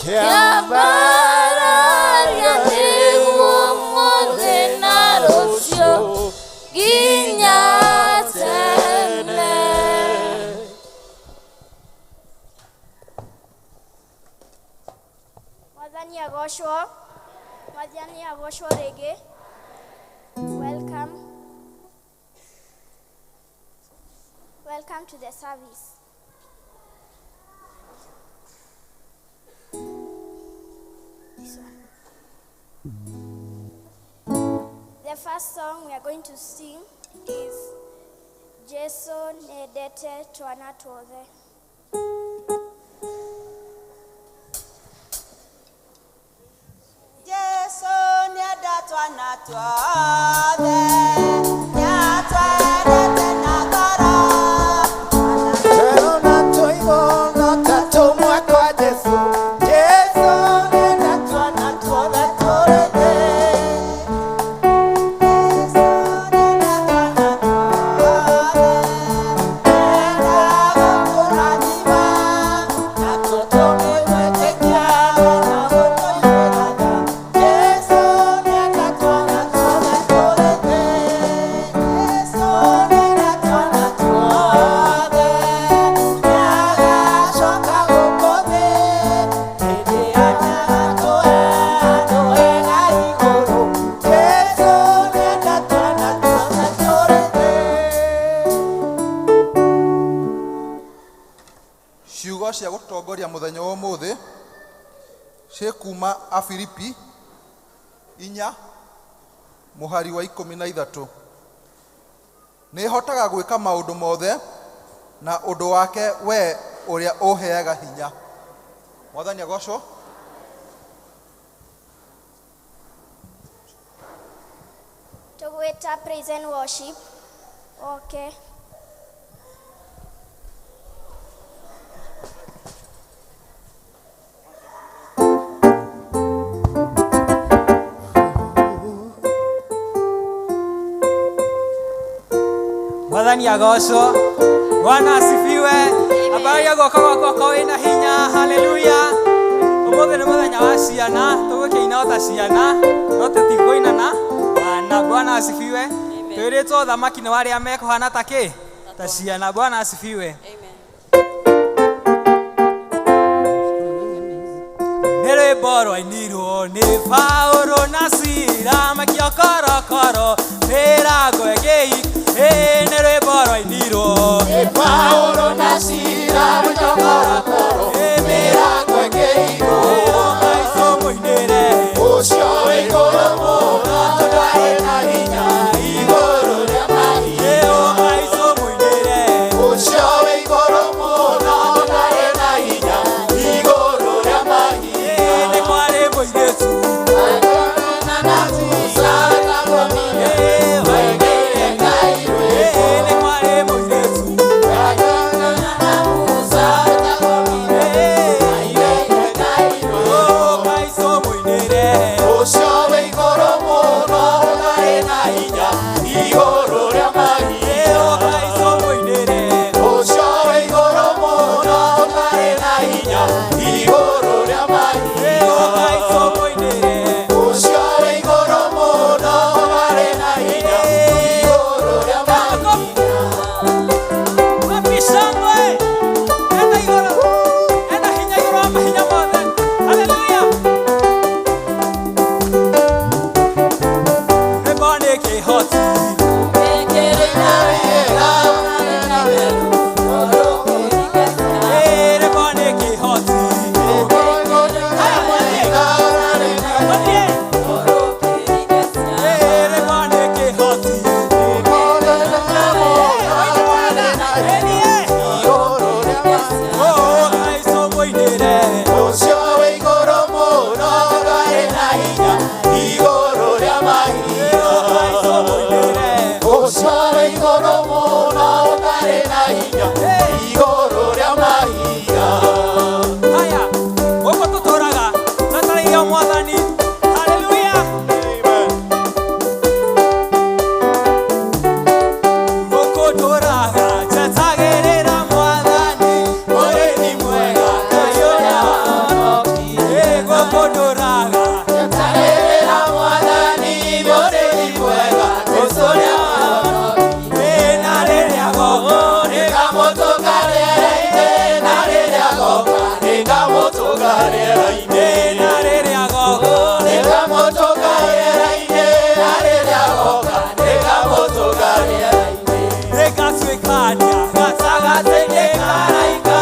Kĩambararia nĩguo ũmũthĩ na rũciũ nginya tene. Mwathani agocwo. Mwathani agocwo rĩngĩ. Welcome. Welcome to the service. This one. The first song we are going to sing is Jesu Nĩendete Twana Tuothe. Jesu nĩenda twana tuothe, nĩatwendete na ngoro. Twana tũigũno ta tũmwe kwa Jesu. Jesu nĩenda twana tuothe tũrĩ thĩ. Jesu nĩenda twana tuothe, enda gũtũrathima, Na tũtũmĩtĩkia na gũtũiguĩra tha. Jesu nĩenda twana tuothe tũrĩ thĩ. Jesu Nĩenda twana tuothe. Nĩagacoka gũkũ thĩ. Hĩndĩ agatũhe handũ hega igũrũ. Jesu nĩenda twana tuothe tũrĩ thĩ. Ciugo cia gũtongoria mũthenya wa ũmũthĩ ciĩ kuma Afilipi 4 mũhari wa 13. Nĩ hotaga gwĩka maũndũ mothe na ũndũ wake we ũrĩa ũheaga hinya. Mwathani agocwo. Tũgwĩta praise and worship. Okay. Mwathani agocwo. Bwana asifiwe. Ambararia guoko gwaku okorwo wĩna hinya. Haleluya. Ũmũthĩ nĩ mũthenya wa ciana, tũgũkĩina o ta ciana, no tũtikũina na wana. Bwana asifiwe. Twĩrĩtwo ũthamaki nĩ wa arĩa mekũhana ta kĩ? Ta ciana. Bwana asifiwe. Nĩ rwĩmbo rwainirwo nĩ Paũlũ na Sila maikio korokoro mĩrango ĩkĩhi ĩ nĩ rwĩmbo rwainirwo Nĩ Paũlũ na Sila maikio korokoro mĩrango ĩkĩhingwo. Maitũ mũinĩre Ũcio wĩ igũrũ mũno tondũ arĩ na hinya igũrũ rĩa mahiga. Maitũ mũinĩre Ũcio wĩ igũrũ mũno tondũ arĩ na hinya igũrũ rĩa mahiga. Nĩ kwarĩ mũirĩtu Agana na Musa wetagwo Miriam, wainĩire Ngai rwĩmbo. Nĩ kwarĩ mũirĩtu Agana na Nĩkamũtũnga rĩera-inĩ Na rĩrĩa agoka. Nĩkamũtũnga rĩera-inĩ na rĩrĩa agoka nĩkamũtũnga rĩera-inĩ. Nĩngatuĩkania gatagatĩ-inĩ ka araika.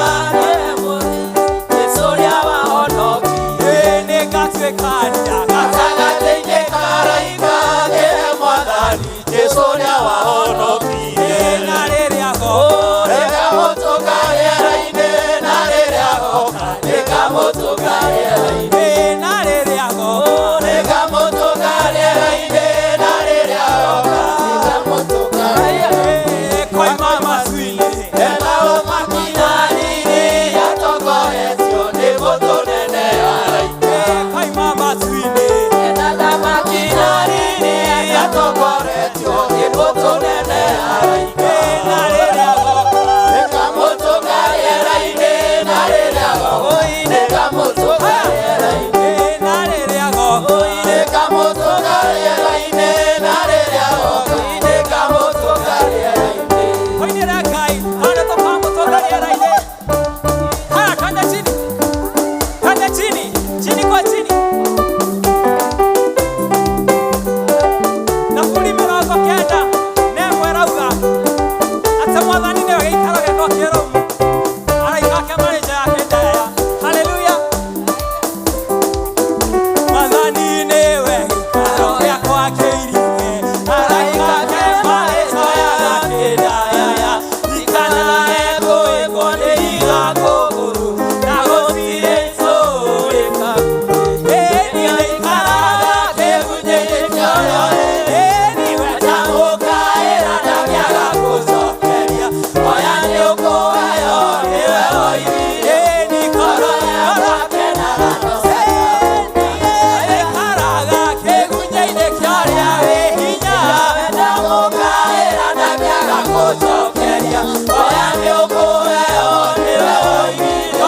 Jesũ ũrĩa wahonokirie. Nĩngatuĩkania Gatagatĩ-inĩ ka araika ngere Mwathani Jesũ ũrĩa wahonokirie. Na rĩrĩa agoka. Nĩkamũtũnga rĩera-inĩ na rĩrĩa agoka nĩkamũtũnga rĩera-inĩ. Na rĩrĩa agoka. Nĩkamũtũnga rĩera-inĩ na rĩrĩa agoka nĩkamũtũnga rĩera-inĩ. Koima matu-inĩ. Enao makinyanĩire atongoretio nĩ mbũtũ nene ya araika. Koima matu-inĩ. Makinyanĩire atongoretio nĩ mbũtũ nene ya araika. Na rĩrĩa agoka. Nĩkamũtũnga rĩera-inĩ na rĩrĩa agoka nĩkamũtũnga rĩera-inĩ. Na rĩrĩa agoka. Nĩkamũtũnga rĩera-inĩ na rĩrĩa agoka nĩkamũtũnga rĩera-inĩ. Koinĩra Ngai, twana tũkamũtũnga rĩera-inĩ. Haya, twende chini. Twende chini, chini kwa chini. Thaburi 91 ĩrauga atĩ Mwathani nĩwe gĩikaro gĩakwa kĩrũmu, araika ake marĩ nja yake ndaya. Haleluya. Mwathani nĩwe gĩikaro gĩakwa kĩirige, araika ake marĩ nja yake ndaya. Ndikanae kũĩkwo nĩ igakũgũrũ, na gũtirĩ tũrĩka. Ĩni ndĩikaraga kĩgunyĩ-inĩ kĩa ũrĩa, ĩni we ndamũkaĩra ndangĩaga gũcokeria. Oya nĩũkũheo nĩwe woigire, ĩni ngoro yakwa kenaga ndĩikaraga kĩgunyĩ-inĩ kĩa ũrĩa wĩ hinya. Ndamũkaĩra ndangĩaga gũcokeria. Oya nĩũkũheo nĩwe woigire,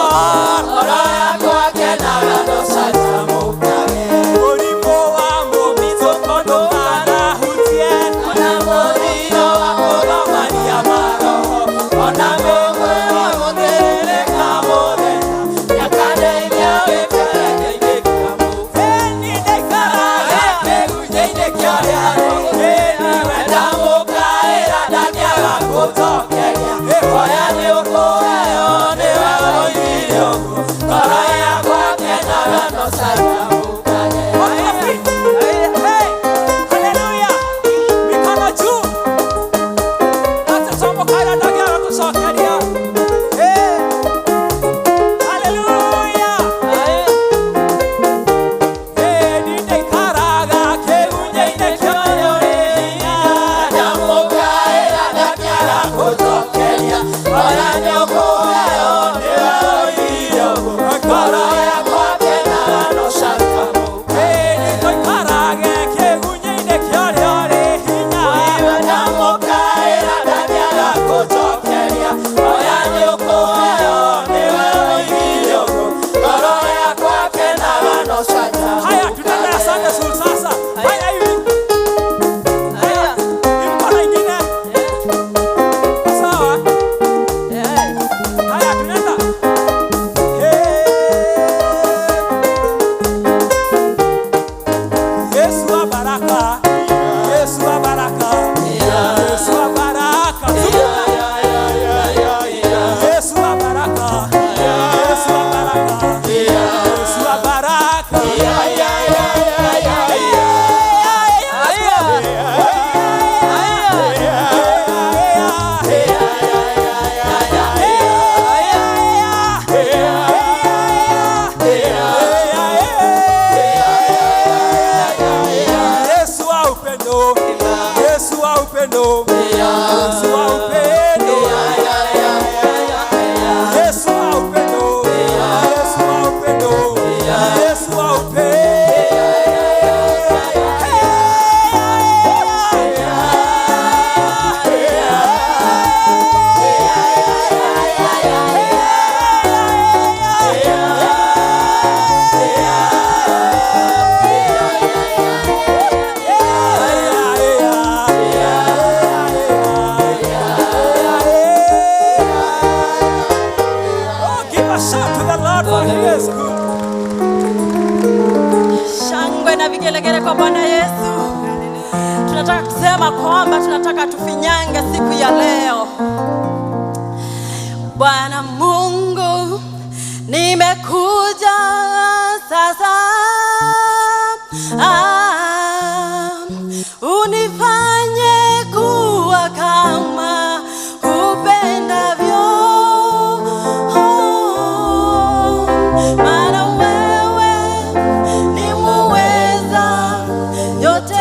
ngoro yakwa kenaga ndũcanjamũkage. Mũrimũ wa mũmithũko ndũkanahutie, Ona mũthiro wa kũgomania maroho, ona mũgwe wa gũthĩrĩrĩka mũthenya, nĩakandeithia gĩkereke-inĩ kĩa mũthenya. ĩni ndĩikaraga Kĩgunyĩ-inĩ kĩa ũrĩa ĩni we ndamũkaĩra ndangĩaga gũcokeria. Oya nĩũkũheo nĩwe woigire ũguo, ngoro yakwa kenaga ndũcanjamũkage. Makofi. Hey, haleluya. Mikono juu. Hata twamũkaĩra ndangĩaga gũcokeria. Hey, haleluya. Ĩni ndĩikaraga kĩgunyĩ-inĩ kĩa ũrĩa ũrĩ hinya. Ndamũkaĩra ndangĩaga gũcokeria. Oya nĩũkũheo nĩwe woigire ũguo, ngoro yakwa kenaga ndũcanjamũkage. Ĩni tũikarage kĩgunyĩ-inĩ kĩa ũrĩa ũrĩ hinya. Ndamũkaĩra ndangĩaga gũcokeria. Oya nĩũkũheo nĩwe woigire ũguo, ngoro yakwa kenaga ndũcanjamũkage. Haya, tunaenda ya Sunday school sasa. Haya hivi. Haya, hii mkono ingine. Sawa. Haya, tunaenda. Hey. Yesu wa baraka. Yesu wa baraka. Yesu wa baraka. Zunguka. Yesu wa baraka. Yesu wa baraka. Yesu wa baraka. Yesu wa upendo, Yesu wa upendo, Yesu wa upendo, Yesu wa upendo, Yesu wa upendo, Yesu wa upendo. Oh, give a shout to the Lord. God for Relay School. Shangwe na vigelegele kwa Bwana Yesu. Tunataka kusema kwamba tunataka tufinyange siku ya leo. Bwana Mungu, nimekuja sasa, unifanye kuwa kama upendavyo, maana wewe ni muweza yote.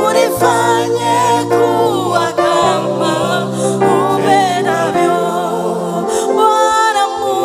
Unifanye kuwa kama upendavyo, Bwana Mungu.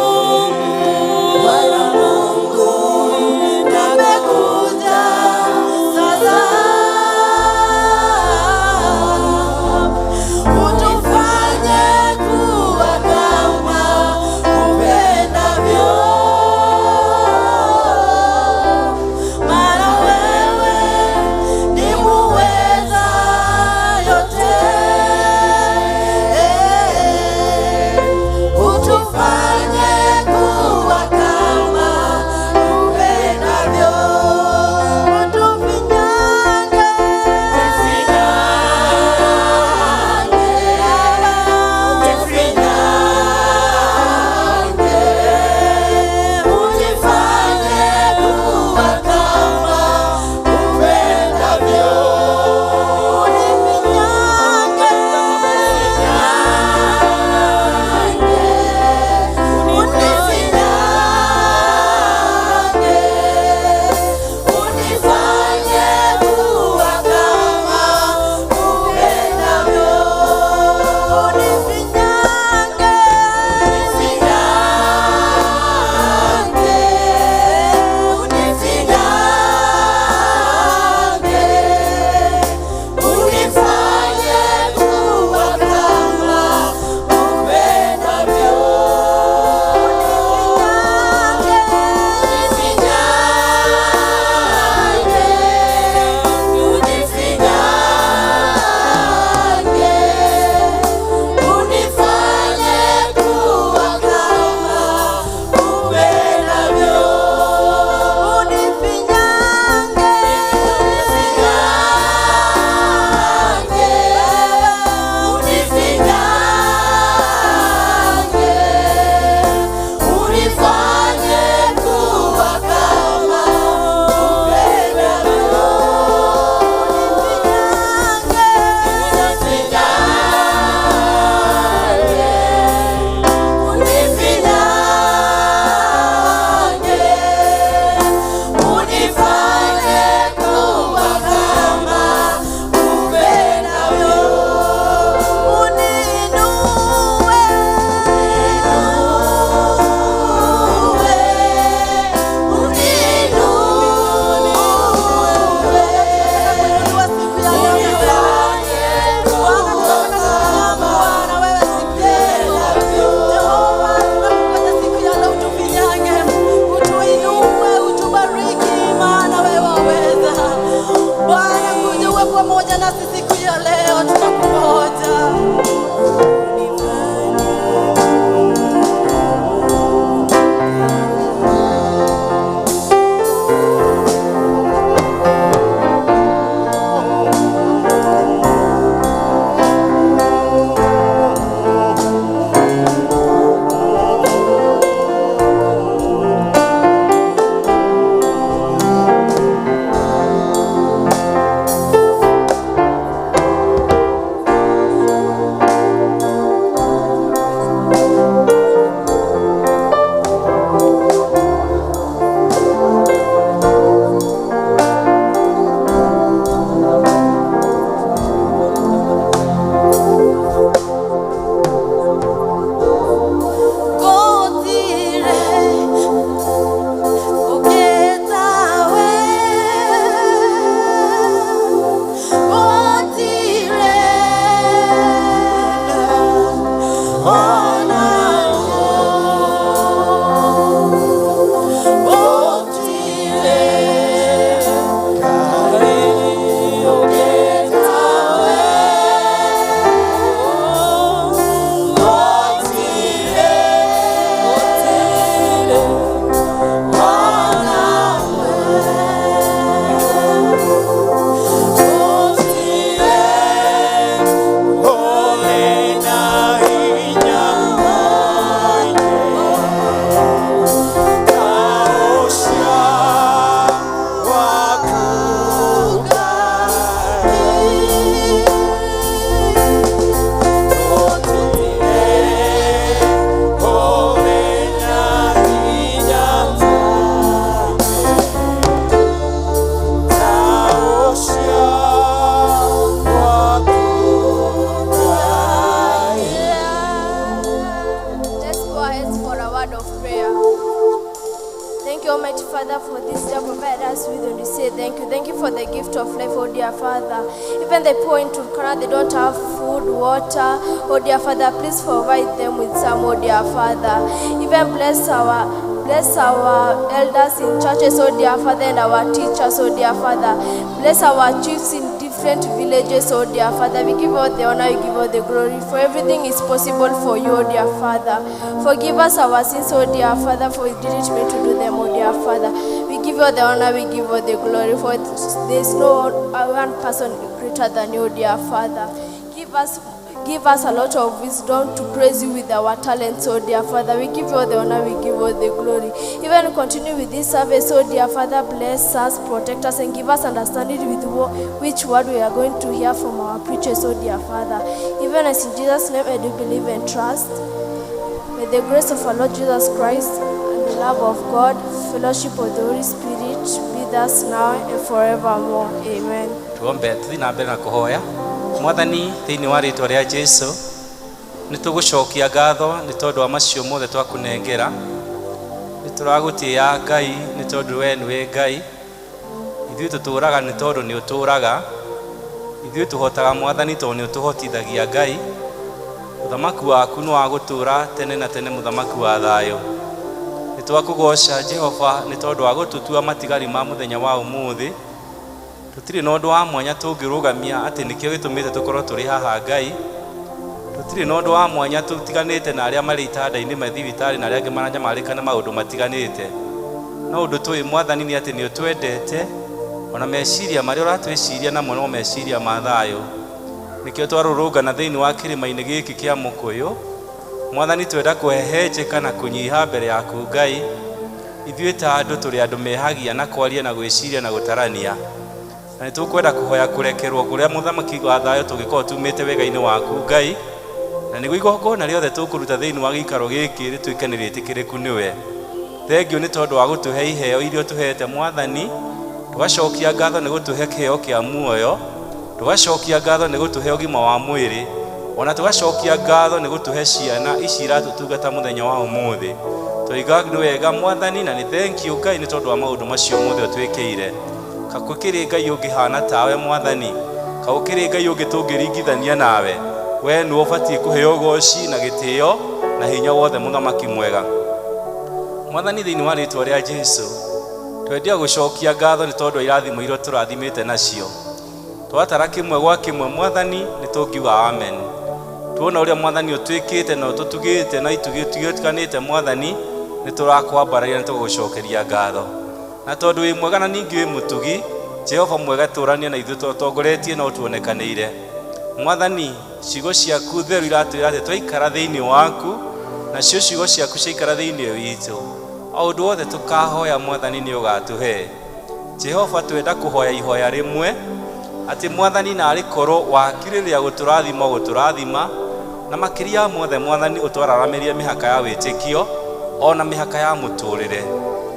gift of life, oh dear Father. Even the poor in Turkana, they don't have food, water. Oh dear Father, please provide them with some, oh dear Father. Even bless our elders in churches, oh dear Father, and our teachers, oh dear Father. Bless our chiefs in different villages, oh dear Father. We give all the honor, we give all the glory, for everything is possible for you, oh dear Father. Forgive us our sins, oh dear Father, for we didn't mean to do them, oh dear Father. We give all the honor, we give all the glory, for there is no one person greater than you, oh dear Father. Give us a lot of wisdom to praise you with our talents, oh dear Father. We give you all the honor, we give all the glory. Even continue with this service, oh dear Father, bless us, protect us, and give us understanding with which word we are going to hear from our preachers, oh dear Father. Even as in Jesus' name I do believe and trust. May the grace of our Lord Jesus Christ and the love of God, fellowship of the Holy Spirit be with us now and forevermore. Amen. Tuombe tuthiĩ na mbere na kũhoya. Mwathani, thĩinĩ wa rĩtwa rĩa Jesu, nĩ tũgũcokia ngatho nĩ tondũ wa macio mothe twakũnengera. Nĩ tũragũtĩĩa, Ngai, nĩ tondũ we nĩwe Ngai. Ithuĩ tũtũũraga nĩ tondũ nĩ ũtũũraga. Ithuĩ tũhotaga, Mwathani, tondũ nĩ ũtũhotithagia. Ngai, ũthamaki waku nĩ wa gũtũũra tene na tene, mũthamaki wa thayũ. Nĩ twakũgoca, Jehova, nĩ tondũ wa gũtũtua matigari ma mũthenya wa ũmũthĩ. Tũtirĩ na ũndũ wa mwanya tũngĩrũgamia atĩ nĩkĩo gĩtũmĩte tũkorwo tũrĩ haha. Ngai, tũtirĩ na ũndũ wa mwanya tũtiganĩte na arĩa marĩ itanda-inĩ me thibitarĩ na arĩa angĩ maranyamarĩka na maũndũ matiganĩte, no ũndũ tũĩ, Mwathani, nĩ atĩ nĩ ũtwendete. Ona meciria marĩa ũratwĩciria namo no meciria ma thayũ. Nĩkĩo twarũrũngana thĩinĩ wa kĩrĩma-inĩ gĩkĩ kĩa mũkũyũ. Mwathani, twenda kũhehenjeka na kũnyiha mbere yaku. Ngai, ithuĩ ta andũ tũrĩ andũ mehagia na kwaria na gwĩciria na gũtarania, na nĩ tũkwenda kũhoya kũrekerwo kũrĩa, mũthamaki wa thayũ, tũngĩkorwo tumĩte wega-inĩ waku. Ngai, na nĩguo igongona rĩothe tũkũruta thĩinĩ wa gĩikaro gĩkĩ rĩtuĩke nĩ rĩtĩkĩrĩku nĩwe. Thengiũ nĩ tondũ wa gũtũhe iheo iria ũtũhete. Mwathani, tũgacokia ngatho nĩ gũtũhe kĩheo kĩa muoyo, tũgacokia ngatho nĩ gũtũhe ũgima wa mwĩrĩ, ona tũgacokia ngatho nĩ gũtũhe ciana ici iratũtungata mũthenya wa ũmũthĩ. Tũiga nĩ wega, Mwathani, na nĩ thengiũ, Ngai, nĩ tondũ wa maũndũ macio mothe ũtwĩkĩire. Kakũkĩrĩ Ngai ũngĩhana tawe, Mwathani? Kaũkĩrĩ Ngai ũngĩ tũngĩringithania nawe? We nĩwe ũbatiĩ kũheo ũgoci na gĩtĩo na hinya wothe, mũthamaki mwega. Mwathani, thĩinĩ wa rĩtwa rĩa Jesu, twendia gũcokia ngatho nĩ tondũ wa irathimo iria tũrathimĩte nacio. Twatara kĩmwe gwa kĩmwe, Mwathani, nĩ tũngiuga amen. Tuona ũrĩa, Mwathani, ũtwĩkĩte na ũtũtugĩte na itugĩtukanĩte, Mwathani, nĩ tũrakwambararia, nĩ tũgũcokeria ngatho na tondũ wĩ mwega na ningĩ wĩ mũtugi. Jehova mwega, tũrania na ithuĩ, tũtongoretie na ũtuonekanĩire. Mwathani, ciugo ciaku theru iratwĩra atĩ twaikara thĩinĩ waku, nacio ciugo ciaku ciaikara thĩinĩ witũ, o ũndũ wothe tũkahoya, Mwathani, nĩ ũgatũhe. Jehova, twenda kũhoya ihoya rĩmwe atĩ, Mwathani, narĩ korwo wakirĩrĩria gũtũrathima, gũtũrathima na makĩria mothe, Mwathani, ũtwararamĩrie mĩhaka ya wĩtĩkio ona mĩhaka ya mũtũrĩre.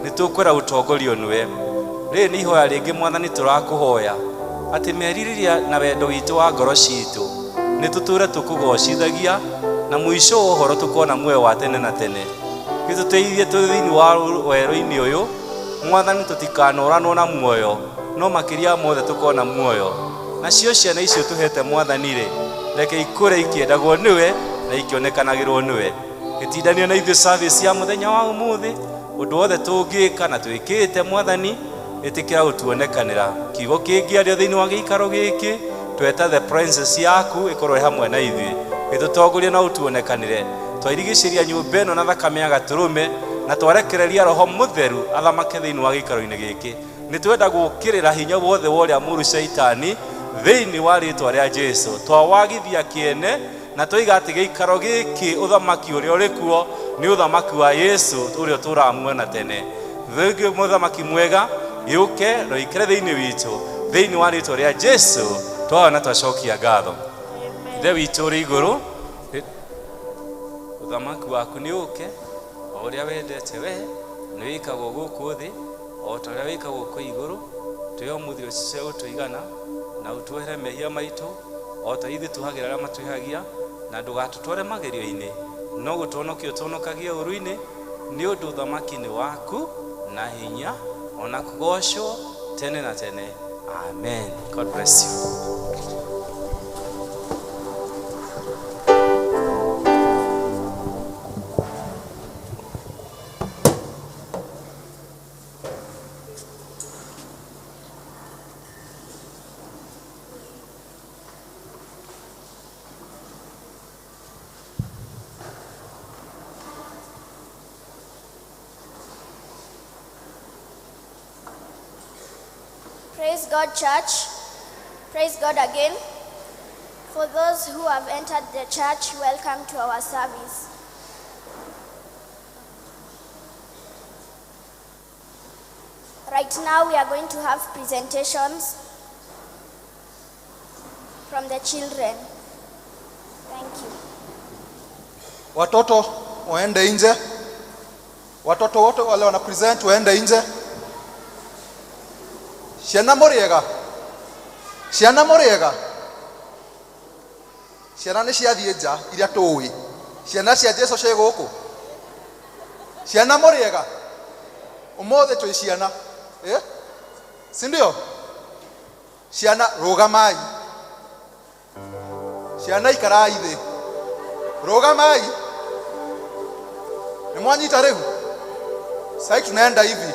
Nĩ tũkwenda gũtongorio nĩwe. Rĩrĩ nĩ ihoya rĩngĩ, Mwathani, tũrakũhoya atĩ merirĩria na wendo witũ wa ngoro citũ nĩ tũtũre tũkũgocithagia, na mũico wa ũhoro tũkona muoyo wa tene na tene. Gĩtũteithie tũrĩ thĩinĩ wa werũ-inĩ ũyũ, Mwathani, tũtikanoranwo na muoyo, no makĩria mothe tũkona muoyo. Nacio ciana icio tũhete, Mwathani, rĩ reke ikũre ikĩendagwo nĩwe na ikĩonekanagĩrwo nĩwe. Gĩtindanio na ithuĩ service ya mũthenya wa ũmũthĩ. Ũndũ wothe tũngĩka na twĩkĩte, Mwathani, ĩtĩkĩra gũtuonekanĩra. Kiugo kĩngĩario thĩinĩ wa gĩikaro gĩkĩ, tweta the presence yaku ĩkorwo ĩ hamwe na ithuĩ, ĩtũtongorie na ũtuonekanĩre. Twairigicĩria nyũmba ĩno na thakame ya gatũrũme, na twarekereria Roho Mũtheru athamake thĩinĩ wa gĩikaro-inĩ gĩkĩ. Nĩ twenda gũũkĩrĩra hinya wothe wa ũrĩa mũru caitani thĩinĩ wa rĩtwa rĩa Jesu. Twawagithia kĩene na twoiga atĩ gĩikaro gĩkĩ, ũthamaki ũrĩa ũrĩ kuo nĩ ũthamaki wa Yesu ũrĩa ũtũũraga muoyo na tene. Thengio, mũthamaki mwega, yũke na ũikare thĩinĩ witũ. Thĩinĩ wa rĩtwa rĩa Jesu twahoya na twacokia ngatho. Ithe witũ ũrĩ igũrũ, ũthamaki waku nĩ ũke, o ũrĩa wendete we nĩ wĩkagwo gũkũ thĩ o ta ũrĩa wĩkagwo kũu igũrũ. Twĩhe ũmũthĩ cia gũtũigana, na ũtuohere mehia maitũ o ta ithuĩ tuohagĩra arĩa matwĩhagia, na ndũgatũtware magerio-inĩ, no gũtũhonokia ũtũhonokagie ũũru-inĩ, nĩ ũndũ ũthamaki nĩ waku na hinya ona kũgocwo tene na tene. Amen. God bless you. Praise God, church. Praise God again. For those who have entered the church, welcome to our service. Right now, we are going to have presentations from the children. Thank you. Watoto waende nje, watoto wote wale wana present waende nje. Ciana mũrĩega, ciana mũrĩega, ciana nĩ ciathiĩ nja iria tũĩ, ciana cia Jesu ciĩ gũkũ. Ciana mũrĩega, ũmũthĩ twĩ ciana, eh? Si ndio? Ciana rũgamai, ciana ikarai thĩ, rũgamai. Nĩ mwanyita rĩu? Sasa tunaenda hivi,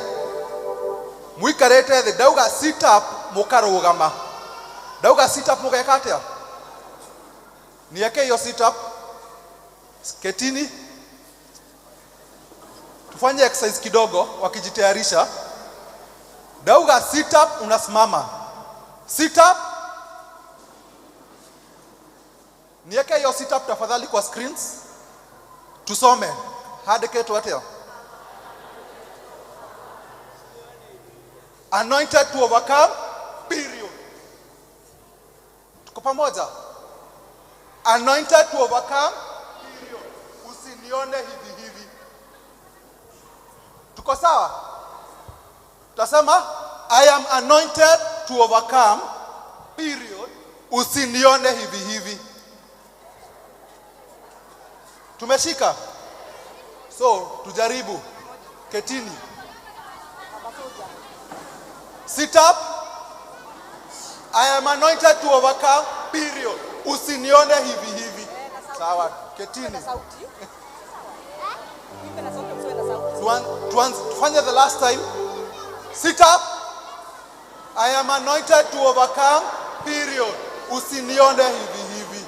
mwikarĩte thĩ, ndauga sit up mũkarũgama, ndauga sit up mũgeka atĩa? Nieke hiyo sit up, ketini, tufanye exercise kidogo wakijitayarisha. Ndauga sit up, unasimama. Sit up. Nieke hiyo sit up tafadhali kwa screens, tusome handĩkĩtwo atĩa? Anointed to overcome, period. Tuko pamoja? Anointed to overcome, period. Usinione hivi hivi. Tuko sawa? Tutasema I am anointed to overcome, period. Usinione hivi hivi. Tumeshika? So tujaribu. Ketini. Sit up. I am anointed to overcome, period. Usinione hivi hivi. Sawa, ketini. Tufanye the last time. Sit up. I am anointed to overcome, period. Usinione hivi hivi.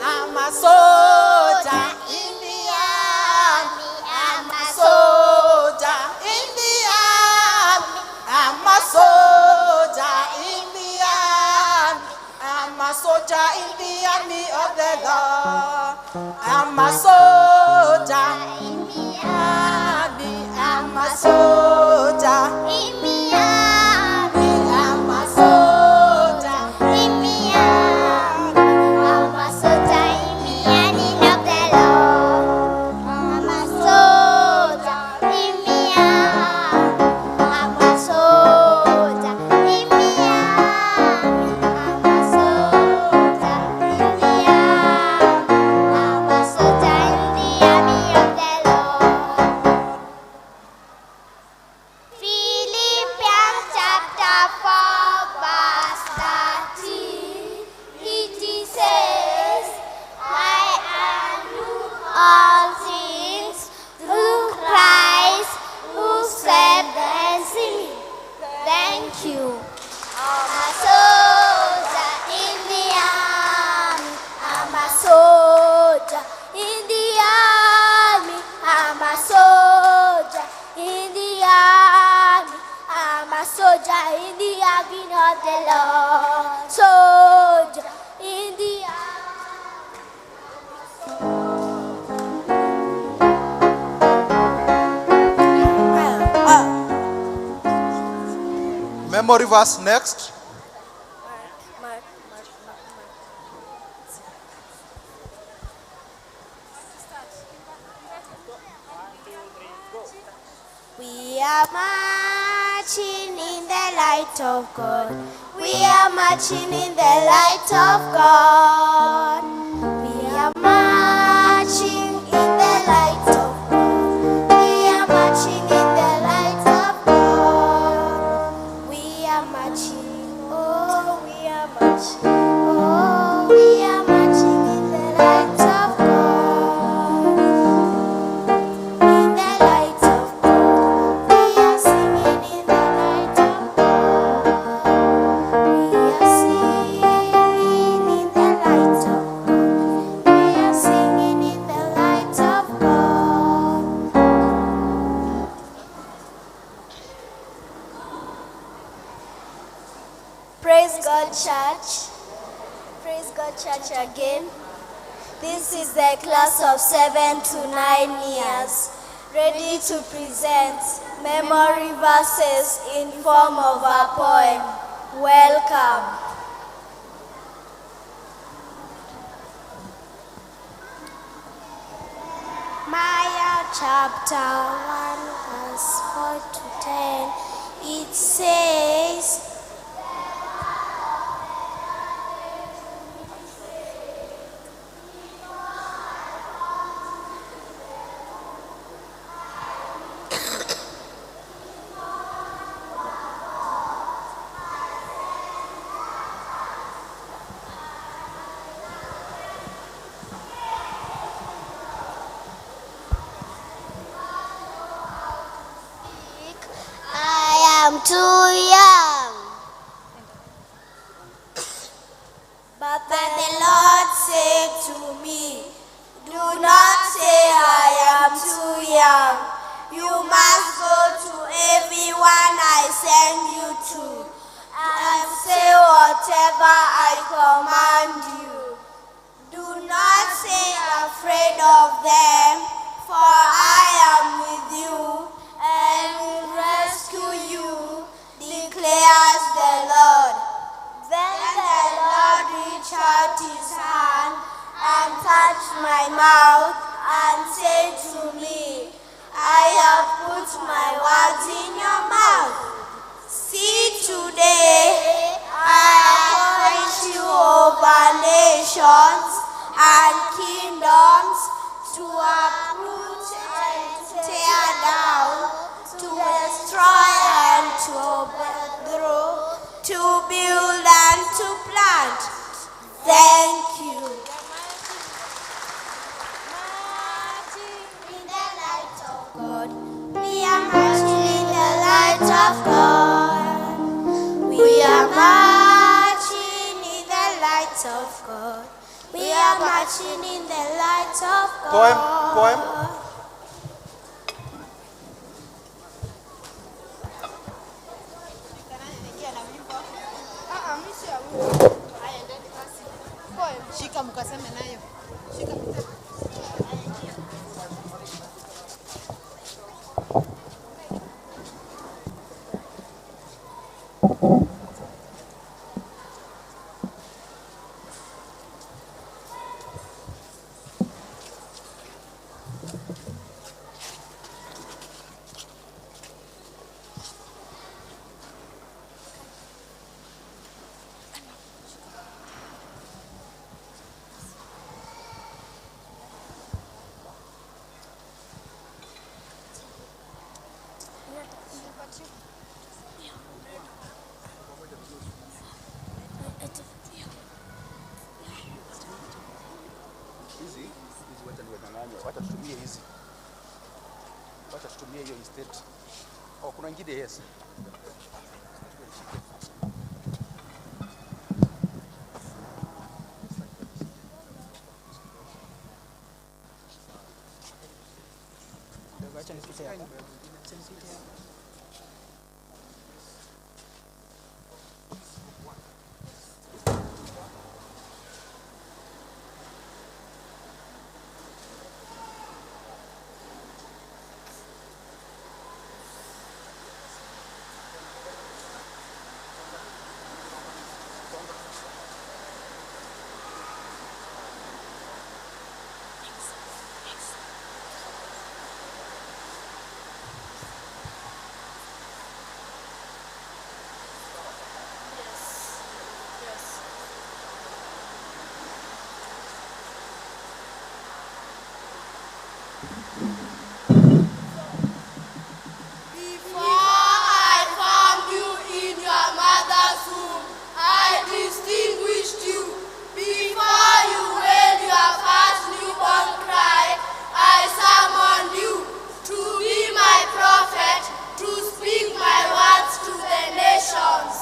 I'm a soldier in the army. I'm a soldier in the army. I'm a soldier in the army. I'm a soldier in the army of the Lord. I'm a soldier in the army. I'm a soldier in the army. I'm a soldier in the army. I'm a soldier in the army of the Lord. I'm a soldier in the army. I'm a soldier in the army. I'm a soldier in the army. I'm a soldier in the army of the Lord. Philippians chapter 4 verse 13. It says, I can do all things through Christ who strengthens me. Thank you. I'm a soldier in the army. I'm a soldier in the army. I'm a soldier in the army. I'm a soldier in the army of the Lord. Soldier in the army. Memory verse next. Mark, Mark, Mark, Mark. We are marching in the light of God. We are marching in the light of God. We are marching in the light of God. We are marching in the light of God. Hello, church again. This is the class of 7 to 9 years, ready to present memory verses in form of a poem. Welcome. Maya chapter 1 verse 4 to 10. It says, I am too young. But the Lord said to me, do not say I am too young. You must go to everyone I send you to, and say whatever I command you. Do not say afraid of them, for I am with you and will rescue you, declares the Lord. Then the Lord reached out his hand and touched my mouth and said to me, I have put my words in your mouth. See, today I appoint you over nations and kingdoms to uproot and to tear down, to destroy and to overthrow, to build and to plant. Thank you. In the light of God. We are marching in the light of God. We are marching in the light of God. We are marching in the light of God. Poem, poem. Shika mkaseme nayo. Shika. Hizi hizi wacha niwadanganye, wacha tutumie hizi, wacha tutumie hiyo instead. Oh, kuna ingine yes. Acha nipite hapa. Acha nipite hapa. Before I formed you in your mother's womb, I distinguished you. Before you made your first newborn cry, I summoned you to be my prophet, to speak my words to the nations.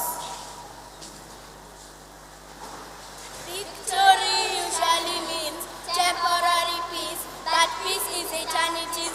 Victory usually means temporary peace, but peace is eternity's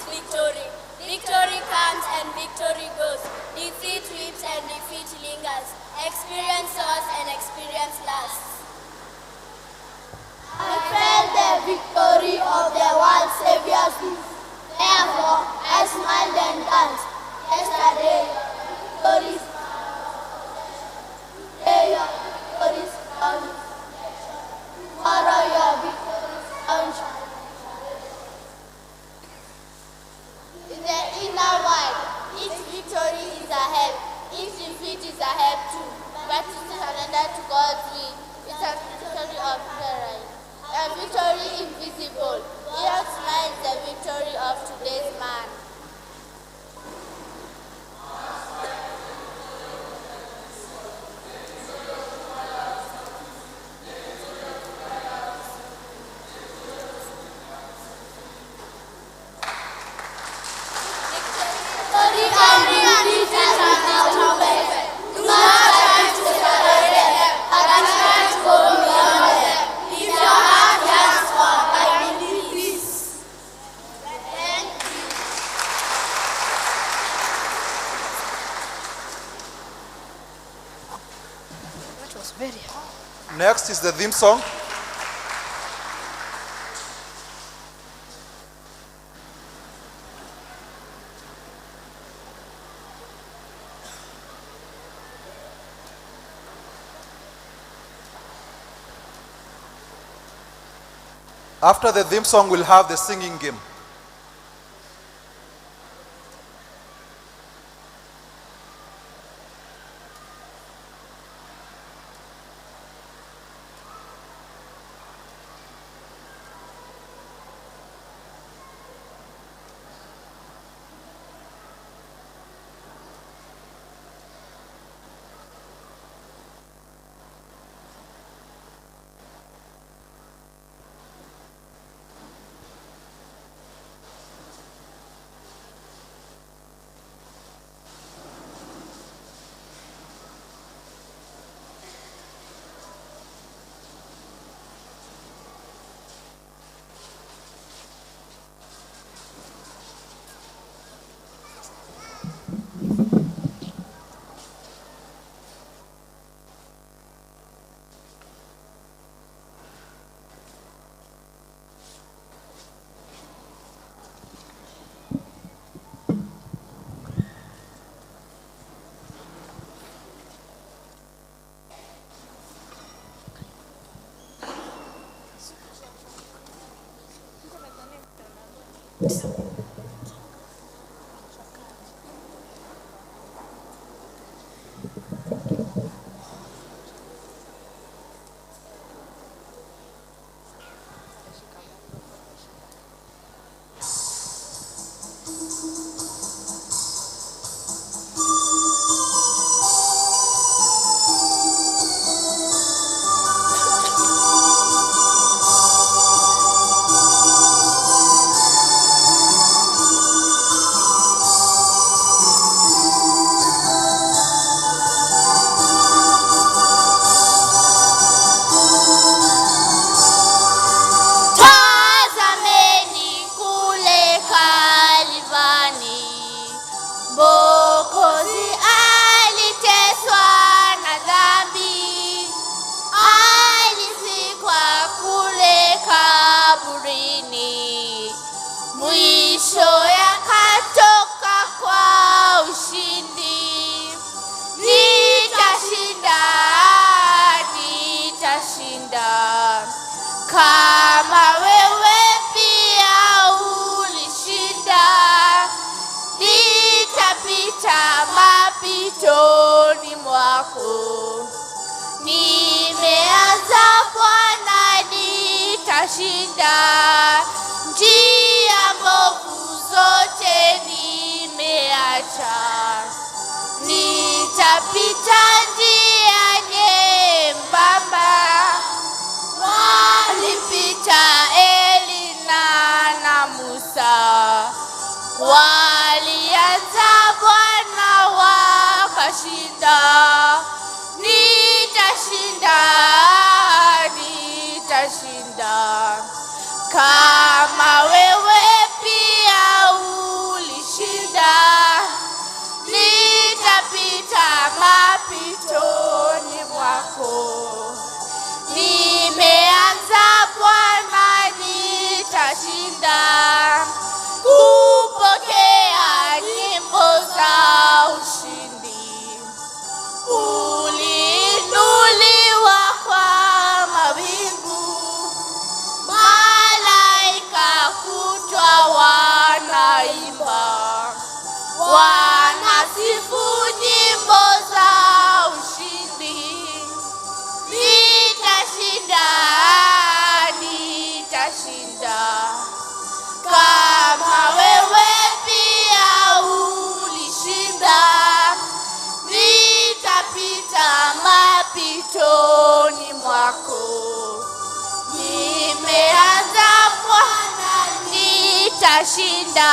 Next is the theme song. After the theme song, we'll have the singing game. Tazameni kule Kalvari, Mwokozi aliteswa na dhambi, alizikwa kule kaburini, mwisho yakatoka kwa ushindi. Nitashinda, nitashinda kama wewe pia ulishinda, nitapita mapitoni mwako. Nimeanza Bwana, nitashinda. Njia mbovu zote nimeacha, nitapita njia nyembamba. Walipita Elina na Musa, walianza Bwana wakashinda. Nitashinda, nitashinda kama wewe pia ulishinda. Nitapita mapitoni mwako. Nimeanza Bwana, nitashinda kupokea nyimbo za ushindi. Uliinuliwa kwa mawingu, malaika kutwa wanaimba, wanasifu nyimbo za ushindi. Nitashinda, nitashinda kama wewe pia ulishinda. Nitapita mapitoni mwako. Nimeanza Bwana, nitashinda.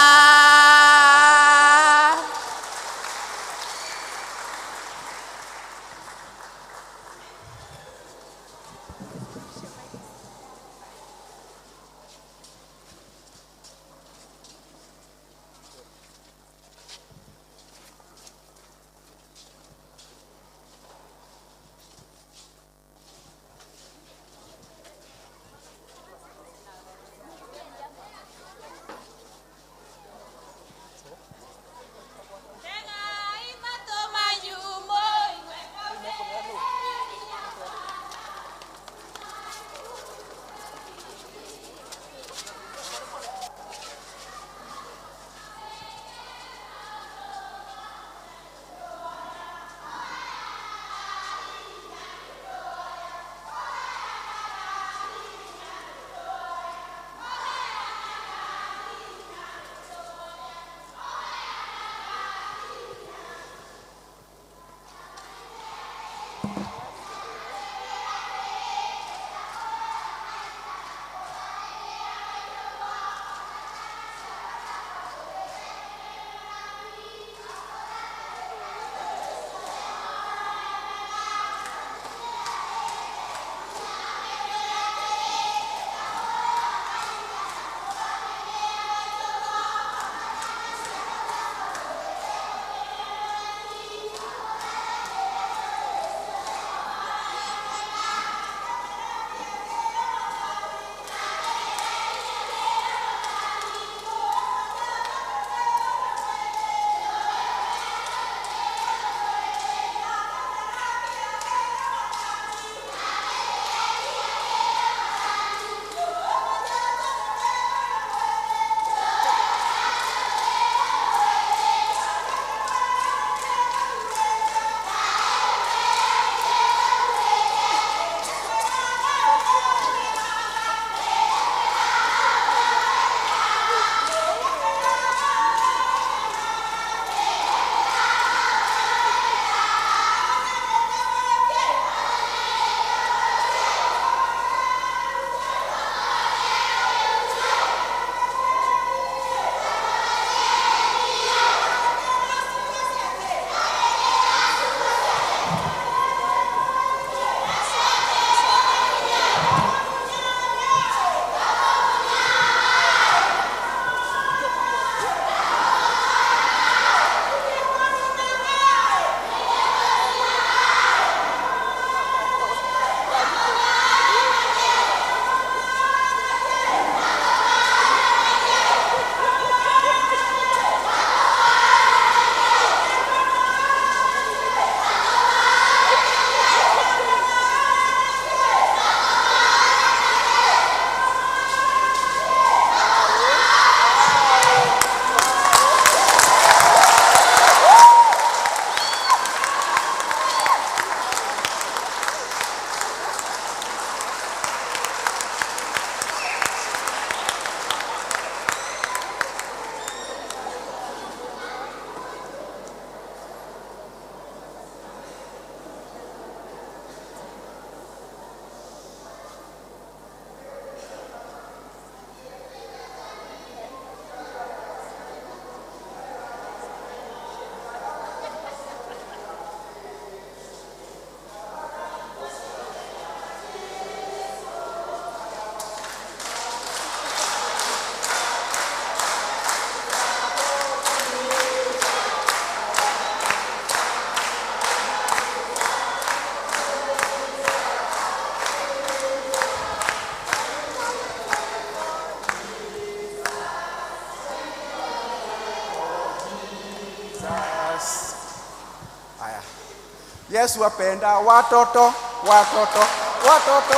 Yesu apenda watoto, watoto, watoto.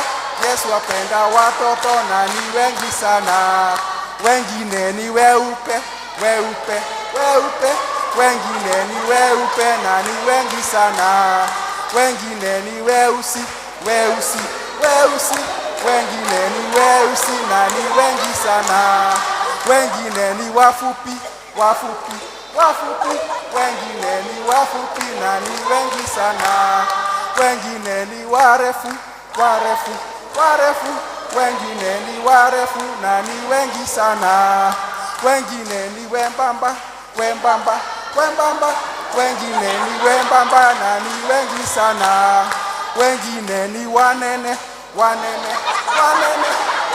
Yesu apenda watoto na ni wengi sana. Wengine ni weupe, weupe, weupe. Wengine ni weupe na ni wengi sana. Wengine ni weusi, weusi, weusi. Wengine ni weusi na ni wengi sana. Wengine ni wafupi, wafupi, wafupi. Wengine ni wafupi na ni wengi sana. Wengine ni warefu, warefu, warefu. Wengine ni warefu na ni wengi sana. Wengine ni wembamba, wembamba, wembamba. Wengine ni wembamba na ni wengi sana. Wengine ni wanene, wanene, wanene.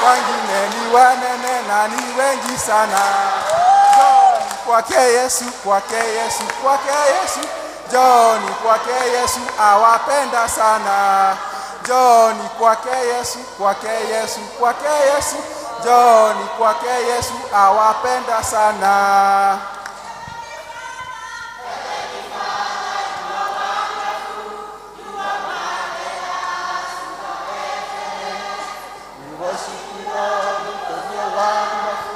Wengine ni wanene na ni wengi sana. Njooni kwake Yesu, kwake Yesu, kwake Yesu. Njooni kwake Yesu awapenda sana. Njooni kwake Yesu, kwake Yesu, kwake Yesu. Njooni kwake Yesu awapenda sana. We worship you, Lord, because you are wonderful.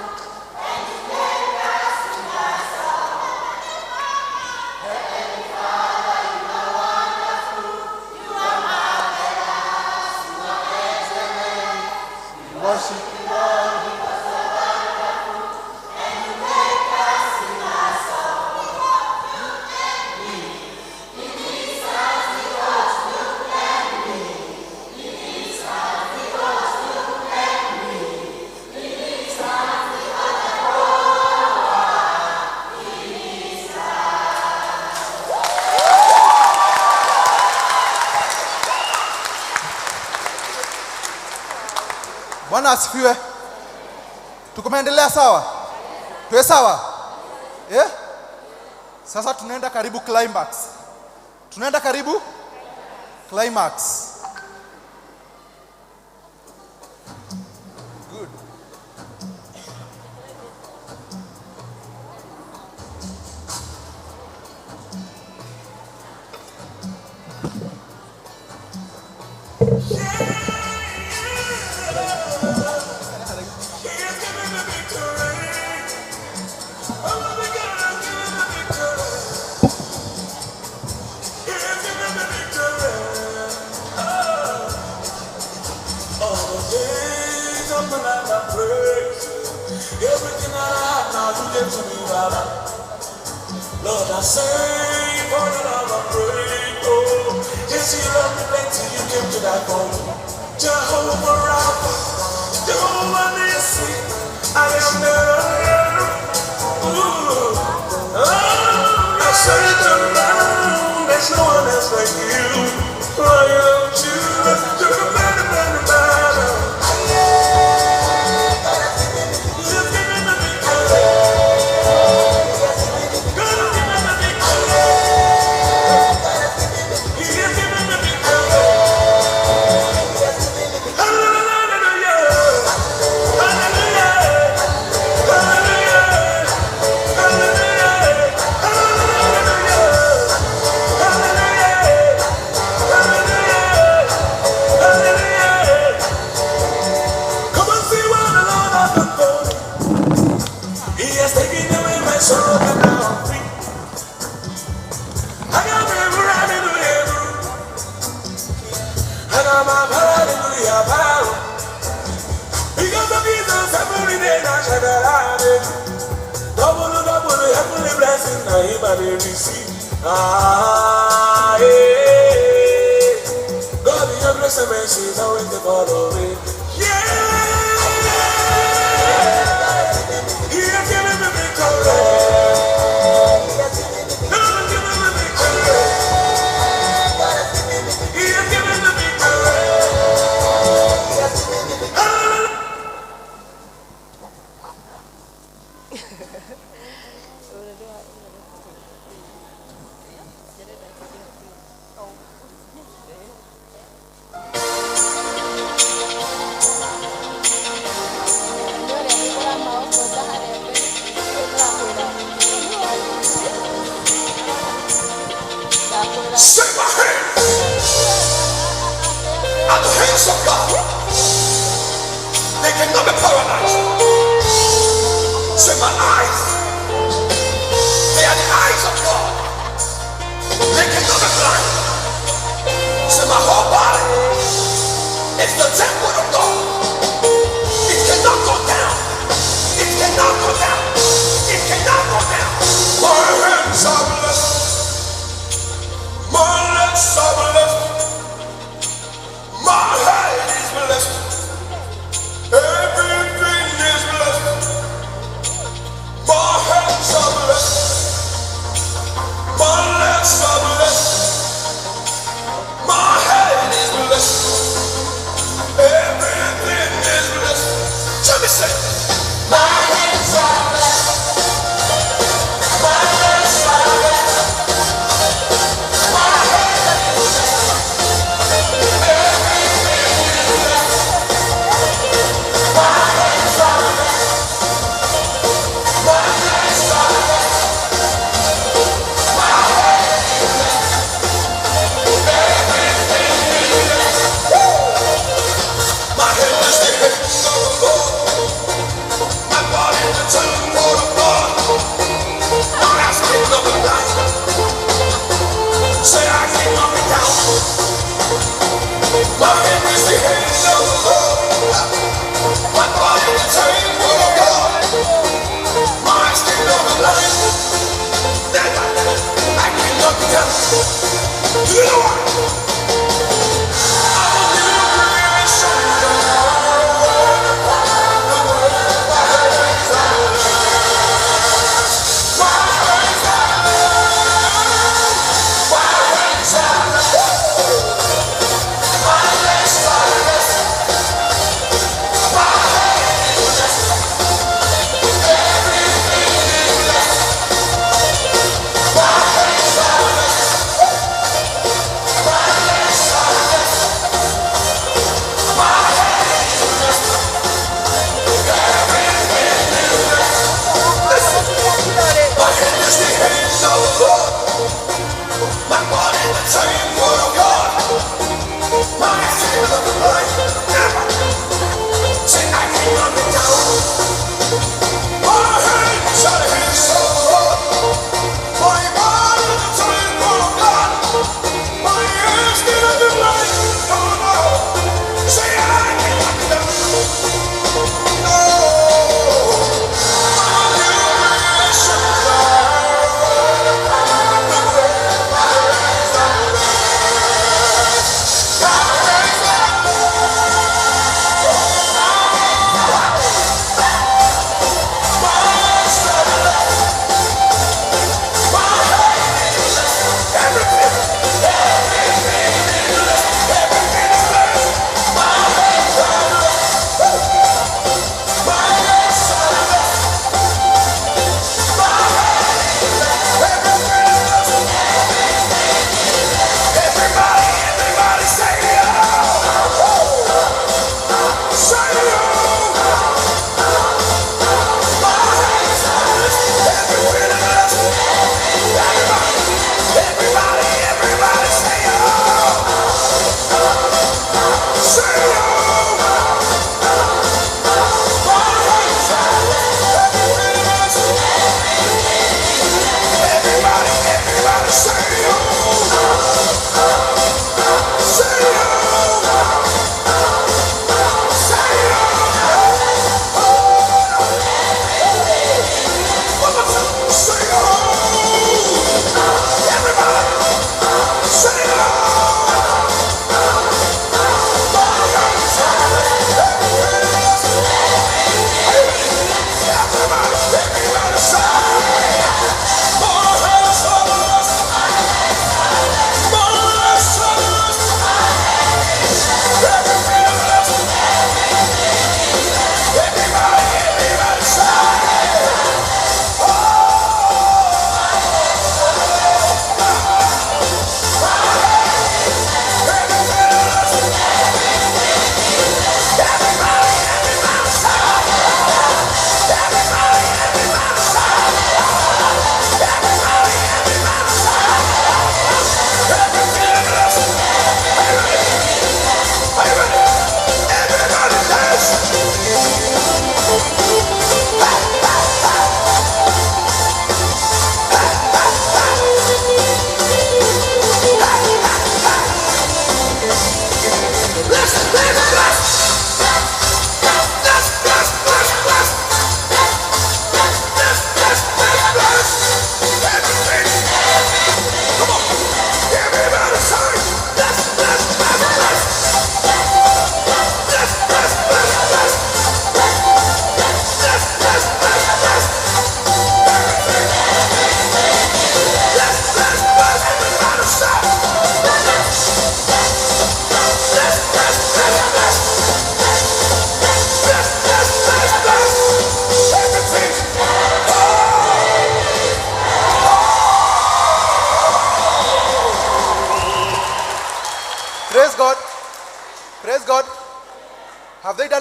We worship you, Lord, because you are wonderful. And you make us sing a song. Bwana asifiwe. Tukumeendelea sawa? Tuwe sawa? Eh? Sasa tunaenda karibu climax. Tunaenda karibu climax. Good. Everything that I have now, you gave to me, Baba. Lord, I say for the love I pray. Oh, yes, you love me plenty, you came to die for me. Jehovah Rapha, Jehovah Nissi, I am the Ooh, oh, I search around, there's no one else like you. I am Judah, you're the man, the man, the man. You've given me victory. God has given me victory. He has given me victory. Hallelujah. Hallelujah. Hallelujah. Hallelujah. Hallelujah. Hallelujah. Hallelujah. Come and see what the Lord has done for me. He has taken away my sorrow and now I'm free. I got my hallelujah. I got my hallelujah power. Because of Jesus, every day I shout hallelujah. Double, double, heavenly blessing I him I dey receive. Ah, yeah. God, your grace and mercy is always the follow me. Yeah. He has given me victory. God has given me victory. He has given me victory. Hallelujah. God. They cannot be paralyzed. Say, my eyes, they are the eyes of God. They cannot be blind. Say, my whole body is the temple of God. It cannot go down. It cannot go down. It cannot go down. My hands are blessed. My legs are blessed. My head is blessed. Everything is blessed. My hands are blessed. My legs are blessed. My head is blessed. Everything is blessed. Tell me, say, my hands are blessed. My legs are blessed. My head is blessed. Everything is blessed. My hands are blessed. My legs are blessed. My head is blessed. Everything is blessed. My head is the head of the Lord. My body the temple of God. My eyes cannot be blind. Say I cannot be down. My head is the head of the Lord. My body the temple of God. My eyes cannot be blind. I cannot be down. You know what? I'm a new creation. My head is the hand of the Lord. My body the temple of God. My eyes cannot be blind. Never. Say I cannot be down. My hands are the hands of the Lord. My body the temple of God. My eyes cannot be blind. No, no. Say I cannot be down. No. I'm a new creation. Everybody, everybody say oh! Say oh! My hands are blessed. Everywhere I'm blessed. Everybody, everybody, everybody say oh! Say oh! My hands are blessed. Everywhere I'm blessed. Everybody, everybody say oh! Say oh! Say oh!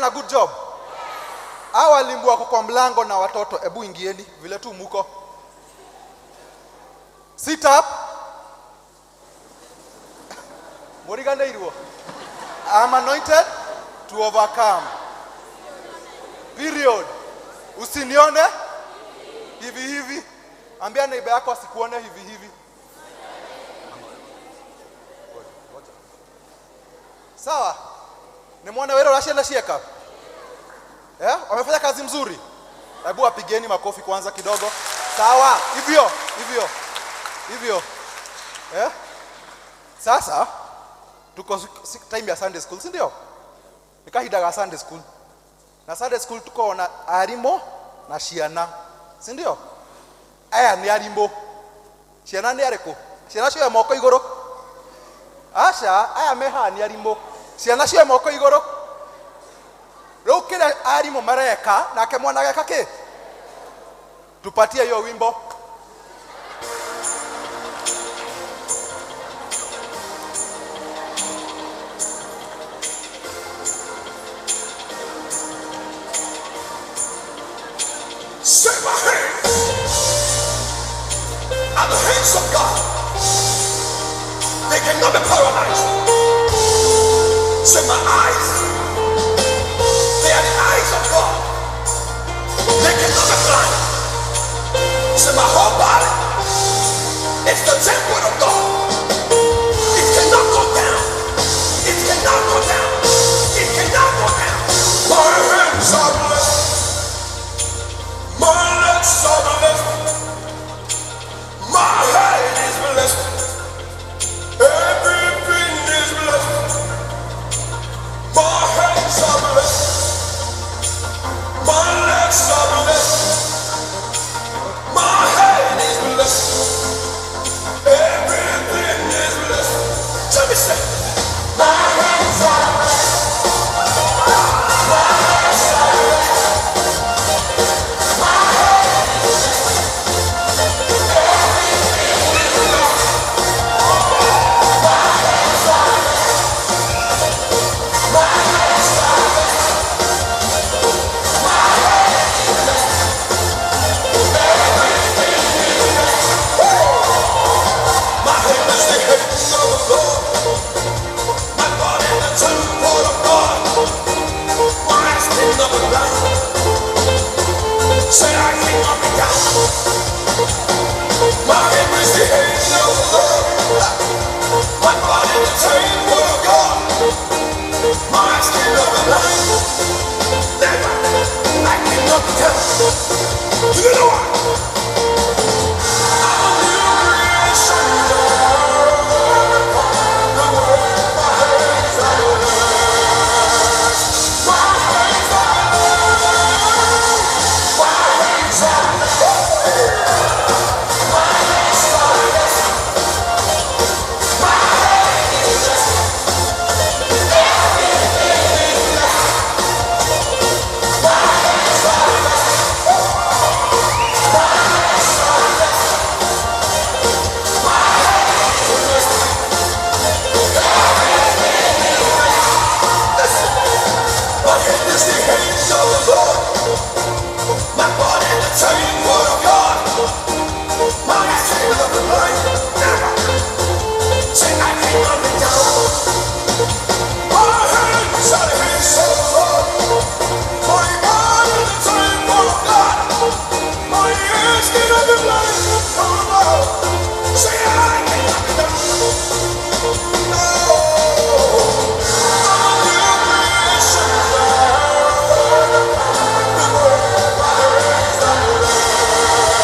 done a good job? Hawa walimu wako kwa mlango na watoto, ebu ingieni vile tu muko. Sit up. Murigandeirwo. I'm anointed to overcome. Period. Usinione hivi hivi. Ambia neighbor yako asikuone hivi hivi. Sawa? Ni mwana wero la cieka. Eh? Wamefanya kazi mzuri. Hebu wapigeni makofi kwanza kidogo. Sawa, hivyo, hivyo. Hivyo. Eh? Sasa tuko time ya Sunday school, si ndio? Ni kahinda ga Sunday school. Na Sunday school tuko na arimo na ciana, si ndio? Aya ni arimo. Ciana ni ariku? Ciana cioe moko iguru. Aca, aya me haha ni arimo. Ciana cioe moko iguru. Riu kiria arimũ mareka nake mwana ageka ki? Tupatie hiyo wimbo. Say my hands are the hands of God. They cannot be paralyzed. Say my eyes, they are the eyes of God. They cannot be blind. Say my whole body is the temple of God. It cannot go down. It cannot go down. It cannot go down. My hands are blessed. My legs are blessed. My head is blessed. Everything is blessed. My hands are blessed. My legs are blessed. My head is blessed. Everything is blessed. Tell me, say, my hands are blessed. My legs are blessed. My head is blessed. Everything is blessed. My hands are blessed. My legs are blessed. My head is blessed. Everything is blessed. My head is the head of the Lord. My body the temple of God. My eyes cannot be blind. Say I cannot be down. My head is the head of the Lord. My body the temple of God. My eyes cannot be blind. Never. I cannot be down. You know what? I'm a new creation. My hands are blessed. My hands are blessed. My hands are blessed. My legs are blessed. My head is blessed. Everything is blessed. My hands are blessed. My legs are blessed. My head is blessed. Everything is blessed. Listen. My head is the hands of the Lord. My body the temple of God. My eyes cannot be blind. Never. Say I cannot be down. My hands are the hands of the Lord. My body the temple of God. My eyes cannot be blind. Oh, no. Say I cannot be down. No. I'm a new creation. My hands are blessed.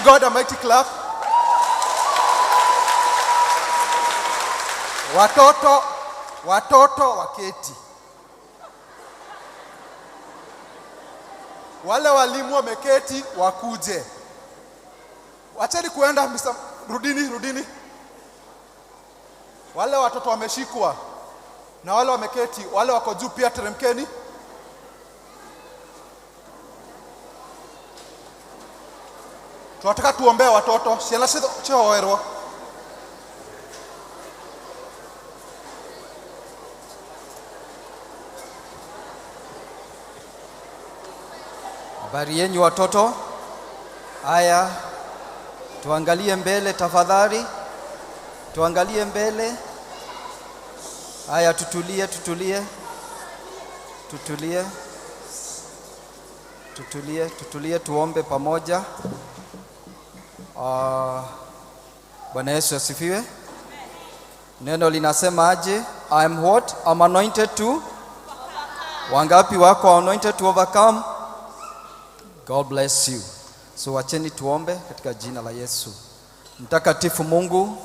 Give God a mighty clap. Watoto, watoto waketi. Wale walimu wameketi wakuje. Wacheni kuenda Mr. Rudini, rudini. Wale watoto wameshikwa na wale wameketi, wale wako juu pia teremkeni. Tunataka tuombee watoto ciana cihoerwo. Habari yenyu watoto. Haya, tuangalie mbele tafadhali, tuangalie mbele. Haya, tutulie, tutulie, tutulie, tutulie, tutulie, tuombe pamoja. Bwana Yesu asifiwe. Neno linasema aje? I am what? I'm anointed to. Wangapi wako anointed to overcome? God bless you. So wacheni tuombe katika jina la Yesu. Mtakatifu Mungu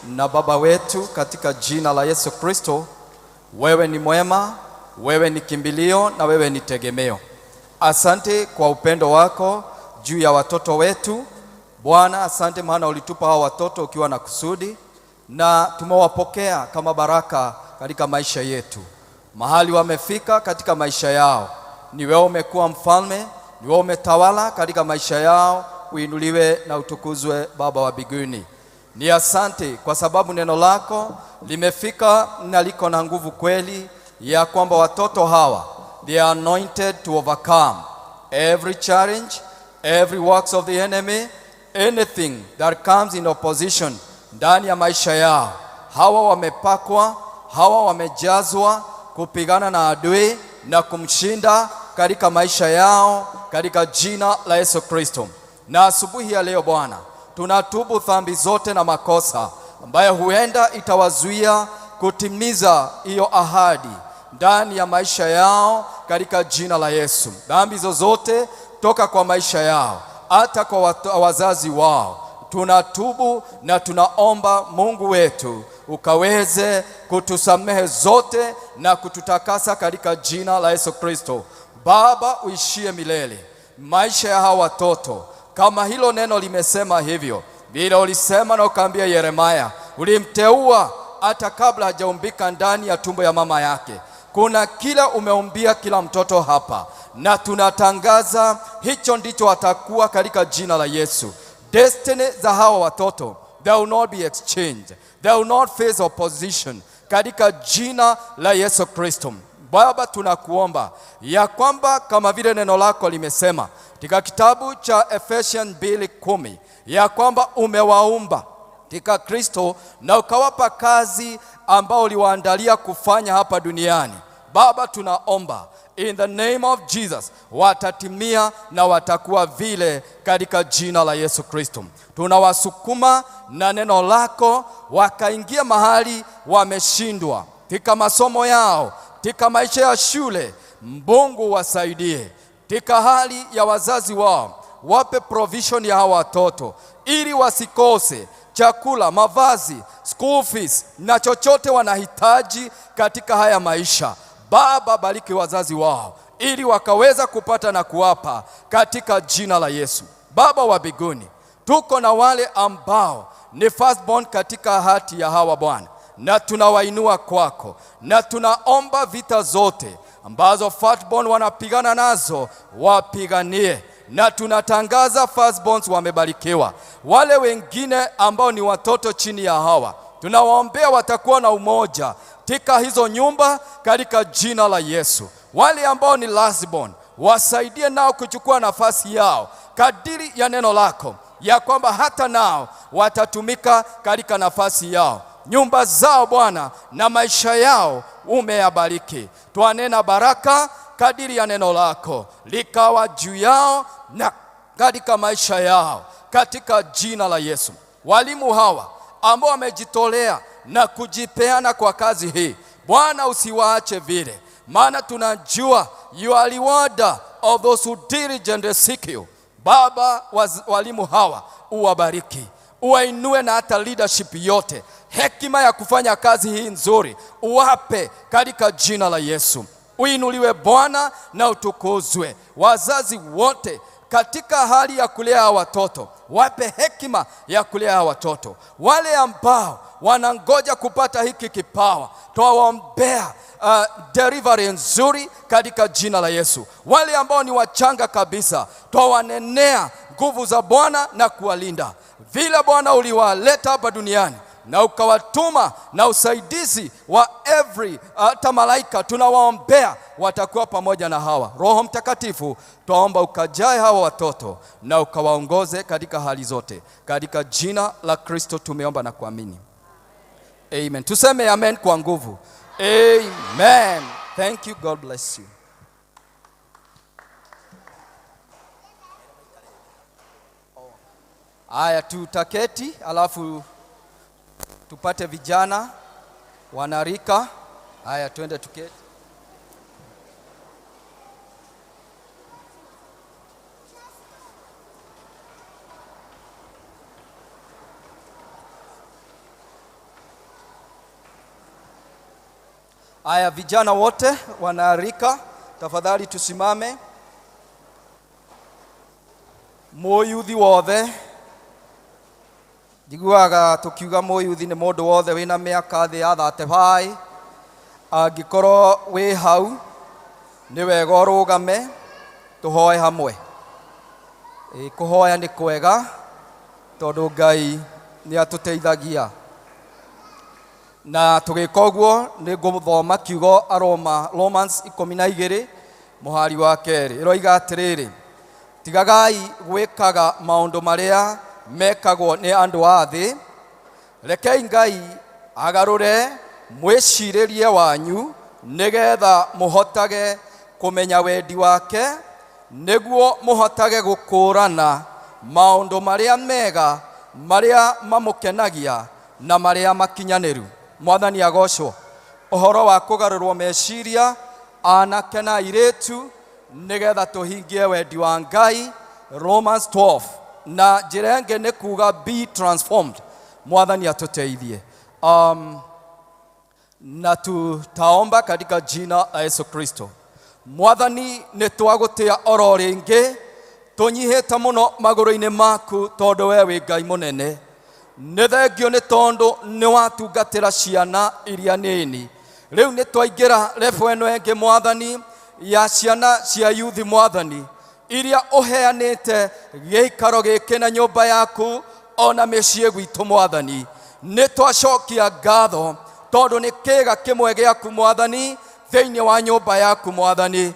na Baba wetu, katika jina la Yesu Kristo, wewe ni mwema, wewe ni kimbilio na wewe ni tegemeo. Asante kwa upendo wako juu ya watoto wetu. Bwana, asante maana ulitupa hawa watoto ukiwa na kusudi na tumewapokea kama baraka katika maisha yetu. Mahali wamefika katika maisha yao, ni wewe umekuwa mfalme, ni wewe umetawala katika maisha yao. Uinuliwe na utukuzwe Baba wa mbinguni. Ni asante kwa sababu neno lako limefika na liko na nguvu kweli, ya kwamba watoto hawa they are anointed to overcome every challenge, every works of the enemy, anything that comes in opposition ndani ya maisha yao. Hawa wamepakwa, hawa wamejazwa kupigana na adui na kumshinda katika maisha yao, katika jina la Yesu Kristo. Na asubuhi ya leo Bwana, tunatubu dhambi zote na makosa ambayo huenda itawazuia kutimiza hiyo ahadi ndani ya maisha yao, katika jina la Yesu. Dhambi zozote toka kwa maisha yao, hata kwa wazazi wao, tunatubu na tunaomba Mungu wetu ukaweze kutusamehe zote na kututakasa katika jina la Yesu Kristo. Baba, uishie milele maisha ya hawa watoto, kama hilo neno limesema hivyo, vile ulisema na ukaambia Yeremaya, ulimteua hata kabla hajaumbika ndani ya tumbo ya mama yake. Kuna kila umeumbia kila mtoto hapa, na tunatangaza hicho ndicho atakuwa katika jina la Yesu. Destiny za hawa watoto, they will not be exchanged, they will not face opposition katika jina la Yesu Kristo. Baba, tunakuomba ya kwamba kama vile neno lako limesema katika kitabu cha Ephesians 2:10 ya kwamba umewaumba katika Kristo na ukawapa kazi ambao uliwaandalia kufanya hapa duniani. Baba, tunaomba in the name of Jesus watatimia na watakuwa vile katika jina la Yesu Kristo. Tunawasukuma na neno lako wakaingia mahali wameshindwa katika masomo yao, katika maisha ya shule. Mungu wasaidie katika hali ya wazazi wao, wape provision ya hawa watoto ili wasikose chakula, mavazi, school fees na chochote wanahitaji katika haya maisha. Baba, bariki wazazi wao ili wakaweza kupata na kuwapa katika jina la Yesu. Baba wa mbinguni, tuko na wale ambao ni firstborn katika hati ya hawa Bwana, na tunawainua kwako na tunaomba vita zote ambazo firstborn wanapigana nazo wapiganie, na tunatangaza firstborns wamebarikiwa. Wale wengine ambao ni watoto chini ya hawa tunawaombea watakuwa na umoja katika hizo nyumba katika jina la Yesu. Wale ambao ni lastborn wasaidie nao kuchukua nafasi yao kadiri ya neno lako, ya kwamba hata nao watatumika katika nafasi yao. Nyumba zao Bwana na maisha yao umeyabariki. Twanena baraka kadiri ya neno lako likawa juu yao na katika maisha yao katika jina la Yesu. Walimu hawa ambao wamejitolea na kujipeana kwa kazi hii, Bwana usiwaache vile, maana tunajua you are rewarder of those who diligently seek you. Baba, walimu hawa uwabariki, uwainue na hata leadership yote, hekima ya kufanya kazi hii nzuri uwape katika jina la Yesu. Uinuliwe Bwana na utukuzwe. Wazazi wote katika hali ya kulea hawa watoto, wape hekima ya kulea hawa watoto. Wale ambao wanangoja kupata hiki kipawa, twawaombea delivery nzuri katika jina la Yesu. Wale ambao ni wachanga kabisa, twawanenea nguvu za Bwana na kuwalinda vile Bwana uliwaleta hapa duniani na ukawatuma na usaidizi wa every hata malaika, tunawaombea watakuwa pamoja na hawa. Roho Mtakatifu, twaomba ukajae hawa watoto na ukawaongoze katika hali zote, katika jina la Kristo tumeomba na kuamini, amen. Tuseme amen kwa nguvu, amen. Thank you, God bless you. Aya, tutaketi alafu tupate vijana wanarika. Haya, twende tuketi. Haya, vijana wote wanarika, tafadhali tusimame. Mũyuthi wothe njiguaga tukiuga mũyuthi nĩ mũndũ wothe wĩna mĩaka thĩ ya 35. Angĩkorwo wĩ hau nĩ wega ũrũgame tũhoe hamwe. Ĩ, kũhoya nĩ kwega tondũ Ngai nĩ atũteithagia, na tũgĩka ũguo nĩ ngũthoma kiugo Aroma, Romans 12 mũhari wa 2 ĩroiga atĩrĩrĩ, tigagai gwĩkaga maũndũ marĩa mekagwo nĩ andũ a thĩ, rekei Ngai agarũre mwĩcirĩrie wanyu nĩgetha mũhotage kũmenya wendi wake, nĩguo mũhotage gũkũũrana maũndũ marĩa mega, marĩa mamũkenagia na marĩa makinyanĩru. Mwathani agocwo. Ũhoro wa kũgarũrwo meciria anake na airĩtu nĩgetha tũhingie wendi wa Ngai, Romans 12, na njĩra ĩngĩ nĩ kuga be transformed. Mwathani atũteithie. Na tutaomba katika jina la Yesu Kristo. Mwathani, nĩ twagũtĩa oro rĩngĩ, tũnyihĩte mũno magũrũ-inĩ maku tondũ we wĩ Ngai mũnene. Nĩ thengio nĩ tondũ nĩ watungatĩra ciana iria nini. Rĩu nĩ twaingĩra level ĩno ĩngĩ Mwathani ya ciana cia yuthi Mwathani, iria ũheanĩte gĩikaro gĩkĩ na nyũmba yaku ona mĩciĩ gwitũ Mwathani. Nĩ twacokia ngatho tondũ nĩ kĩga kĩmwe gĩaku Mwathani thĩinĩ wa nyũmba yaku Mwathani.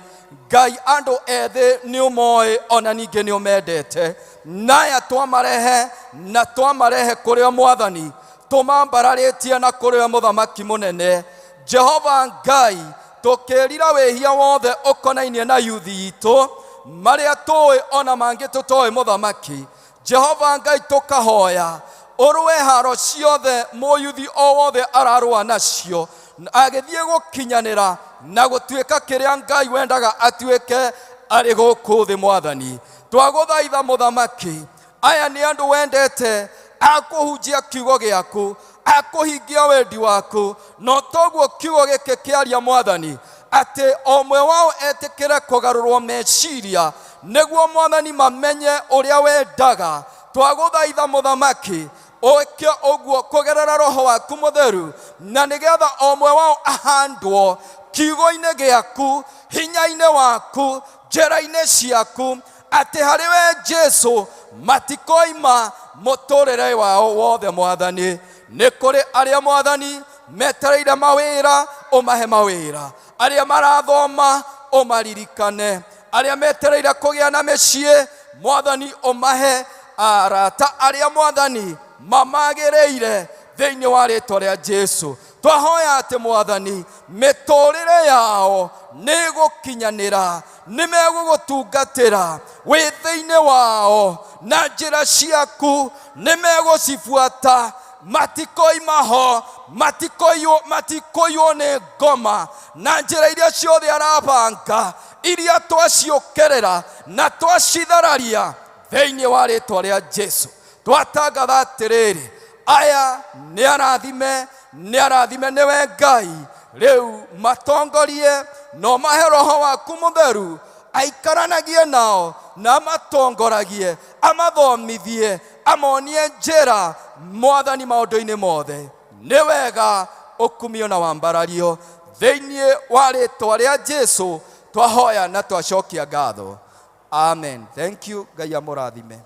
Ngai, andũ ethĩ nĩ ũmoĩ ona ningĩ nĩ ũmendete, naya twamarehe na twamarehe kũrĩ o Mwathani, tũmambararĩtie na kũrĩ o mũthamaki mũnene Jehova Ngai, tũkĩrira wĩhia wothe ũkonainie na yuthi itũ, marĩa tũĩ ona mangĩ tũtoĩ mũthamaki Jehova Ngai, tũkahoya ũrũe haro ciothe mũyuthi o wothe ararũa nacio agĩthiĩ gũkinyanĩra na gũtuĩka kĩrĩa Ngai wendaga atuĩke arĩ gũkũ thĩ Mwathani. Twagũthaitha mũthamaki, aya nĩ andũ wendete akũhunjia kiugo gĩaku, akũhingia wendi waku, no toguo kiugo gĩkĩ kĩaria Mwathani, atĩ o ũmwe wao etĩkĩre kũgarũrwo meciria nĩguo Mwathani mamenye ũrĩa wendaga. Twagũthaitha mũthamaki, ũke ũguo kũgerera Roho waku mũtheru, na nĩgetha o ũmwe wao ahandwo kiugo-inĩ gĩaku, hinya-inĩ waku, njĩra-inĩ ciaku, atĩ harĩ we Jesu matikoima mũtũrĩre wao wothe Mwathani. Nĩ kũrĩ arĩa Mwathani metereire mawĩra, ũmahe mawĩra, arĩa marathoma ũmaririkane, arĩa metereire kũgĩa na mĩciĩ Mwathani ũmahe arata arĩa Mwathani mamagĩrĩire thĩinĩ wa rĩtwa rĩa Jesu. Twahoya atĩ Mwathani mĩtũrĩre yao nĩ gũkinyanĩra, nĩ megũgũtungatĩra wĩ thĩinĩ wao, na njĩra ciaku nĩ megũcibuata, matikoima ho, matikoiywo nĩ ngoma, na njĩra iria ciothe arabanga iria twaciũkerera na twacithararia Thĩinĩ wa rĩtwa rĩa Jesu twatangatha atĩrĩrĩ, aya nĩ arathime, nĩ arathime nĩwe Ngai. Rĩu matongorie no mahe roho waku mũtheru aikaranagie nao na amatongoragie, amathomithie, amonie njĩra Mwathani maũndũ-inĩ mothe. Nĩ wega ũkumio na wambarario thĩinĩ wa rĩtwa rĩa Jesu twahoya na twacokia ngatho. Amen. Thank you. Ngai amũrathime.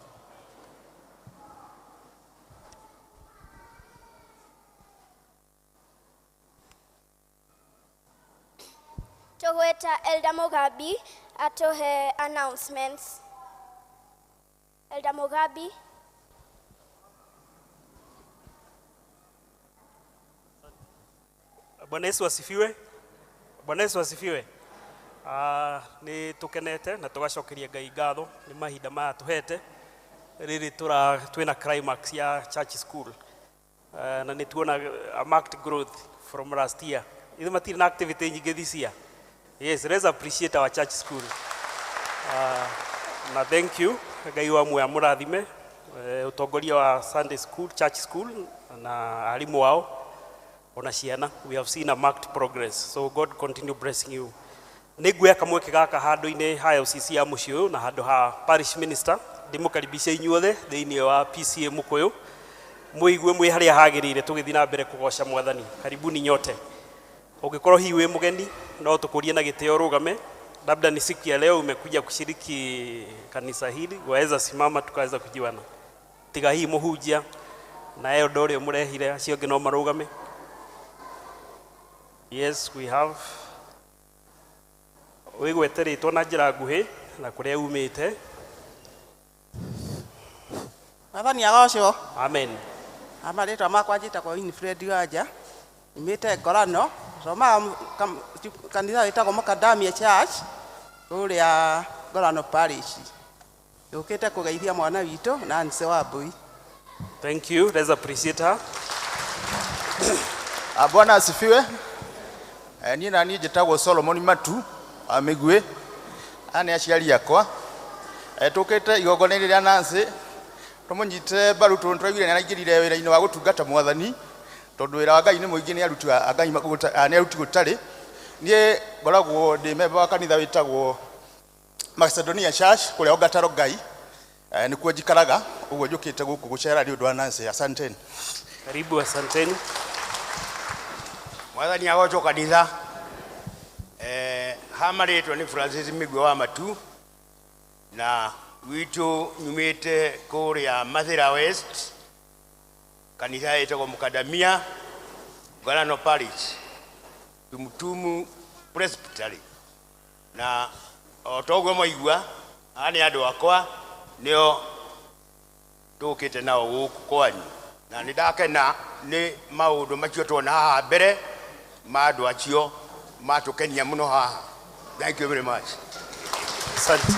Tũgwĩta Elder Mugabi atũhe announcements. Elder Mugabi. Bwana Yesu asifiwe. Bwana Yesu asifiwe. Nĩ tũkenete na tũgacokeria Ngai ngatho nĩ mahinda maya tũhete rĩrĩ twĩna climax ya church school. Na nĩ tuona a marked growth from last year. Ithe matirĩ na activity nyingĩ this year. Yes, let's appreciate our church school. Na thank you Ngai wa muoyo amũrathime, ũtongoria wa Sunday school, church school na arimũ ao ona ciana. We have seen a marked progress, so God continue blessing you. Nĩ nguoya kamweke gaka handũ-inĩ ha LCC ya mũciĩ ũyũ na handũ ha parish minister ndĩmũkaribishe inyuothe thĩinĩ wa PCA Mũkũyũ, mũigue mwĩ harĩa hagĩrĩire tũgĩthiĩ na mbere kũgoca Mwathani. Karibuni nyote. Ũngĩkorwo hihi wĩ mũgeni no tũkũrie na gĩtĩo rũgame, labda ni siku ya leo umekuja kushiriki kanisa hili, waweza simama tukaweza kujuana. Tiga hii mũhunjia na elder ũrĩa mũrehire, acio angĩ no marũgame. Yes, we have. Wĩgwete rĩtwa na njĩra nguhĩ na kũrĩa umĩte. Mwathani agocwo. Amen. Marĩtwa makwa njĩtagwo Winifred Wanja, nyumĩte Ngorano, thomaga kanitha wĩtagwo Macadamia Church kũrĩa Ngorano Parish. Yũkĩte kũgeithia mwana witũ Nancy Wambui. Thank you. Let's appreciate her. Bwana asifiwe. Niĩ na niĩ njĩtagwo Solomon Matu wa Mĩguĩ. Aya nĩ aciari akwa. Tũkĩte igongona-inĩ rĩa Nancy tũmũnyite mbaru tondũ tũraiguire nĩ araingĩrire wĩra-inĩ wa gũtungata Mwathani, tondũ wĩra wa Ngai nĩ mũingĩ, nĩ aruti a Ngai nĩ aruti gũtarĩ. Niĩ ngoragwo ndĩ memba wa kanitha wĩtagwo Macedonia Church kũrĩa Ongataro Ngai. Nĩkuo njikaraga, ũguo njũkĩte gũkũ gũcera nĩ ũndũ wa Nancy. Asanteni. Karibu, asanteni. Mwathani agocwo kanitha. Ha marĩtwa nĩ Francis Mĩgwe wa Matu na gwitũ nyumĩte kũrĩa Mathĩra West, kanitha ĩtagwo Mũkadamia Ngorano Parish, Tumutumu Presbytery. Na o toguo mwaigua, aya nĩ andũ akwa nĩo tũkĩte nao gũkũ kwanyu, na nĩ ndakena nĩ maũndũ macio tuona haha mbere ma andũ acio matũkenia mũno haha. Thank you very much. Asante.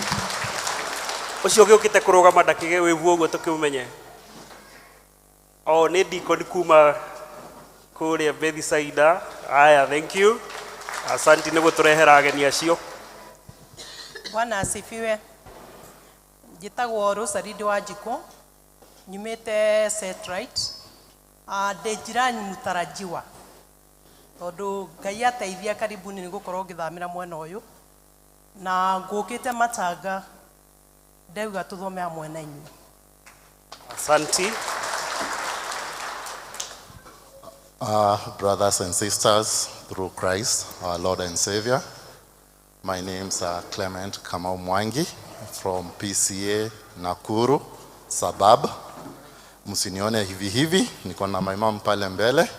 Ũcio ũgĩũkĩte kũrũgama ndakĩge wĩguo ũguo tũkĩũmenye. O nĩ deacon kuma kũrĩa Bethsaida. Aya, thank you. Asante nĩ gũtũrehera ageni acio. Bwana asifiwe. Njĩtagwo Rosalie Wanjikũ, nyumĩte Setright. Ndĩ jirani mũtarajiwa, tondũ Ngai ateithia karibuni nĩ gũkorwo ngĩthamĩra mwena ũyũ, na ngũkĩte matanga ndauga tũthome hamwe na inyuĩ. Asante. Brothers and sisters through Christ, our Lord and Savior. My name's Clement Kamau Mwangi from PCA Nakuru, Sabab. Msinione hivi hivi, niko na my mom pale mbele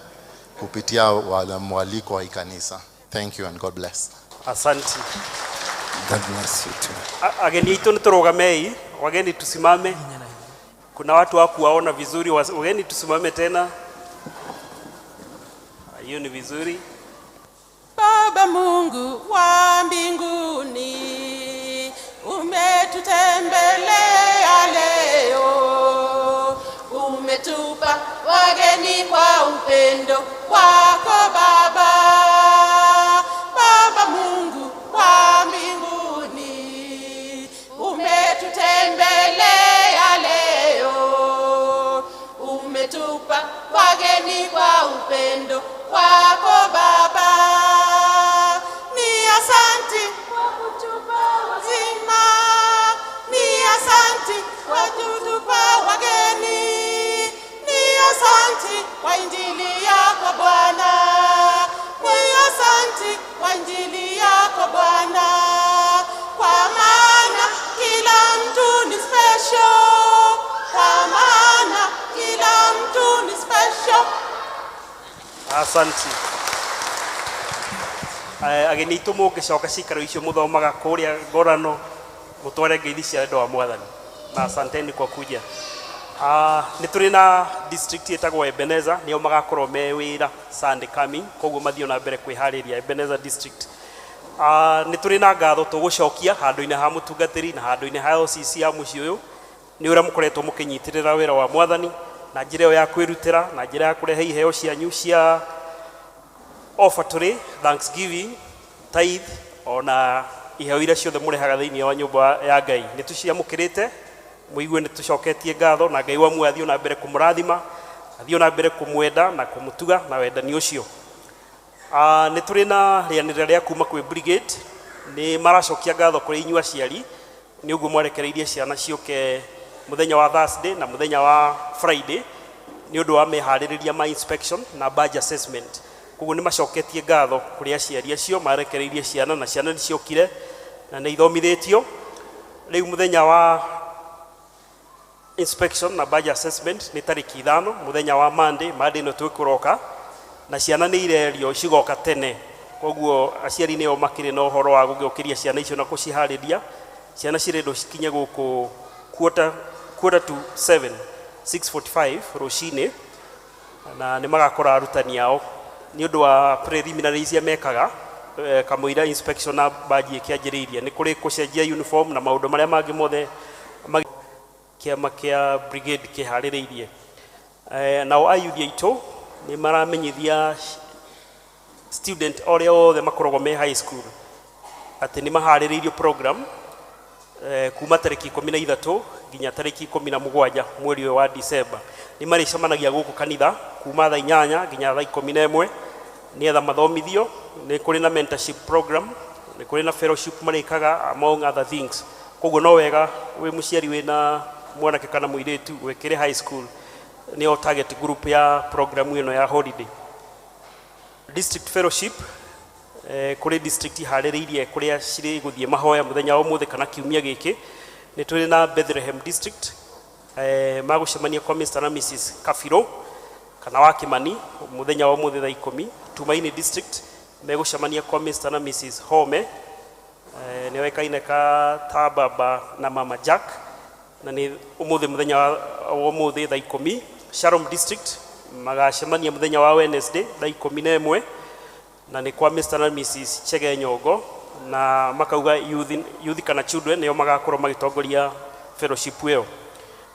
kupitia wale mwaliko wa kanisa. Thank you and God bless. Asante. God bless you too. Ageni aitu nĩ tũrũgamei, wageni tusimame. Kuna watu hawakuwaona vizuri, wageni tusimame tena. Hiyo ni vizuri. Baba Mungu wa mbinguni, umetutembelea leo, umetupa wageni kwa upendo wako Baba. Baba Mungu wa mbinguni, umetutembelea Asante. Ageni aitũ mũngĩcoka cikaro icio mũthomaga kũrĩa ngorano mũtware ngeithi cia wendo wa mwathani na asanteni kwa kuja. Nĩ tũrĩ na district ĩtagwo Ebeneza, nĩo magakorwo me wĩra Sunday coming, koguo mathiĩ na mbere kwĩharĩria Ebeneza district. Nĩ tũrĩ na ngatho tũgũcokia handũ-inĩ ha mũtungatĩri na handũ-inĩ ha OCC ya mũciĩ ũyũ nĩ ũrĩa mũkoretwo mũkĩnyitĩrĩra wĩra wa mwathani na njĩra ĩyo ya kwĩrutĩra na njĩra ya kũrehe iheo cianyu cia offertory, thanksgiving, tithe ona iheo iria ciothe mũrehaga thĩinĩ wa nyũmba ya Ngai. Nĩ tũciamũkĩrĩte, mũigue nĩ tũcoketie ngatho na Ngai wa muoyo athiĩ na mbere kũmũrathima, athiĩ na mbere kũmwenda na kũmũtuga na wendani ũcio. Nĩ tũrĩ na rĩanĩrĩra rĩa kuma kwĩ brigade, nĩ maracokia ngatho kũrĩ inyuĩ aciari nĩ ũguo mwarekereirie ciana ciũke mũthenya wa Thursday na mũthenya wa Friday nĩ ũndũ wa meharĩrĩria ma inspection na badge assessment. Koguo nĩ macoketie ngatho kũrĩ aciari acio marekereirie ciana na ciana nĩ ciokire na nĩ ithomithĩtio. Rĩu mũthenya wa inspection na badge assessment nĩ tarĩki 5 mũthenya wa Monday, Monday ĩno twĩkũroka na ciana nĩ irerio cigoka tene, koguo aciari nĩo makĩrĩ na ũhoro wa gũgĩũkĩria ciana icio na kũciharĩria. Ciana cirendwo cikinye gũkũ 6:45 6:45 rũcinĩ na nĩ magakora arutani ao nĩ ũndũ wa preliminary iria mekaga kamũira inspection na badge ĩkĩanjĩrĩirie. Nĩ kũrĩ kũcenjia uniform na maũndũ marĩa mangĩ mothe kĩama kĩa brigade kĩharĩrĩirie. Nao ayuthi aitũ nĩ maramenyithia student arĩa othe makoragwo me high school atĩ nĩ maharĩrĩirio program kuma tarĩki 13 nginya tarĩki 17 mweri ũyũ wa December. Nĩ marĩcemanagia gũkũ kanitha kuma thaa 8 nginya thaa 11 nĩgetha mathomithio. Nĩ kũrĩ na mentorship program, nĩ kũrĩ na fellowship marĩkaga among other things. Koguo no wega wĩ mũciari wĩna mwanake kana mũirĩtu wĩkĩre high school, nĩyo target group ya program ĩno ya holiday. District fellowship, kũrĩ district iharĩrĩirie kũrĩa cirĩ gũthiĩ mahoya mũthenya wa ũmũthĩ kana kiumia gĩkĩ. Nĩ tũrĩ na Bethlehem district, magũcemania kwa Mr na Mrs Kabirũ kana wa Kimani mũthenya wa ũmũthĩ thaa 10. Tumaini district megũcemania kwa Mr na Mrs Home, nĩoĩkaine ka ta baba na mama Jack, na nĩ ũmũthĩ mũthenya wa ũmũthĩ thaa 10. Shalom district magacemania mũthenya wa Wednesday thaa 11 na nĩ kwa Mr na Mrs Chege Nyongo, na makauga youth kana children nĩo magakorwo magĩtongoria fellowship ĩyo.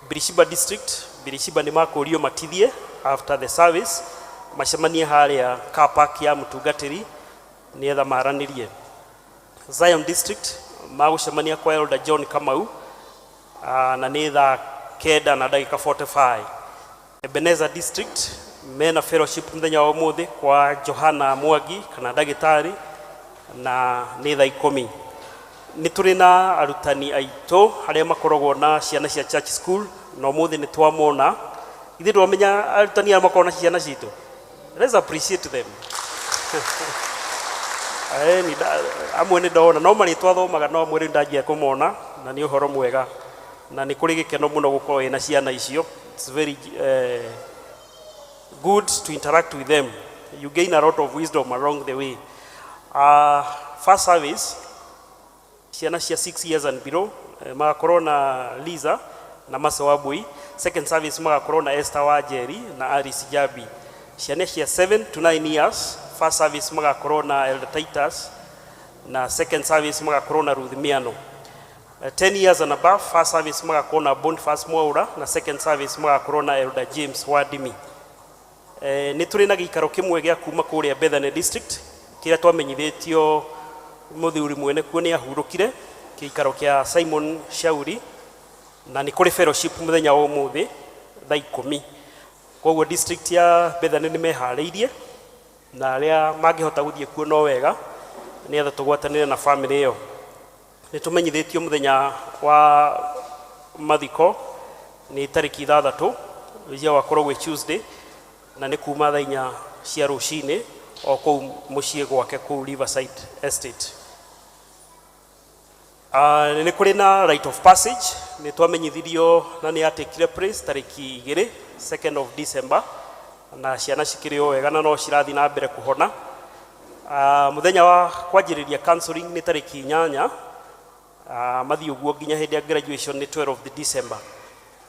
Birishiba district, Birishiba nĩ makũrio matithie after the service macemanie harĩa car park ya mũtungatĩri nĩgetha maranĩrie. Zion district magũcemania kwa Elder John Kamau, na nĩ thaa 9 na ndagĩka 45. Ebenezer district mena fellowship mũthenya wa ũmũthĩ kwa Johana Mwangi kana ndagĩtarĩ na nĩ thaa 10. Nĩ tũrĩ na arutani aitũ arĩa makoragwo na ciana cia church school na ũmũthĩ nĩ twamona. Ithuĩ twamenya arutani arĩa makoragwo na ciana citũ, let's appreciate them. Amwe nĩ ndona no marĩtwa thomaga no amwe rĩu ndanjia kũmona na nĩ ũhoro mwega na nĩ kũrĩ gĩkeno mũno gũkorwo wĩna ciana icio. It's very good to interact with them. You gain a lot of wisdom along the way. First service ciana cia 6 years and below magakorwo na Liza na Maso Wabui. Second service magakorwo na Esther Wanjeri na Alice Jabi. Ciana cia 7 to 9 years first service magakorwo na Elder Titus na second service magakorwo na Ruth Miano. 10 years and above first service magakorwo na Boniface Mwaura na second service magakorwo na Elder James Wadimi. Nĩ tũrĩ na gĩikaro kĩmwe gĩa kuma kũrĩa Bethany district kĩrĩa twamenyithĩtio mũthuri mwene kuo nĩ ahurũkire, gĩikaro kĩa Simon Shauri, na nĩ kũrĩ fellowship mũthenya wa ũmũthĩ thaa 10. Koguo district ya Bethany nĩ meharĩirie na arĩa mangĩhota gũthiĩ kuo no wega nĩgetha tũgwatanĩre na family ĩyo. Nĩ tũmenyithĩtio mũthenya wa mathiko nĩ tarĩki 6 ũcio wakorwo gwĩ Tuesday na nĩ kuma thaa 4 cia rũcinĩ o kũu mũciĩ gwake kũu Riverside Estate. Nĩ kũrĩ na rite of passage, nĩ twamenyithirio na nĩ yatekire place tarĩki 2 2nd of December Na ciana cikĩrĩ o wega na no cirathiĩ na mbere kũhona. Mũthenya wa kwanjĩrĩria counseling nĩ tarĩki 8, mathiĩ ũguo nginya hĩndĩ ya graduation nĩ 12 December.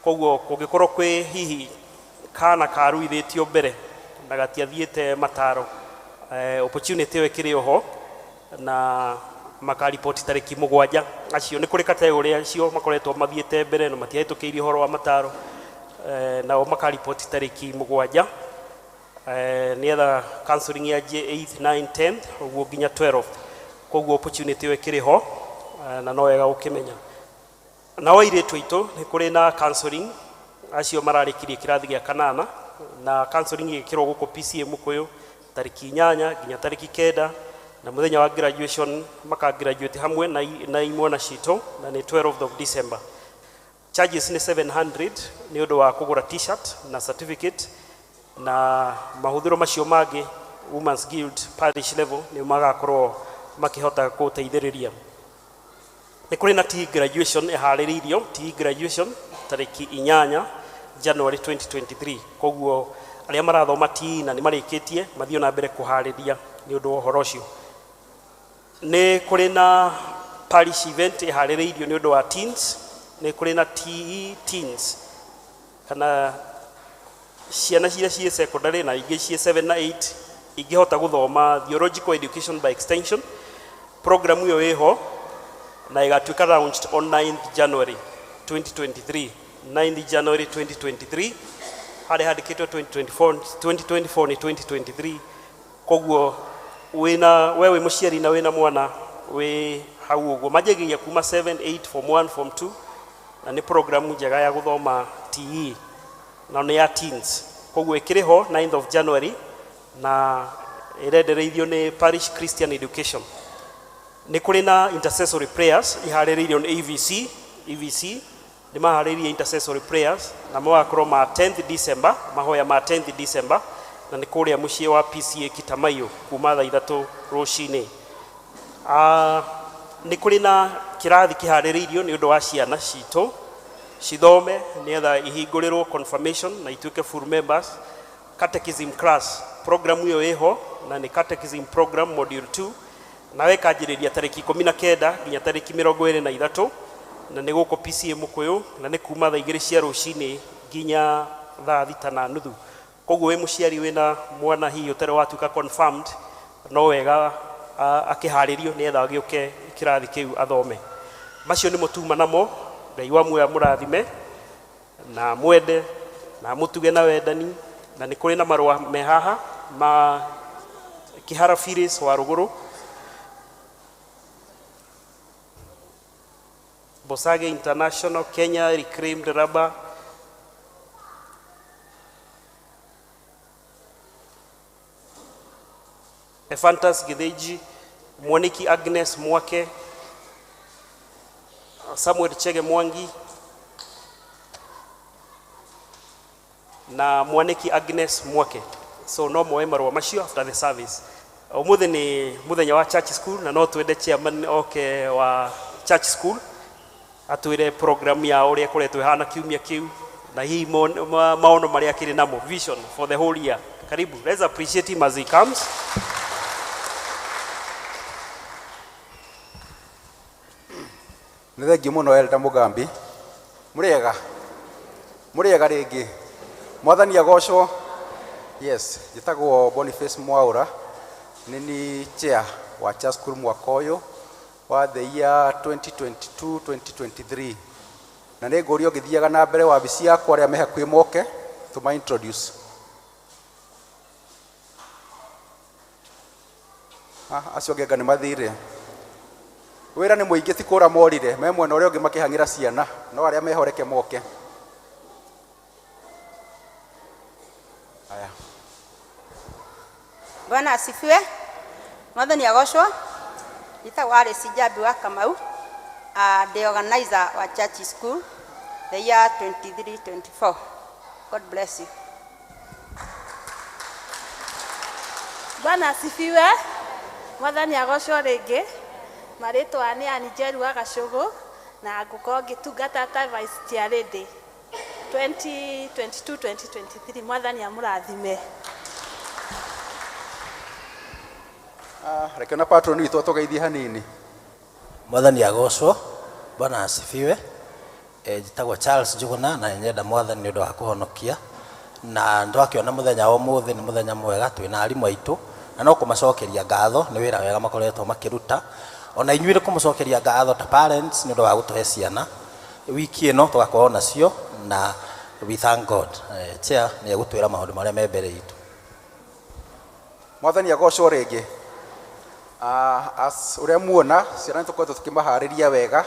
Koguo kũngĩkorwo kwĩ hihi kana karuithĩtio mbere na gatiathiĩte mataro, opportunity ĩyo ĩkĩrĩ oho na makariboti tarĩki 7. Acio nĩ kũrĩ kategori acio makoretwo mathiĩte mbere na matiahĩtũkĩirie ũhoro wa mataro, nao makariboti tarĩki 7, nĩgetha counseling yanjie 8, 9, 10 ũguo nginya 12. Koguo opportunity ĩyo ĩkĩrĩ ho, na no wega gũkĩmenya. Nao airĩtu aitũ nĩ kũrĩ na counseling, acio mararĩkirie kĩrathi gĩa kanana, na counseling ĩgĩkĩrwo gũkũ PCA Mũkũyũ tarĩki 8 nginya tarĩki 9, na mũthenya wa graduation maka graduate hamwe na imwana citũ, na nĩ 12th of December. Charges nĩ 700 nĩ ũndũ wa kũgũra t-shirt na certificate, na mahũthĩro macio mangĩ Women's Guild parish level nĩ magakorwo makĩhota gũteithĩrĩria. Nĩ kũrĩ na tea graduation ĩharĩrĩirio, tea graduation tarĩki 8 January 2023. Koguo arĩa marathoma tea na nĩ marĩkĩtie mathiĩ na mbere kũharĩria nĩ ũndũ wa ũhoro ũcio. Nĩ kũrĩ na parish event ĩharĩrĩirio nĩ ũndũ wa teens, nĩ kũrĩ na TE teens kana ciana ciria ciĩ secondary na ingĩ ciĩ 7 na 8 ingĩhota gũthoma theological education by extension. Program ĩyo ĩho na ĩgatuĩka launched on 9th January 2023. 9th January 2023, harĩa handĩkĩtwo 2024, 2024 nĩ 2023. Koguo wĩna we wĩ mũciari na wĩna mwana wĩ hau ũguo manjagia kuma 7, 8, form 1, form 2, na nĩ programu njega ya gũthoma TE na nĩ ya teens. Koguo ĩkĩrĩ ho 9th of January na ĩrendereithio nĩ Parish Christian Education. Nĩ kũrĩ na intercessory prayers iharĩrĩirio nĩ EVC. EVC nĩ maharĩrĩirie intercessory prayers na magakorwo ma 10th December, mahoya ma 10th December, na nĩ kũrĩa mũciĩ wa PCA Kitamayo kuma thaa 3 rũcinĩ. Nĩ kũrĩ na kĩrathi kĩharĩrĩirio nĩ ũndũ wa ciana citũ cithome nĩgetha ihingũrĩrwo confirmation na ituĩke full members. Catechism class program ĩyo ĩho na nĩ catechism program module 2, nawe ĩkanjĩrĩria tarĩki 19 nginya tarĩki 23, na nĩ gũkũ PCA Mũkũyũ, na nĩ kuma thaa 2 cia rũcinĩ nginya thaa 6:30. Koguo wĩ mũciari wĩna mwana hihi ũtarĩ watuĩka confirmed, no wega akĩharĩrio nĩgetha agĩũke kĩrathi kĩu athome. Macio nĩmo tuma namo. Ngai wa muoyo amũrathime na mwende na mũtuge na wendani, na nĩ kũrĩ na marũa me haha ma Kĩhara Phyllis wa Rũgũrũ, Bosage International Kenya Reclaimed Rubber, Ephantus Githinji, Mwaniki Agnes Mwake, Samuel Chege Mwangi na Mwaniki Agnes Mwake. So no moe marũa macio after the service. Ũmũthĩ nĩ mũthenya wa church school na no twende chairman oke wa church school atwĩre program ya ũrĩa ĩkoretwo ĩhana kiumia kĩu na hihi maono marĩa akĩrĩ namo, vision for the whole year. Karibu, let's appreciate him as he comes. Nĩ thengiũ mũno Elder Mugambi. Mũrĩega? Mũrĩega rĩngĩ. Mwathani agocwo. Yes, njĩtagwo Boniface Mwaũra. Nĩ ni chair wa church school mwaka ũyũ wa the year 2022-2023. Na nĩ ngũrio ngĩthiaga na mbere wabici yakwa arĩa me hakuhĩ moke tũma introduce. Acio angĩ anga nĩ mathire. Wĩra nĩ mũingĩ ti kũra morire, me mwena ũrĩa ũngĩ makĩhang'ĩra ciana, no arĩa mehoreke moke. Aya. Bwana asifiwe. Mwathani agocwo. Njĩtagwo Alice Njambi wa Kamau, the organizer wa church school the year 23-24. God bless you. Bwana asifiwe. Mwathani agocwo rĩngĩ. Marĩtwa nĩ Ann Njeru wa Gacũgũ na ngũkorwo ngĩtungata ta vice chair lady. 2022 2023. Mwathani amũrathime. Ah, reke na patron witũ atũgeithie hanini. Mwathani agocwo. Bwana asifiwe. Njĩtagwo Charles Njuguna na nyenda mwathani nĩ ũndũ wa kũhonokia, na ndwakiona mũthenya wa ũmũthĩ nĩ mũthenya mwega twĩna arimũ aitũ, na no kũmacokeria ngatho nĩ wĩra wega makoretwo makĩruta. Ona inyuĩ nĩ kũmũcokeria ngatho ta parents nĩ ũndũ wa gũtũhe ciana wiki ĩno tũgakorwo nacio, na we thank God. Chair nĩ egũtwĩra maũndũ marĩa me mbere itũ. Mwathani agocwo rĩngĩ. As ũrĩa muona, ciana nĩ tũkoretwo tũkĩmaharĩria wega,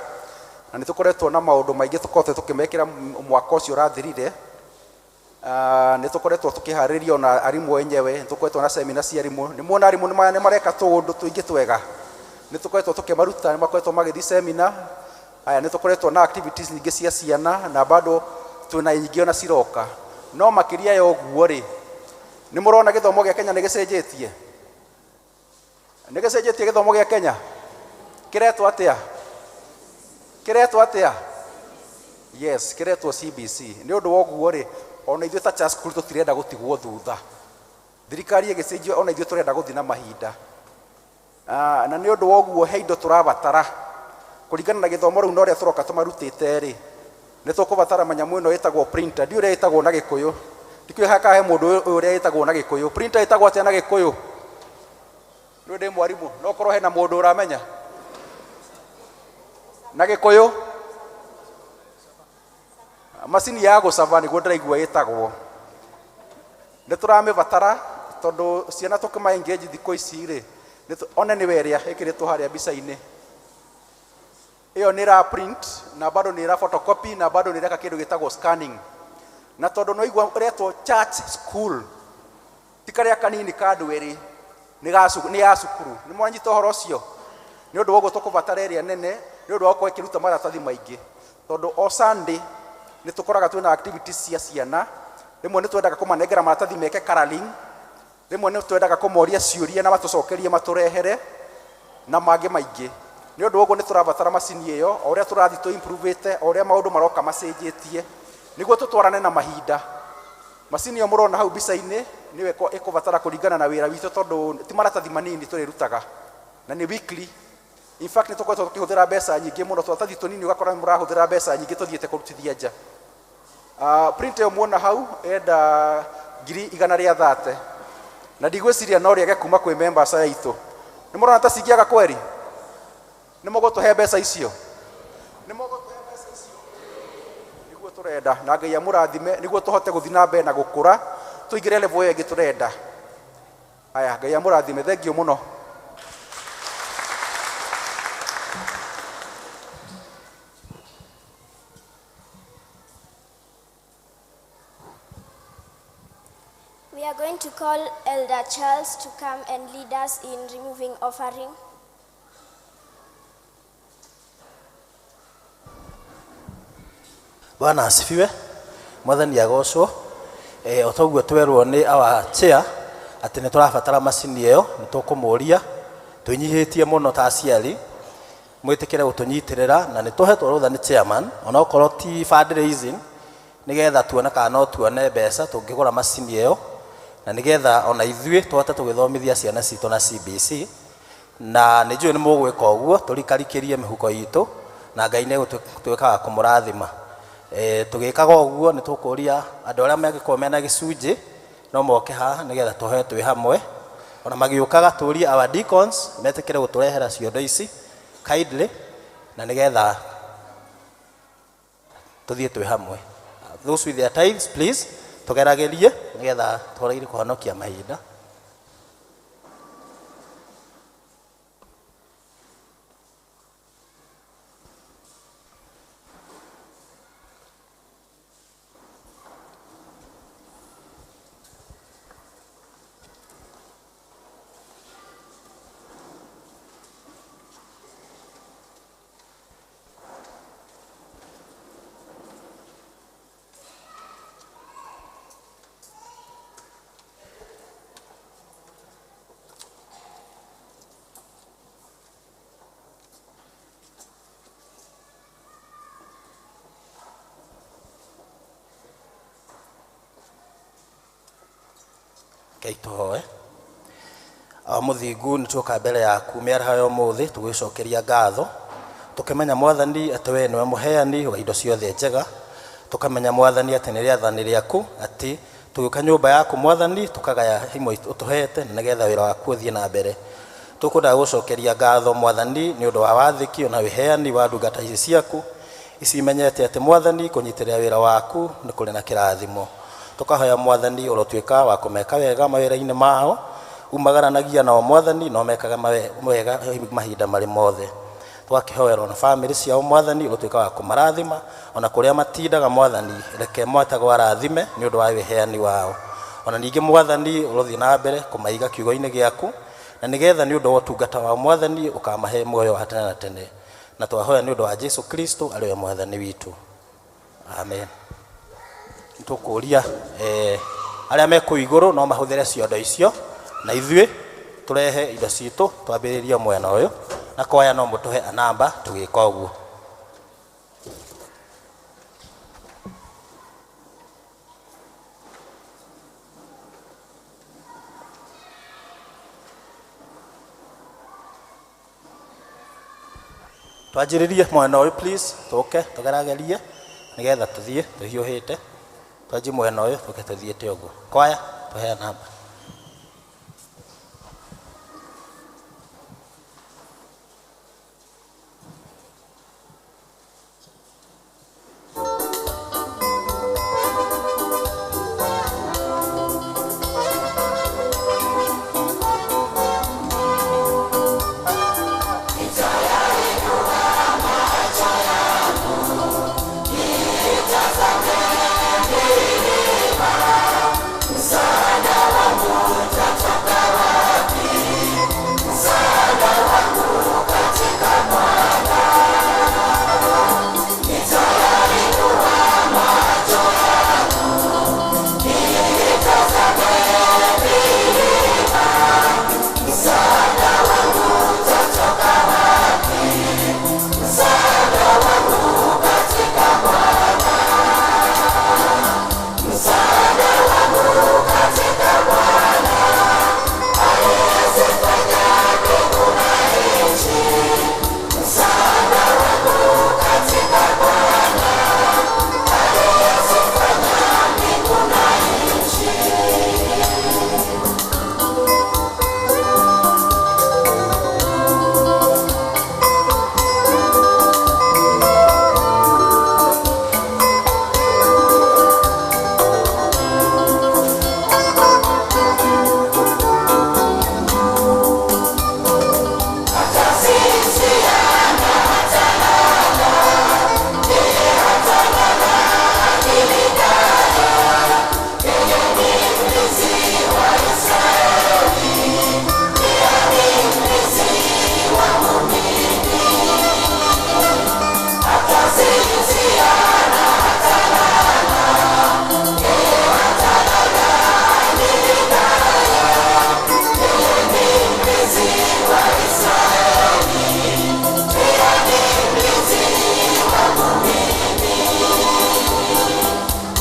na nĩ tũkoretwo na maũndũ maingĩ tũkoretwo tũkĩmekĩra mwaka ũcio ũrathirire. Nĩ tũkoretwo tũkĩharĩria ona arimũ enyewe, nĩ tũkoretwo na semina cia arimũ. Nĩ muona arimũ nĩ mareka tũũndũ tũingĩ twega. Nĩ tũkoretwo tũkĩmaruta, nĩ makoretwo magĩthiĩ semina. Aya, nĩ tũkoretwo na activities nyingĩ cia ciana, na bado twĩna nyingĩ ona ciroka. No makĩria ya ũguo rĩ, nĩ mũrona gĩthomo gĩa Kenya nĩ gĩcenjetie. Nĩ gĩcenjetie gĩthomo gĩa Kenya. Kĩretwo atĩa? Kĩretwo atĩa? Yes, kĩretwo CBC. Nĩ ũndũ wa ũguo rĩ, ona ithuĩ ta church school tũtirenda gũtigwo thutha. Thirikari ĩgĩcenjio, ona ithuĩ tũrenda gũthiĩ na mahinda. Na nĩ ũndũ wa ũguo he indo tũrabatara kũringana na gĩthomo rĩu na ũrĩa tũroka tũmarutĩte rĩ, nĩ tũkũbatara manyamũ ĩno ĩtagwo printer. Ndiũĩ ũrĩa ĩtagwo na Gĩkũyũ. Ndikũĩ kana he mũndũ ũyũ ũrĩa ĩtagwo na Gĩkũyũ. Printer ĩtagwo atĩa na Gĩkũyũ? Nĩ ndĩ mwarimũ, no korwo hena mũndũ ũramenya na Gĩkũyũ. Macini ya gũcaba nĩguo ndĩraigua ĩtagwo. Nĩ tũramĩbatara tondũ ciana tũkĩma engage thikũ ici rĩ, one nĩwe ĩrĩa ĩkĩrĩtwo harĩa mbica-inĩ. Ĩyo nĩ ĩra print na bado nĩ ĩra photocopy na bado nĩ ĩreka kĩndũ gĩtagwo scanning. Na tondũ no igua ĩretwo church school, ti karĩa kanini ka andũ erĩ, nĩ ya cukuru. Nĩ mwanyita ũhoro ũcio? Nĩ ũndũ wa ũguo tũkũbatara ĩrĩa nene, nĩ ũndũ wa gũkorwo ĩkĩruta maratathi maingĩ. Tondũ o Sunday nĩ tũkoraga twĩna activities cia ciana. Rĩmwe nĩ twendaga kũmanengera maratathi meke caroling, rĩmwe nĩ twendaga kũmoria ciũria na matũcokerie matũrehere, na mangĩ maingĩ. Nĩ ũndũ wa ũguo nĩ tũrabatara macini ĩyo, o ũrĩa tũrathiĩ tũ improve-ĩte, o ũrĩa maũndũ maroka macenjetie, nĩguo tũtwarane na mahinda. Macini ĩyo mũrona hau mbica-inĩ nĩyo ĩkũbatara kũringana na wĩra witũ, tondũ ti maratathi manini tũrĩrutaga, na nĩ weekly. In fact, nĩ tũkoretwo tũkĩhũthĩra mbeca nyingĩ mũno, tũratathi tũnini ũgakora nĩ mũrahũthĩra mbeca nyingĩ tũthiĩte kũrutithia nja. Print ĩyo muona hau ĩrenda 130,000, na ndigwĩciria no rĩage kuma kwĩ members aya aitũ. Nĩ mũrona ta cingĩaga kweri? Nĩ mũgũtũhe mbeca icio? Nĩ mũgũtũhe mbeca icio? Nĩguo tũrenda, na Ngai amũrathime nĩguo tũhote gũthiĩ na mbere na gũkũra, tũingĩre level ĩyo ĩngĩ tũrenda. Aya, Ngai amũrathime, thengiũ mũno. We are going to call Elder Charles to come and lead us in removing offering. Bwana asifiwe. Mwathani agocwo. O toguo twerwo nĩ our chair atĩ nĩ tũrabatara macini ĩyo, nĩ tũkũmũria twĩnyihĩtie mũno ta aciari mwĩtĩkĩre gũtũnyitĩrĩra, na nĩ tũhetwo rũtha nĩ chairman onokorwo ti fundraising, nĩgetha tuone kana no tuone mbeca tũngĩgũra macini ĩyo, na nĩgetha ona ithuĩ tũhote tũgĩthomithia ciana citũ na CBC. Na nĩ njũĩ nĩ mũgwĩka ũguo, tũrikarikĩrie mĩhuko itũ, na Ngai nĩ egũtuĩka wa kũmũrathima. Tũgĩkaga ũguo nĩ tũkũria andũ arĩa mangĩkorwo mena gĩcunjĩ no moke haha nĩgetha tũhoe twĩ hamwe. Ona magĩũkaga tũrie our deacons metĩkĩre gũtũrehera ciondo ici kindly, na nĩgetha tũthiĩ twĩ hamwe. Those with their tithes, please, tũgeragĩrie nĩgetha tũhoreire kũhonokia mahinda. Rekei tũhoe. Awa Mũthingu, nĩ tuoka mbere yaku mĩaraho ya ũmũthĩ tũgĩcokeria ngatho, tũkĩmenya Mwathani atĩ we nĩwe mũheani wa indo ciothe njega, tũkamenya Mwathani atĩ nĩ rĩathani rĩaku atĩ tũgĩũka nyũmba yaku Mwathani tũkagaya imwe ũtũhete na nĩgetha wĩra waku ũthiĩ na mbere. Tũkwendaga gũcokeria ngatho Mwathani nĩ ũndũ wa wathĩki ona wĩheani wa ndungata ici ciaku ici imenyete atĩ Mwathani kũnyitĩrĩra wĩra waku nĩ kũrĩ na kĩrathimo. Tũkahoya Mwathani ũrotuĩka wa kũmeka wega mawĩra-inĩ mao, umagaranagia nao Mwathani no mekaga wega mahinda marĩ mothe. Twakĩhoera ona bamĩrĩ ciao Mwathani ũrotuĩka wa kũmarathima ona kũrĩa matindaga Mwathani, reke mwatagwo arathime nĩ ũndũ wa wĩheani wao. Ona ningĩ Mwathani ũrothiĩ na mbere kũmaiga kiugo-inĩ gĩaku na nĩgetha nĩ ũndũ wa ũtungata wao Mwathani ũkamahe muoyo wa tene na tene. Na twahoya nĩ ũndũ wa Jesu Kristo arĩ we Mwathani witũ, amen. Tũkũria arĩa me kũu igũrũ no mahũthĩre ciondo icio na ithuĩ tũrehe indo citũ twambĩrĩrie mwena ũyũ, na kwaya no mũtũhe anamba tũgĩka ũguo. Twanjĩrĩrie mwena ũyũ please, tũke tũgeragerie nĩgetha tũthiĩ tũhiũhĩte. Twanjie mwena ũyũ tũke tũthiĩte ũguo. Kwaya tũhe namba. Msaada wangu utatoka wapi? Msaada wangu katika Bwana. Nitayainua macho yangu nitazame milima. Msaada wangu utatoka wapi? Msaada wangu katika Bwana. Msaada wangu katika Bwana, aliyezifanya mbingu na nchi. Msaada wangu katika Bwana, aliyezifanya mbingu na nchi.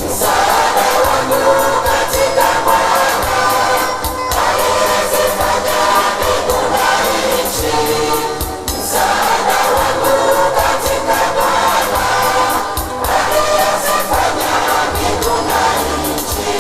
Msaada wangu katika Bwana, aliyezifanya mbingu na nchi. Msaada wangu katika Bwana, aliyezifanya mbingu na nchi.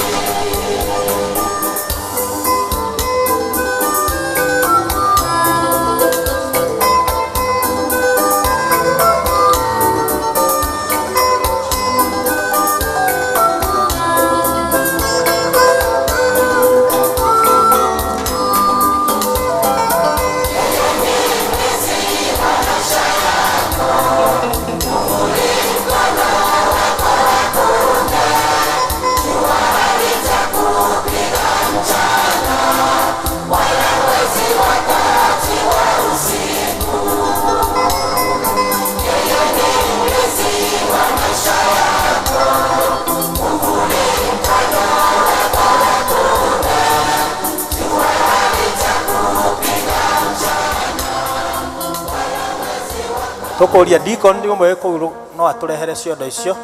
Tũkũria deacon ũmwe wĩ kũu no atũrehere ciondo icio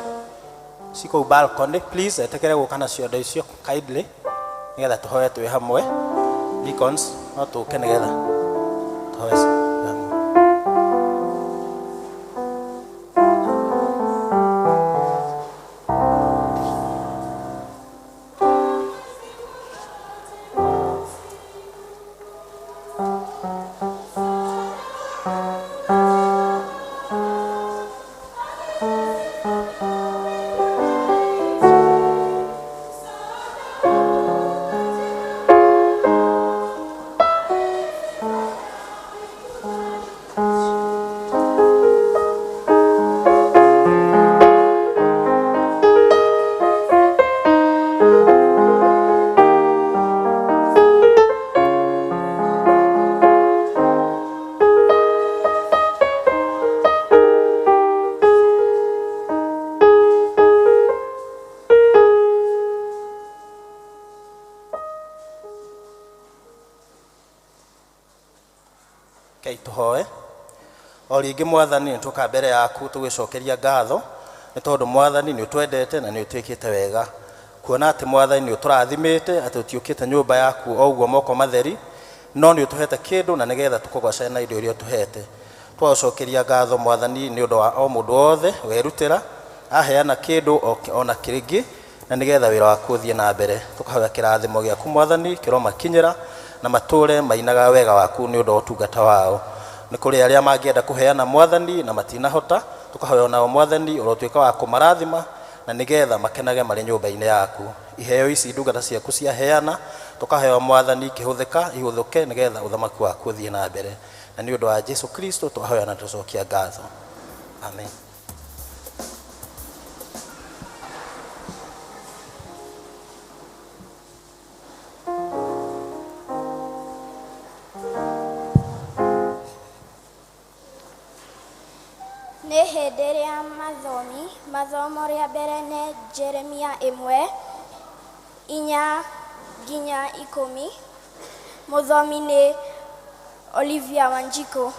ci kũu balcony please, etĩkĩre gũka na ciondo icio kindly. Nĩgetha tũhoe twĩ hamwe. Deacons, no tũke nĩgetha tũhoe hamwe. Rekei tũhoe. O rĩngĩ Mwathani, nĩ tũka mbere yaku tũgĩcokeria ngatho nĩ tondũ Mwathani nĩ ũtwendete na nĩ ũtwĩkĩte wega, kuona atĩ Mwathani nĩ ũtũrathimĩte atĩ ũtiũkĩte nyũmba yaku o ũguo moko matheri, no nĩ ũtũhete kĩndũ na nĩgetha tũkũgocane na indo iria ũtũhete. Twagũcokeria ngatho Mwathani nĩ ũndũ wa o mũndũ wothe werutĩra aheana kĩndũ ona kĩngĩ na nĩgetha wĩra waku ũthiĩ na mbere. Tũkahoya kĩrathimo gĩaku Mwathani kĩromakinyĩra na matũre mainaga wega waku nĩ ũndũ wa ũtungata wao. Nĩ kũrĩ arĩa mangĩenda kũheana Mwathani na matinahota, tũkahoya onao Mwathani ũrotuĩka wa kũmarathima na nĩgetha makenage marĩ nyũmba-inĩ yaku. Iheo ici ndungata ciaku ciaheana, tũkahoya Mwathani ikĩhũthĩka ihũthũke nĩgetha ũthamaki waku ũthiĩ na mbere. Na nĩ ũndũ wa Jesu Kristo twahoya na tũcokia ngatho. Amen. Nĩ hĩndĩ rĩa mathomi. Mathomo rĩa mbere nĩ Jeremia 1:4 nginya 10. Mũthomi nĩ Olivia Wanjiku.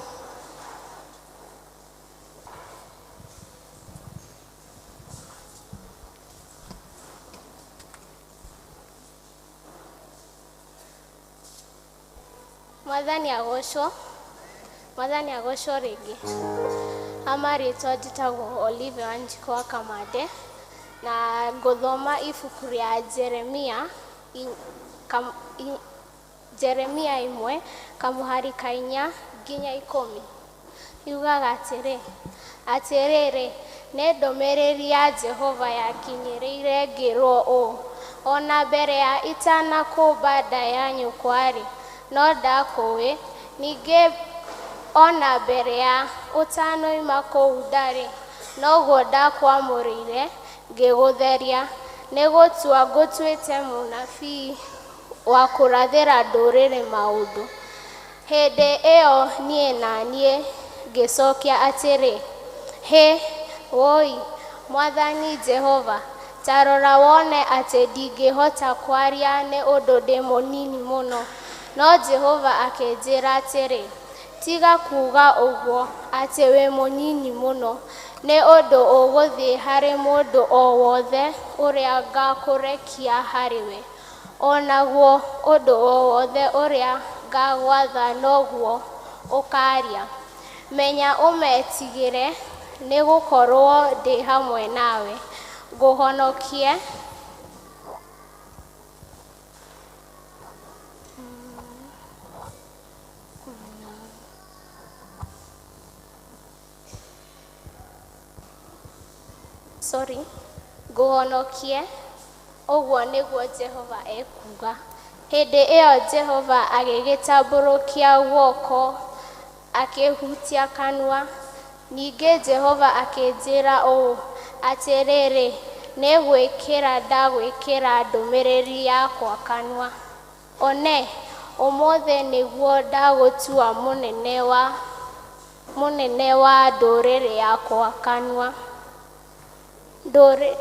Mwathani agocwo. Mwathani agocwo rĩngĩ. Ama rĩtwa njĩtagwo Olivia Wanjikũ wa Kamande na ngũthoma ibuku rĩa Jeremia Jeremia 1:4 nginya 10. Yugaga atĩrĩ, atĩrĩrĩ, nĩ ndũmĩrĩri ya Jehova yakinyĩrĩire ngĩrwo ũũ: ona mbere ya itanakũmba nda ya nyũkwa-rĩ, no ndakũũĩ, ningĩ ona mbere ya ũtanoima kũu nda-rĩ, noguo ndakwamũrĩire ngĩgũtheria, nĩ gũtua ngũtuĩte mũnabii wa kũrathĩra ndũrĩrĩ maũndũ. Hĩndĩ ĩyo niĩ na niĩ ngĩcokia atĩrĩ, hĩ wũi, Mwathani Jehova, ta rora wone atĩ ndingĩhota kwaria nĩ ũndũ ndĩ mũnini mũno. No Jehova akĩnjĩra atĩrĩ, tiga kuuga ũguo atĩ wĩ mũnini mũno, nĩ ũndũ ũgũthiĩ harĩ mũndũ o wothe ũrĩa ngakũrekia harĩ we, o naguo ũndũ o wothe ũrĩa ngagwatha noguo ũkaaria. Menya ũmetigĩre, nĩ gũkorwo ndĩ hamwe nawe ngũhonokie. Sorry, ngũhonokie, ũguo nĩguo Jehova ekuuga. Hĩndĩ ĩyo Jehova agĩgĩtambũrũkia guoko akĩhutia kanua. Ningĩ Jehova akĩnjĩra ũũ, atĩrĩrĩ, nĩ gwĩkĩra ndagwĩkĩra ndũmĩrĩri yakwa kanua. One, ũmũthĩ nĩguo ndagũtua mũnene wa ndũrĩrĩ yakwa kanua. Ndũrĩ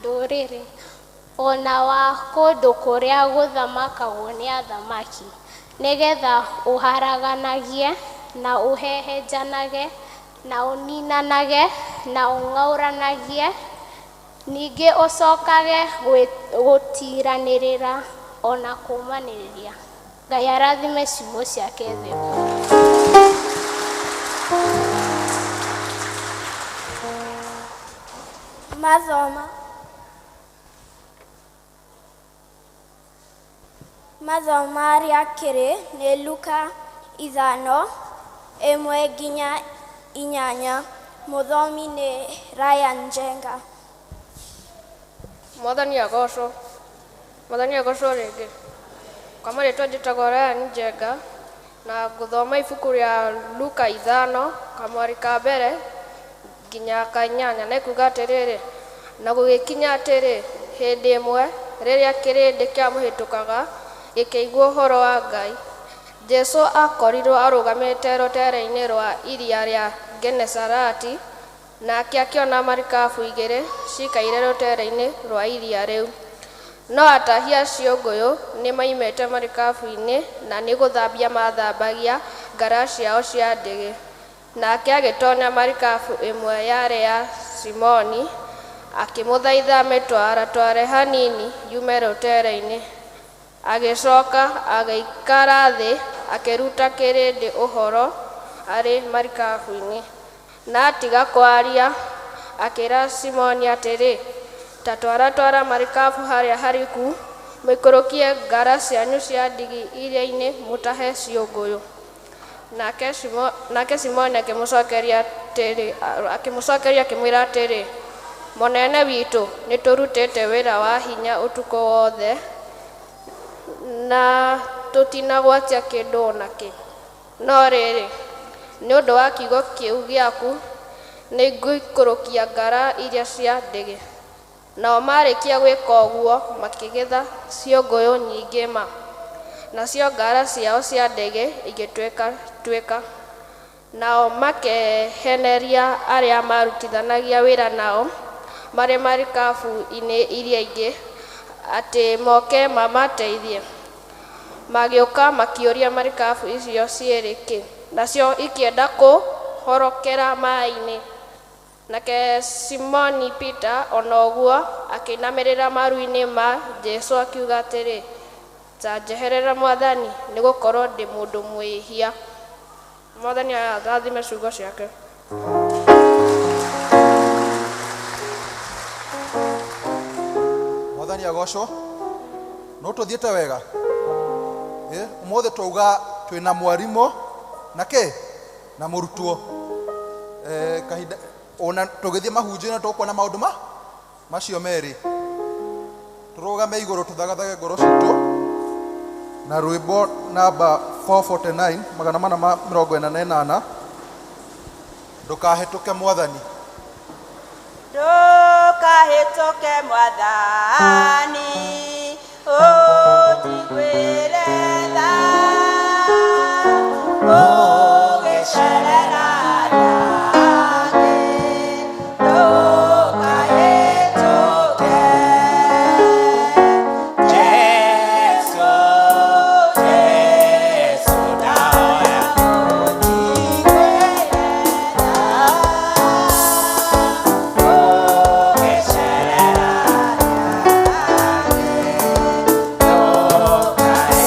ndũrĩrĩ. o na wa kũndũ kũrĩa gũthamakagwo nĩ athamaki, nĩgetha ũharaganagie na ũhehenjanage na ũninanage na ũng'aũranagie, ningĩ ũcokage gũtiiranĩrĩra o na kũũmanĩrĩria. Ngai arathime ciugo ciake theru. Mathoma mathoma rĩa kĩrĩ nĩ Luka 5:1-8. Mũthomi nĩ Ryan Njenga. Mwathani agocwo. Mwathani agocwo rĩngĩ. Kwa marĩtwa njĩtagwo Ryan Njenga na ngũthoma ibuku rĩa Luka 5:1-8 na ĩkuga atĩrĩrĩ, na gũgĩkinya atĩrĩ, hĩndĩ ĩmwe rĩrĩa kĩrĩndĩ kĩamũhĩtũkaga gĩkĩigua ũhoro wa Ngai, Jesũ akorirwo arũgamĩte rũteere-inĩ rwa iria rĩa Genesareti, nake akĩona marikabu igĩrĩ ciikaire rũteere-inĩ rwa iria rĩu. No atahi a ciũngũyũ nĩ moimĩte marikabu-inĩ na nĩ gũthambia maathambagia ngara ciao cia ndigi. Nake agĩtonya marikabu ĩmwe yarĩ ya Simoni, akĩmũthaitha amĩtwaratware hanini yume rũteere-inĩ. Agĩcoka agĩikara thĩ akĩruta kĩrĩndĩ ũhoro arĩ marikabu-inĩ. Na atiga kwaria, akĩra Simoni atĩrĩ, ta twaratwara marikabu harĩa hariku, mũikũrũkie ngara cianyu cia ndigi iria-inĩ mũtahe ciũngũyũ. Nake Simoni akĩmũcokeria akĩmwĩra atĩrĩ, mũnene witũ, nĩtũrutĩte wĩra wa hinya ũtukũ wothe na tũtinagwatia kĩndũ o nakĩ. No rĩrĩ, nĩ ũndũ wa kiugo kĩu gĩaku, nĩngũikũrũkia ngara iria cia ndigi. Nao marĩkia gwĩka ũguo makĩgetha ciũngũyũ nyingĩ ma, nacio ngara ciao cia ndigi igĩtuĩka. Nao makeheneria arĩa maarutithanagia wĩra nao marĩ marikabu-inĩ iria ingĩ atĩ moke mamateithie. Magĩũka makĩũria marikabu icio cierĩ kĩ, nacio ikĩenda kũhorokera maaĩ-inĩ. Nake Simoni Peter ona ũguo akĩinamĩrĩra maru-inĩ ma Jesũ akiuga atĩrĩ, ta njeherera Mwathani, nĩgũkorwo ndĩ mũndũ mwĩhia. Mwathani arathime ciugo ciake. Mwathani agocwo. No tũthiĩte wega. Ũmũthĩ twauga twĩna mwarimũ na kĩ na mũrutwo. Kahinda ona tũgĩthiĩ mahunjio-inĩ tũkuona maũndũ ma macio merĩ. Tũrũgame igũrũ tũthagathage ngoro citũ na rwĩmbo namba 449 448, ndũkahĩtũke Mwathani. Ndũkahĩtũke Mwathani, ũnjiguĩre tha, ũgĩcerera arĩa ndũkahĩtũke. Jesũ, Jesũ, ndahoya ũnjiguĩre tha, ũgĩcerera arĩa ndũkahĩtũke.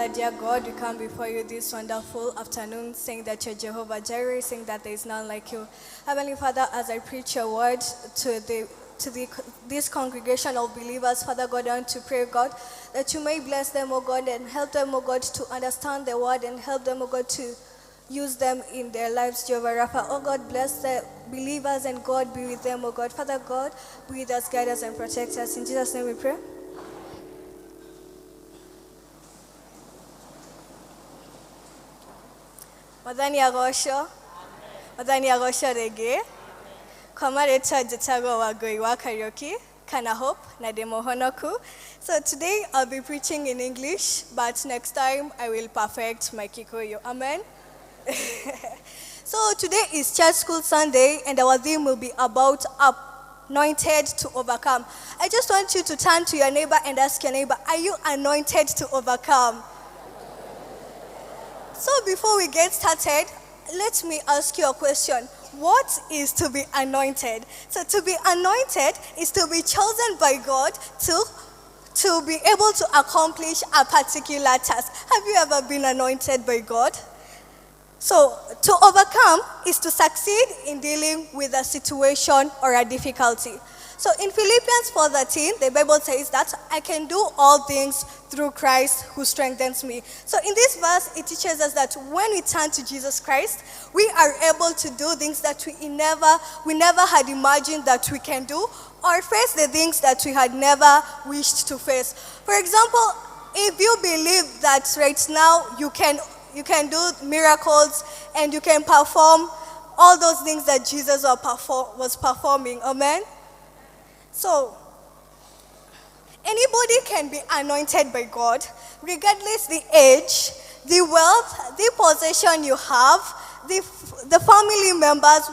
Father, dear God, we come before you this wonderful afternoon, saying that you're Jehovah Jireh, saying that there is none like you. Heavenly Father, as I preach your word to this congregation of believers, Father God, I want to pray, God, that you may bless them, O God, and help them, O God, to understand the word and help them, O God, to use them in their lives, Jehovah Rapha. Oh God, bless the believers and God be with them, oh God. Father God, be with us, guide us, and protect us. In Jesus' name we pray. Mwathani agocwo. Mwathani agocwo rĩngĩ. Kwa marĩtwa njĩtagwo Wangũi wa Kariũki, kana Hope, na ndĩ mũhonoku. So today I'll be preaching in English, but next time I will perfect my Kikuyu. Amen. So today is Church School Sunday, and our theme will be about anointed to overcome. I just want you to turn to your neighbor and ask your neighbor, are you anointed to overcome? So before we get started, let me ask you a question. What is to be anointed? So to be anointed is to be chosen by God to be able to accomplish a particular task. Have you ever been anointed by God? So to overcome is to succeed in dealing with a situation or a difficulty. So in Philippians 4:13, the Bible says that I can do all things through Christ who strengthens me. So in this verse, it teaches us that when we turn to Jesus Christ, we are able to do things that we never had imagined that we can do, or face the things that we had never wished to face. For example, if you believe that right now you can do miracles and you can perform all those things that Jesus was performing. Amen? So, anybody can be anointed by God, regardless the age, the wealth, the possession you have, the family members,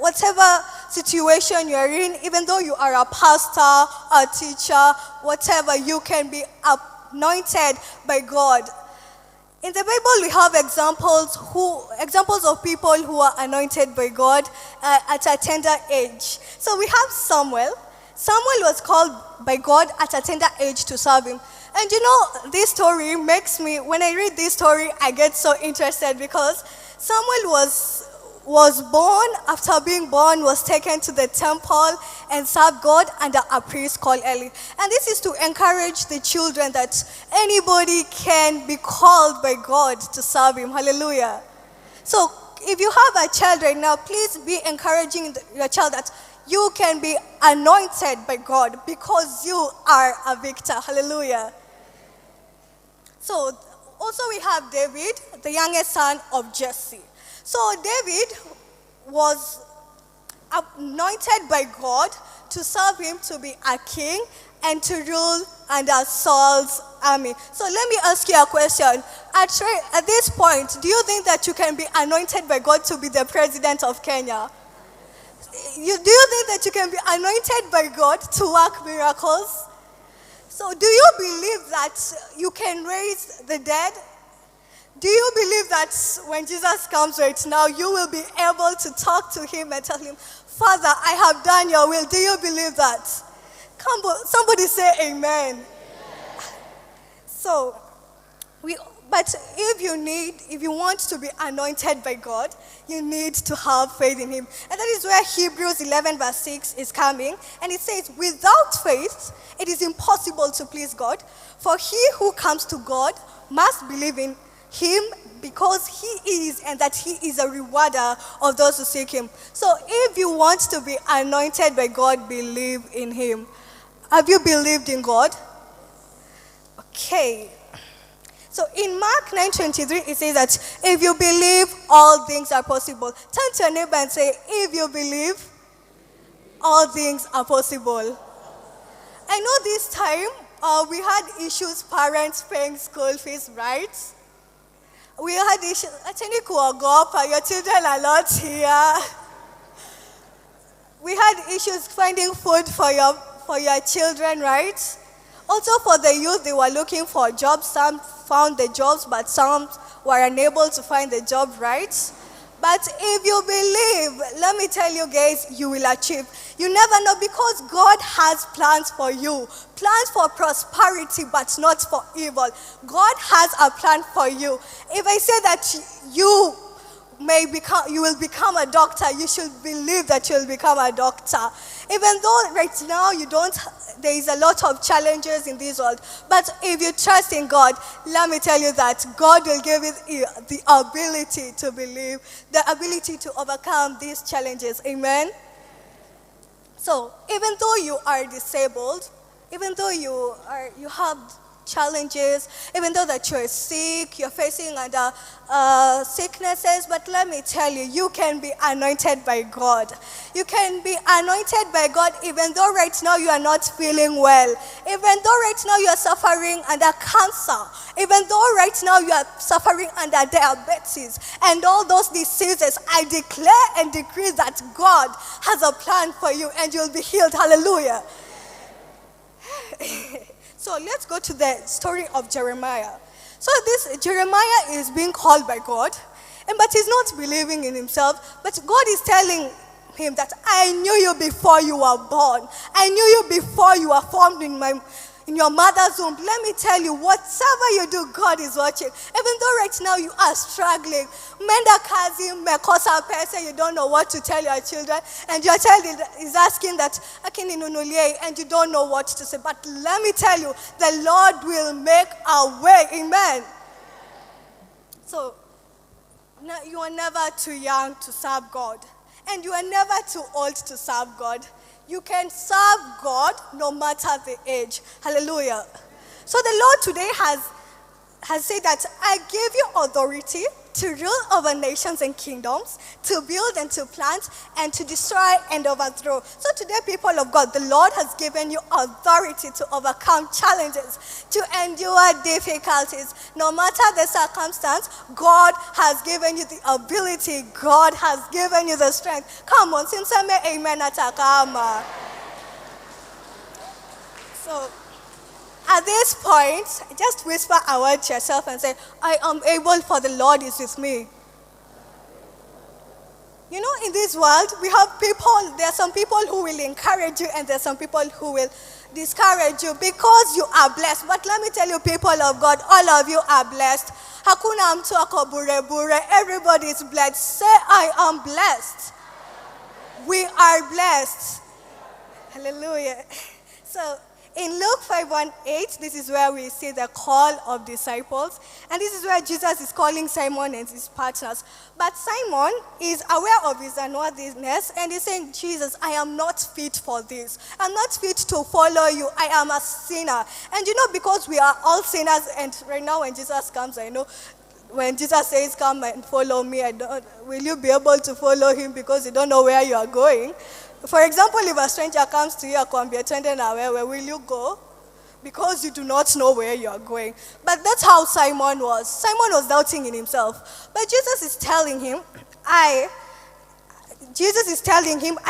whatever situation you are in, even though you are a pastor, a teacher, whatever, you can be anointed by God. In the Bible, we have examples of people who are anointed by God at a tender age. So we have Samuel. Samuel was called by God at a tender age to serve him. And you know, this story makes me, when I read this story, I get so interested because Samuel was born, after being born, was taken to the temple and served God under a priest called Eli. And this is to encourage the children that anybody can be called by God to serve him. Hallelujah. So if you have a child right now, please be encouraging your child that you can be anointed by God because you are a victor. Hallelujah. So also we have David, the youngest son of Jesse. So David was anointed by God to serve him to be a king and to rule under Saul's army. So let me ask you a question. At this point, do you think that you can be anointed by God to be the president of Kenya? Do you think that you can be anointed by God to work miracles? So do you believe that you can raise the dead? Do you believe that when Jesus comes right now, you will be able to talk to him and tell him, Father, I have done your will? Do you believe that? Come on, somebody say amen. So, but if you want to be anointed by God, you need to have faith in him. And that is where Hebrews 11 verse 6 is coming. And it says, without faith, it is impossible to please God. For he who comes to God must believe in him because he is, and that he is a rewarder of those who seek him. So if you want to be anointed by God, believe in him. Have you believed in God? Okay. So in Mark 9:23, it says that if you believe, all things are possible. Turn to your neighbor and say, if you believe, all things are possible. I know this time we had issues, parents paying school fees, right? We had issues. Your children are not here. We had issues finding food for your children, right? Also for the youth, they were looking for jobs. Some found the jobs, but some were unable to find the job, right? But if you believe, let me tell you guys, you will achieve. You never know, because God has plans for you. Plans for prosperity, but not for evil. God has a plan for you. If I say that you will become a doctor, you should believe that you'll become a doctor. Even though right now you don't, there is a lot of challenges in this world. But if you trust in God, let me tell you that God will give you the ability to believe, the ability to overcome these challenges. Amen? So even though you are disabled, even though you have challenges, even though that you're sick, you're facing under sicknesses, but let me tell you, you can be anointed by God. You can be anointed by God even though right now you are not feeling well, even though right now you are suffering under cancer, even though right now you are suffering under diabetes and all those diseases. I declare and decree that God has a plan for you and you'll be healed. Hallelujah. So let's go to the story of Jeremiah. So this Jeremiah is being called by God, but he's not believing in himself. But God is telling him that I knew you before you were born. I knew you before you were formed in your mother's womb. Let me tell you, whatever you do, God is watching. Even though right now you are struggling, menda kazi, mekosa pesa, you don't know what to tell your children, and your child is asking that, akini nunulie, and you don't know what to say. But let me tell you, the Lord will make a way. Amen. So, you are never too young to serve God, and you are never too old to serve God. You can serve God no matter the age. Hallelujah. So the Lord today has said that I give you authority to rule over nations and kingdoms, to build and to plant, and to destroy and overthrow. So today, people of God, the Lord has given you authority to overcome challenges, to endure difficulties. No matter the circumstance, God has given you the ability. God has given you the strength. Come on, simseme amen atakama. So, at this point, just whisper a word to yourself and say, I am able, for the Lord is with me. You know, in this world, we have people, there are some people who will encourage you and there are some people who will discourage you because you are blessed. But let me tell you, people of God, all of you are blessed. Hakuna mtu ako bure bure. Everybody is blessed. Say, I am blessed. We are blessed. Hallelujah. So, in Luke 5:18, this is where we see the call of disciples. And this is where Jesus is calling Simon and his partners. But Simon is aware of his unworthiness and he's saying, Jesus, I am not fit for this. I'm not fit to follow you. I am a sinner. And you know, because we are all sinners, and right now when Jesus comes, I know, when Jesus says, come and follow me, will you be able to follow him because you don't know where you are going? For example, if a stranger comes to you, akwambia twende na wewe, will you go? Because you do not know where you are going. But that's how Simon was. Simon was doubting in himself. But Jesus is telling him, I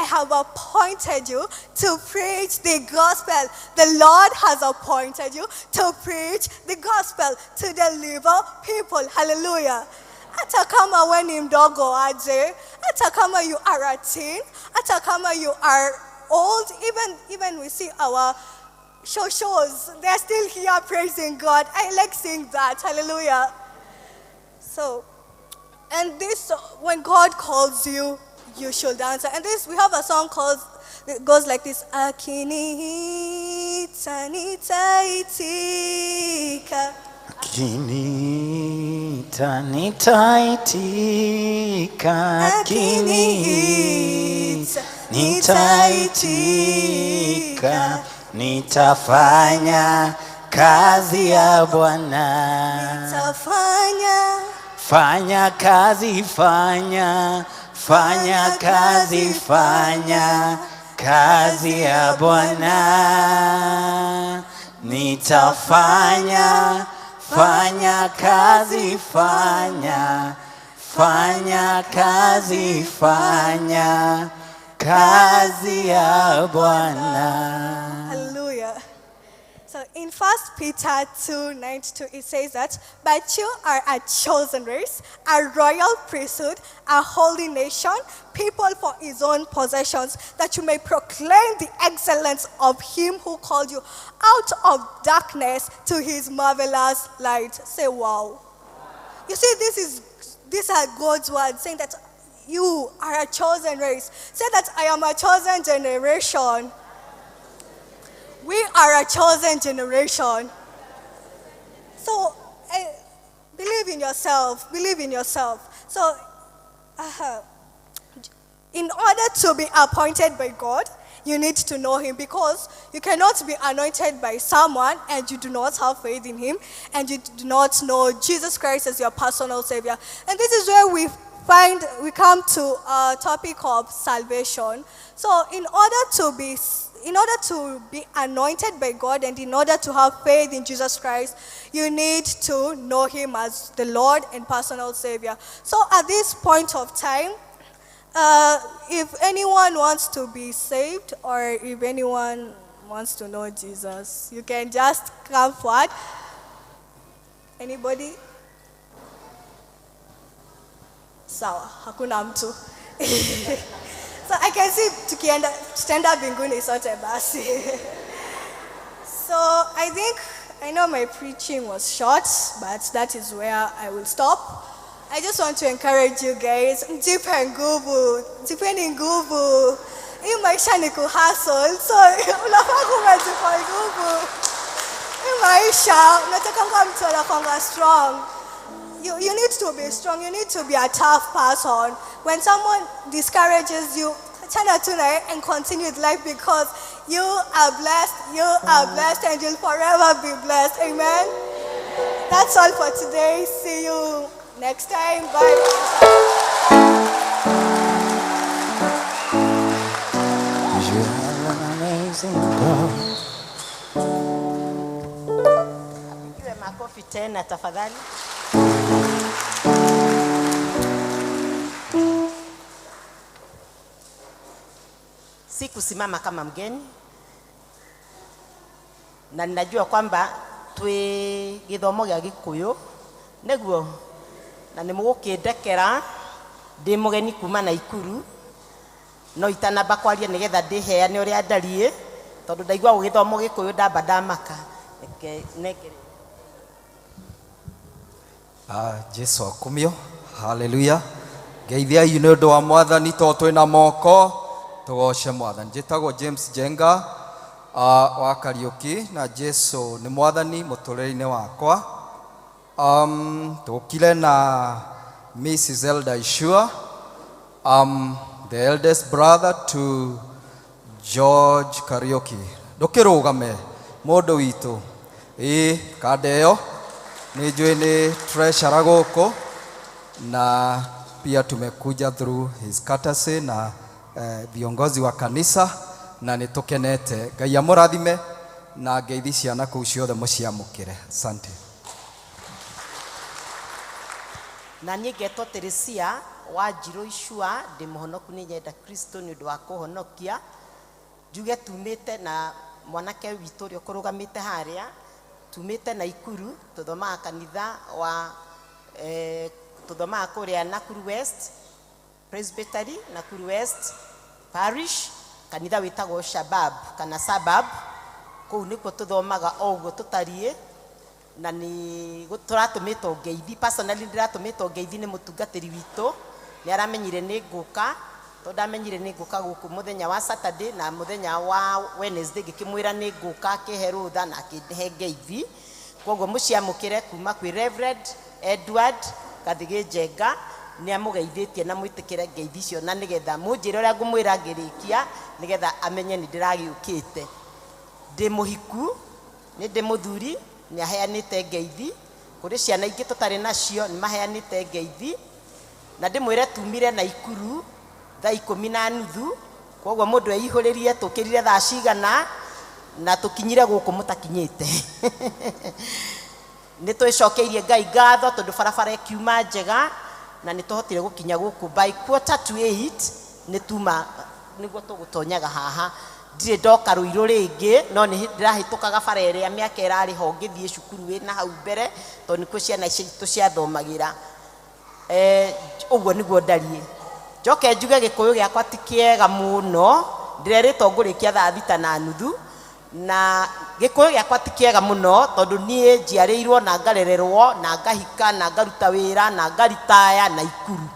have appointed you to preach the gospel. The Lord has appointed you to preach the gospel, to deliver people. Hallelujah. Hata kama we ni mdogo aje, hata kama you are a teen, hata kama you are old, even we see our shows, they're still here praising God. I like seeing that. Hallelujah. So, and this, when God calls you, you should answer. And this, we have a song called, it goes like this. Akini nitaitika. Akiniita nitaitika, akiniita nitaitika, nitafanya kazi ya Bwana. Nitafanya. Fanya kazi, fanya, fanya kazi, fanya kazi ya Bwana. Nitafanya. Fanya kazi, fanya, fanya kazi, fanya kazi ya Bwana. Hallelujah. So in 1 Peter 2:92, it says that, but you are a chosen race, a royal priesthood, a holy nation, people for his own possessions, that you may proclaim the excellence of him who called you out of darkness to his marvelous light. Say, wow. You see, these are God's words saying that you are a chosen race. Say that I am a chosen generation. We are a chosen generation. So, believe in yourself. Believe in yourself. So, in order to be appointed by God, you need to know him, because you cannot be anointed by someone and you do not have faith in him and you do not know Jesus Christ as your personal savior. And this is where we come to a topic of salvation. So in order to be anointed by God and in order to have faith in Jesus Christ, you need to know him as the Lord and personal savior. So at this point of time, if anyone wants to be saved or if anyone wants to know Jesus, you can just come forward. Anybody? Sawa, hakuna mtu. So I can see tukienda tutaenda mbinguni sote basi. So I think, I know my preaching was short, but that is where I will stop. I just want to encourage you guys, mjipe nguvu, jipeni nguvu. Hii maisha ni kuhustle, so unafaa kujipa nguvu. Hii maisha, unataka mtu anakuwa strong. You need to be strong. You need to be a tough person. When someone discourages you, achana tu naye and continue with life, because you are blessed, you are blessed, and you'll forever be blessed. Amen? That's all for today. See you next time. Bye. You are an amazing God. Apigiwe makofi tena tafadhali. Sikusimama kama mgeni, na ninajua kwamba twi githomo gĩa Gĩkũyũ nĩguo, na nĩ mũgũkĩndekera ndĩ mũgeni kuma Naikuru, no itanamba kwaria nĩgetha ndĩheane ũrĩa ndariĩ, tondũ ndaigua gũgĩthomwo Gĩkũyũ ndamba ndamaka. Reke nengere. Jesu akumio. Haleluya. Ngeithiai nĩ ũndũ wa Mwathani tondũ twĩna moko tũgoce Mwathani. Njĩtagwo James Jenga wa Kariũki, na Jesu nĩ Mwathani mũtũrĩre-inĩ wakwa. Tũkire na Mrs. Elda Ishua, the eldest brother to George Kariũki. Ndũkĩrũgame mũndũ witũ. Ĩĩ kanda ĩyo nĩ njũĩ nĩ treasurer gũkũ, na pia tumekuja through his courtesy na viongozi wa kanisa, na nĩ tũkenete. Ngai amũrathime na ngeithi ciana kũu ciothe mũciamũkĩre. Asante. Na niĩ ngetwo Teresia wa Njirũ Icua, ndĩ mũhonoku, nĩ nyenda Kristo nĩ ũndũ wa kũhonokia. Njuge tumĩte na mwanake witũ ũrĩa ũkũrũgamĩte harĩa, tumĩte Naikuru, tũthomaga kanitha wa tũthomaga kũrĩa Nakuru West Presbytery, Nakuru West Parish, kanitha wĩtagwo Shabab kana Sabab. Kũu nĩkuo tũthomaga o ũguo tũtariĩ, na nĩ tũratũmĩtwo ngeithi. Personally ndĩratũmĩtwo ngeithi nĩ mũtungatĩri witũ, nĩ aramenyire nĩ ngũka, tondũ ndamenyire nĩ ngũka gũkũ mũthenya wa Saturday na mũthenya wa Wednesday ngĩkĩmwĩra nĩ ngũka, akĩhe rũtha na akĩhe ngeithi. Koguo mũciamũkĩre kuma kwĩ Reverend Edward Gathigĩ Njenga, nĩ amũgeithĩtie na mwĩtĩkĩre ngeithi icio, na nĩgetha mũnjĩre ũrĩa ngũmwĩra ngĩrĩkia, nĩgetha amenye nĩ ndĩragĩũkĩte. Ndĩ mũhiku, nĩ ndĩ mũthuri, nĩ aheanĩte ngeithi. Kũrĩ ciana ingĩ tũtarĩ nacio, nĩ maheanĩte ngeithi. Na ndĩmwĩre tumire Naikuru thaa 10:30, koguo mũndũ eihũrĩrie tũkĩrire thaa cigana na tũkinyire gũkũ mũtakinyĩte. Nĩ twĩcokeirie Ngai ngatho tondũ barabara ĩkiuma njega na nĩ tũhotire gũkinya gũkũ by 7:45, nĩ tuma nĩguo tũgũtonyaga haha. Ndirĩ ndoka Rũirũ rĩngĩ, no nĩ ndĩrahĩtũkaga bara ĩrĩa mĩaka ĩrarĩ ho ngĩthiĩ cukuru wĩna hau mbere, tondũ nĩkuo ciana citũ ciathomagĩra. Ũguo nĩguo ndariĩ. Njoke njuge gĩkũyũ gĩakwa ti kĩega mũno, ndĩrerĩtwo ngũrĩkia thaa 6:30, na gĩkũyũ gĩakwa ti kĩega mũno tondũ niĩ njiarĩirwo na ngarererwo na ngahika na ngaruta wĩra na ngaritaya na Ikuru.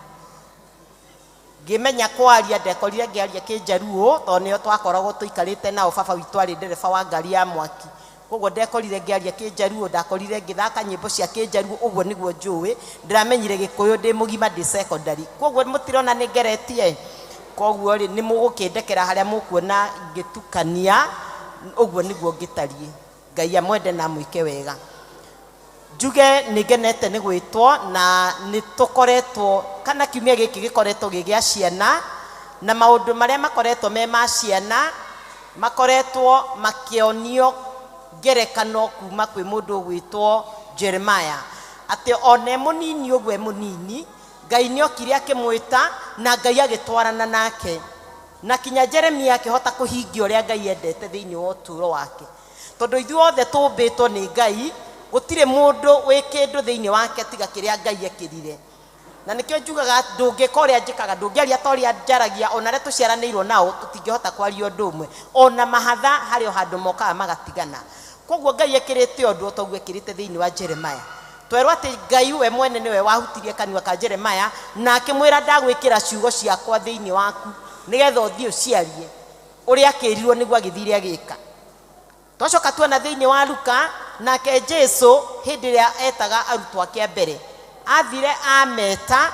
Ngĩmenya kwaria ndekorire ngĩaria kĩnjaruo tondũ nĩo twakoragwo tũikarĩte nao. Baba witũ arĩ ndereba wa ngari ya mwaki, koguo ndekorire ngĩaria kĩnjaruo, ndakorire ngĩthaka nyĩmbo cia kĩnjaruo. Ũguo nĩguo njũĩ ndĩramenyire gĩkũyũ ndĩ mũgima ndĩ secondary, koguo mũtirona nĩ ngeretie. Koguo rĩ nĩ mũgũkĩndekera harĩa mũkuona ngĩtukania, ũguo nĩguo ngĩtariĩ. Ngai amwende na amwĩke wega. Njuge nĩ ngenete nĩ gwĩtwo na nĩ tũkoretwo kana kiumia gĩkĩ gĩkoretwo gĩ gĩa ciana, na maũndũ marĩa makoretwo me ma ciana makoretwo makĩonio ngerekano kuma kwĩ mũndũ ũgwĩtwo Jeremiah, atĩ ona e mũnini ũguo e mũnini Ngai nĩokire akĩmwĩta na Ngai agĩtwarana nake, na kinya Jeremia akĩhota kũhingia ũrĩa Ngai endete thĩinĩ wa ũtũũro wake. Tondũ ithuĩ othe tũmbĩtwo nĩ Ngai, gũtirĩ mũndũ wĩ kĩndũ thĩinĩ wake tiga kĩrĩa Ngai ekĩrire. Na nĩkĩo njugaga ndũngĩka ũrĩa njĩkaga, ndũngĩaria ta ũrĩa njaragia, ona arĩa tũciaranĩirwo nao tũtingĩhota kwaria ũndũ ũmwe, ona mahatha harĩ o handũ mokaga magatigana. Koguo Ngai ekĩrĩte ũndũ o ta ũguo ekĩrĩte thĩinĩ wa Jeremiah. Twerwo atĩ Ngai we mwene nĩwe wahutirie kanua ka Jeremiah na akĩmwĩra ndagwĩkĩra ciugo ciakwa thĩinĩ waku nĩgetha ũthiĩ ũciarie. Ũrĩa akĩrirwo nĩguo agĩthire agĩka. Twacoka tuona thĩinĩ wa Luka, nake Jesu hĩndĩ ĩrĩa etaga arutwo ake a mbere athire ameta,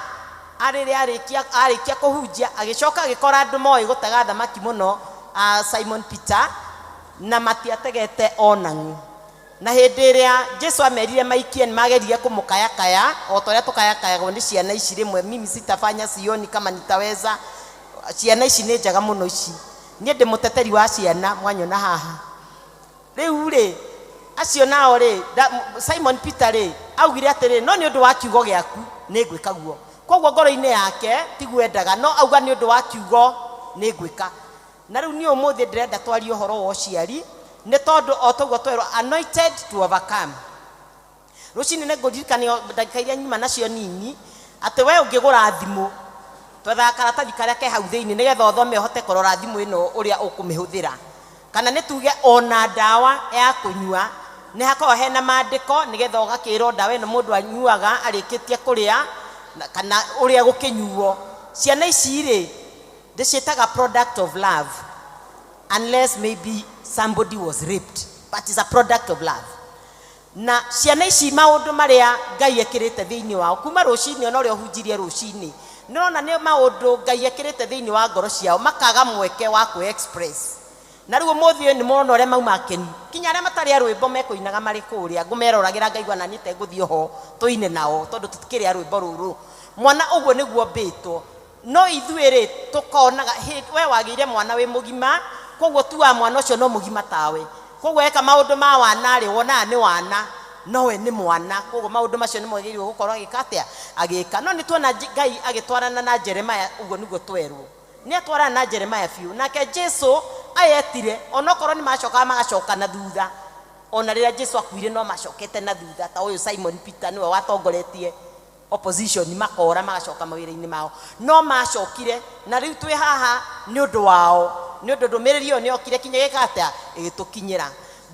arĩrĩa arĩkia kũhunjia agĩcoka agĩkora andũ moĩ gũtega thamaki mũno, Simon Peter, na matiategete ona ng'ũ. Na hĩndĩ ĩrĩa Jesu amerire maikie nĩ mageririe kũmũkayakaya o ta ũrĩa tũkayakayagwo nĩ ciana ici rĩmwe, mimi sitafanya sioni kama nitaweza. Ciana ici nĩ njega mũno ici, niĩ ndĩ mũteteri wa ciana mwanyona haha. Rĩu rĩ acio nao rĩ, Simon Peter rĩ augire atĩrĩ, no nĩ ũndũ wa kiugo gĩaku nĩ ngwĩka guo. Koguo ngoro-inĩ yake tiguo endaga, no auga nĩ ũndũ wa kiugo nĩ ngwĩka. Na rĩu niĩ ũmũthĩ ndĩrenda twarie ũhoro wa ũciari, nĩ tondũ o toguo twerwo anointed to overcome. Rũcinĩ nĩ ngũririkanio ndagĩka iria nyuma nacio nini atĩ we ũngĩgũra thimũ, twethaga karatathi karĩa ke hau thĩinĩ nĩgetha ũthome ũhote kũrora thimũ ĩno ũrĩa ũkũmĩhũthĩra. Kana nĩ tuge ona ndawa ya kũnyua nĩ hakoragwo hena maandĩko nĩgetha ũgakĩrwo ndawa ĩno mũndũ anyuaga arĩkĩtie kũrĩa kana ũrĩa gũkĩnyuo. Ciana ici rĩ ndĩciĩtaga product of love, unless maybe somebody was raped, but it's a product of love. Na ciana ici maũndũ marĩa Ngai ekĩrĩte thĩinĩ wao kuma rũcinĩ, ona ũrĩa ũhunjirie rũcinĩ, nĩũrona nĩ maũndũ Ngai ekĩrĩte thĩinĩ wa ngoro ciao, makaga mweke wa kwĩ-express. Na rĩu ũmũthĩ ũyũ nĩ mũrona ũrĩa mauma akenu, kinya arĩa matarĩ a rwĩmbo mekũinaga marĩ kũrĩa, ngũmeroragĩra ngaigua na niĩ tengũthiĩ ho tũine nao tondũ tũtikĩrĩ a rwĩmbo rũrũ. Mwana ũguo nĩguo mbĩtwo. No ithuĩ rĩ tũkonaga we wagĩire mwana wĩ mũgima, koguo tuaga mwana ũcio no mũgima tawe, koguo eka maũndũ ma wana rĩ wonaga nĩ wana, no we nĩ mwana, koguo maũndũ macio nĩ mwagĩrĩirwo gũkorwo agĩka atĩa, agĩka. No nĩ tuona Ngai agĩtwarana na Jeremiah, ũguo nĩguo twerwo nĩ atwarana na Jeremiah biũ. Nake Jesu ayetire onokorwo nĩ macokaga magacoka na thutha, ona rĩrĩa Jesu akuire no macokete na thutha, ta ũyũ Simon Peter nĩwe watongoretie opposition, makora magacoka mawĩra-inĩ mao, no macokire na rĩu twĩ haha nĩ ũndũ wao, nĩ ũndũ ndũmĩrĩri ĩyo nĩ yokire kinya ĩgĩka atĩa, ĩgĩtũkinyĩra.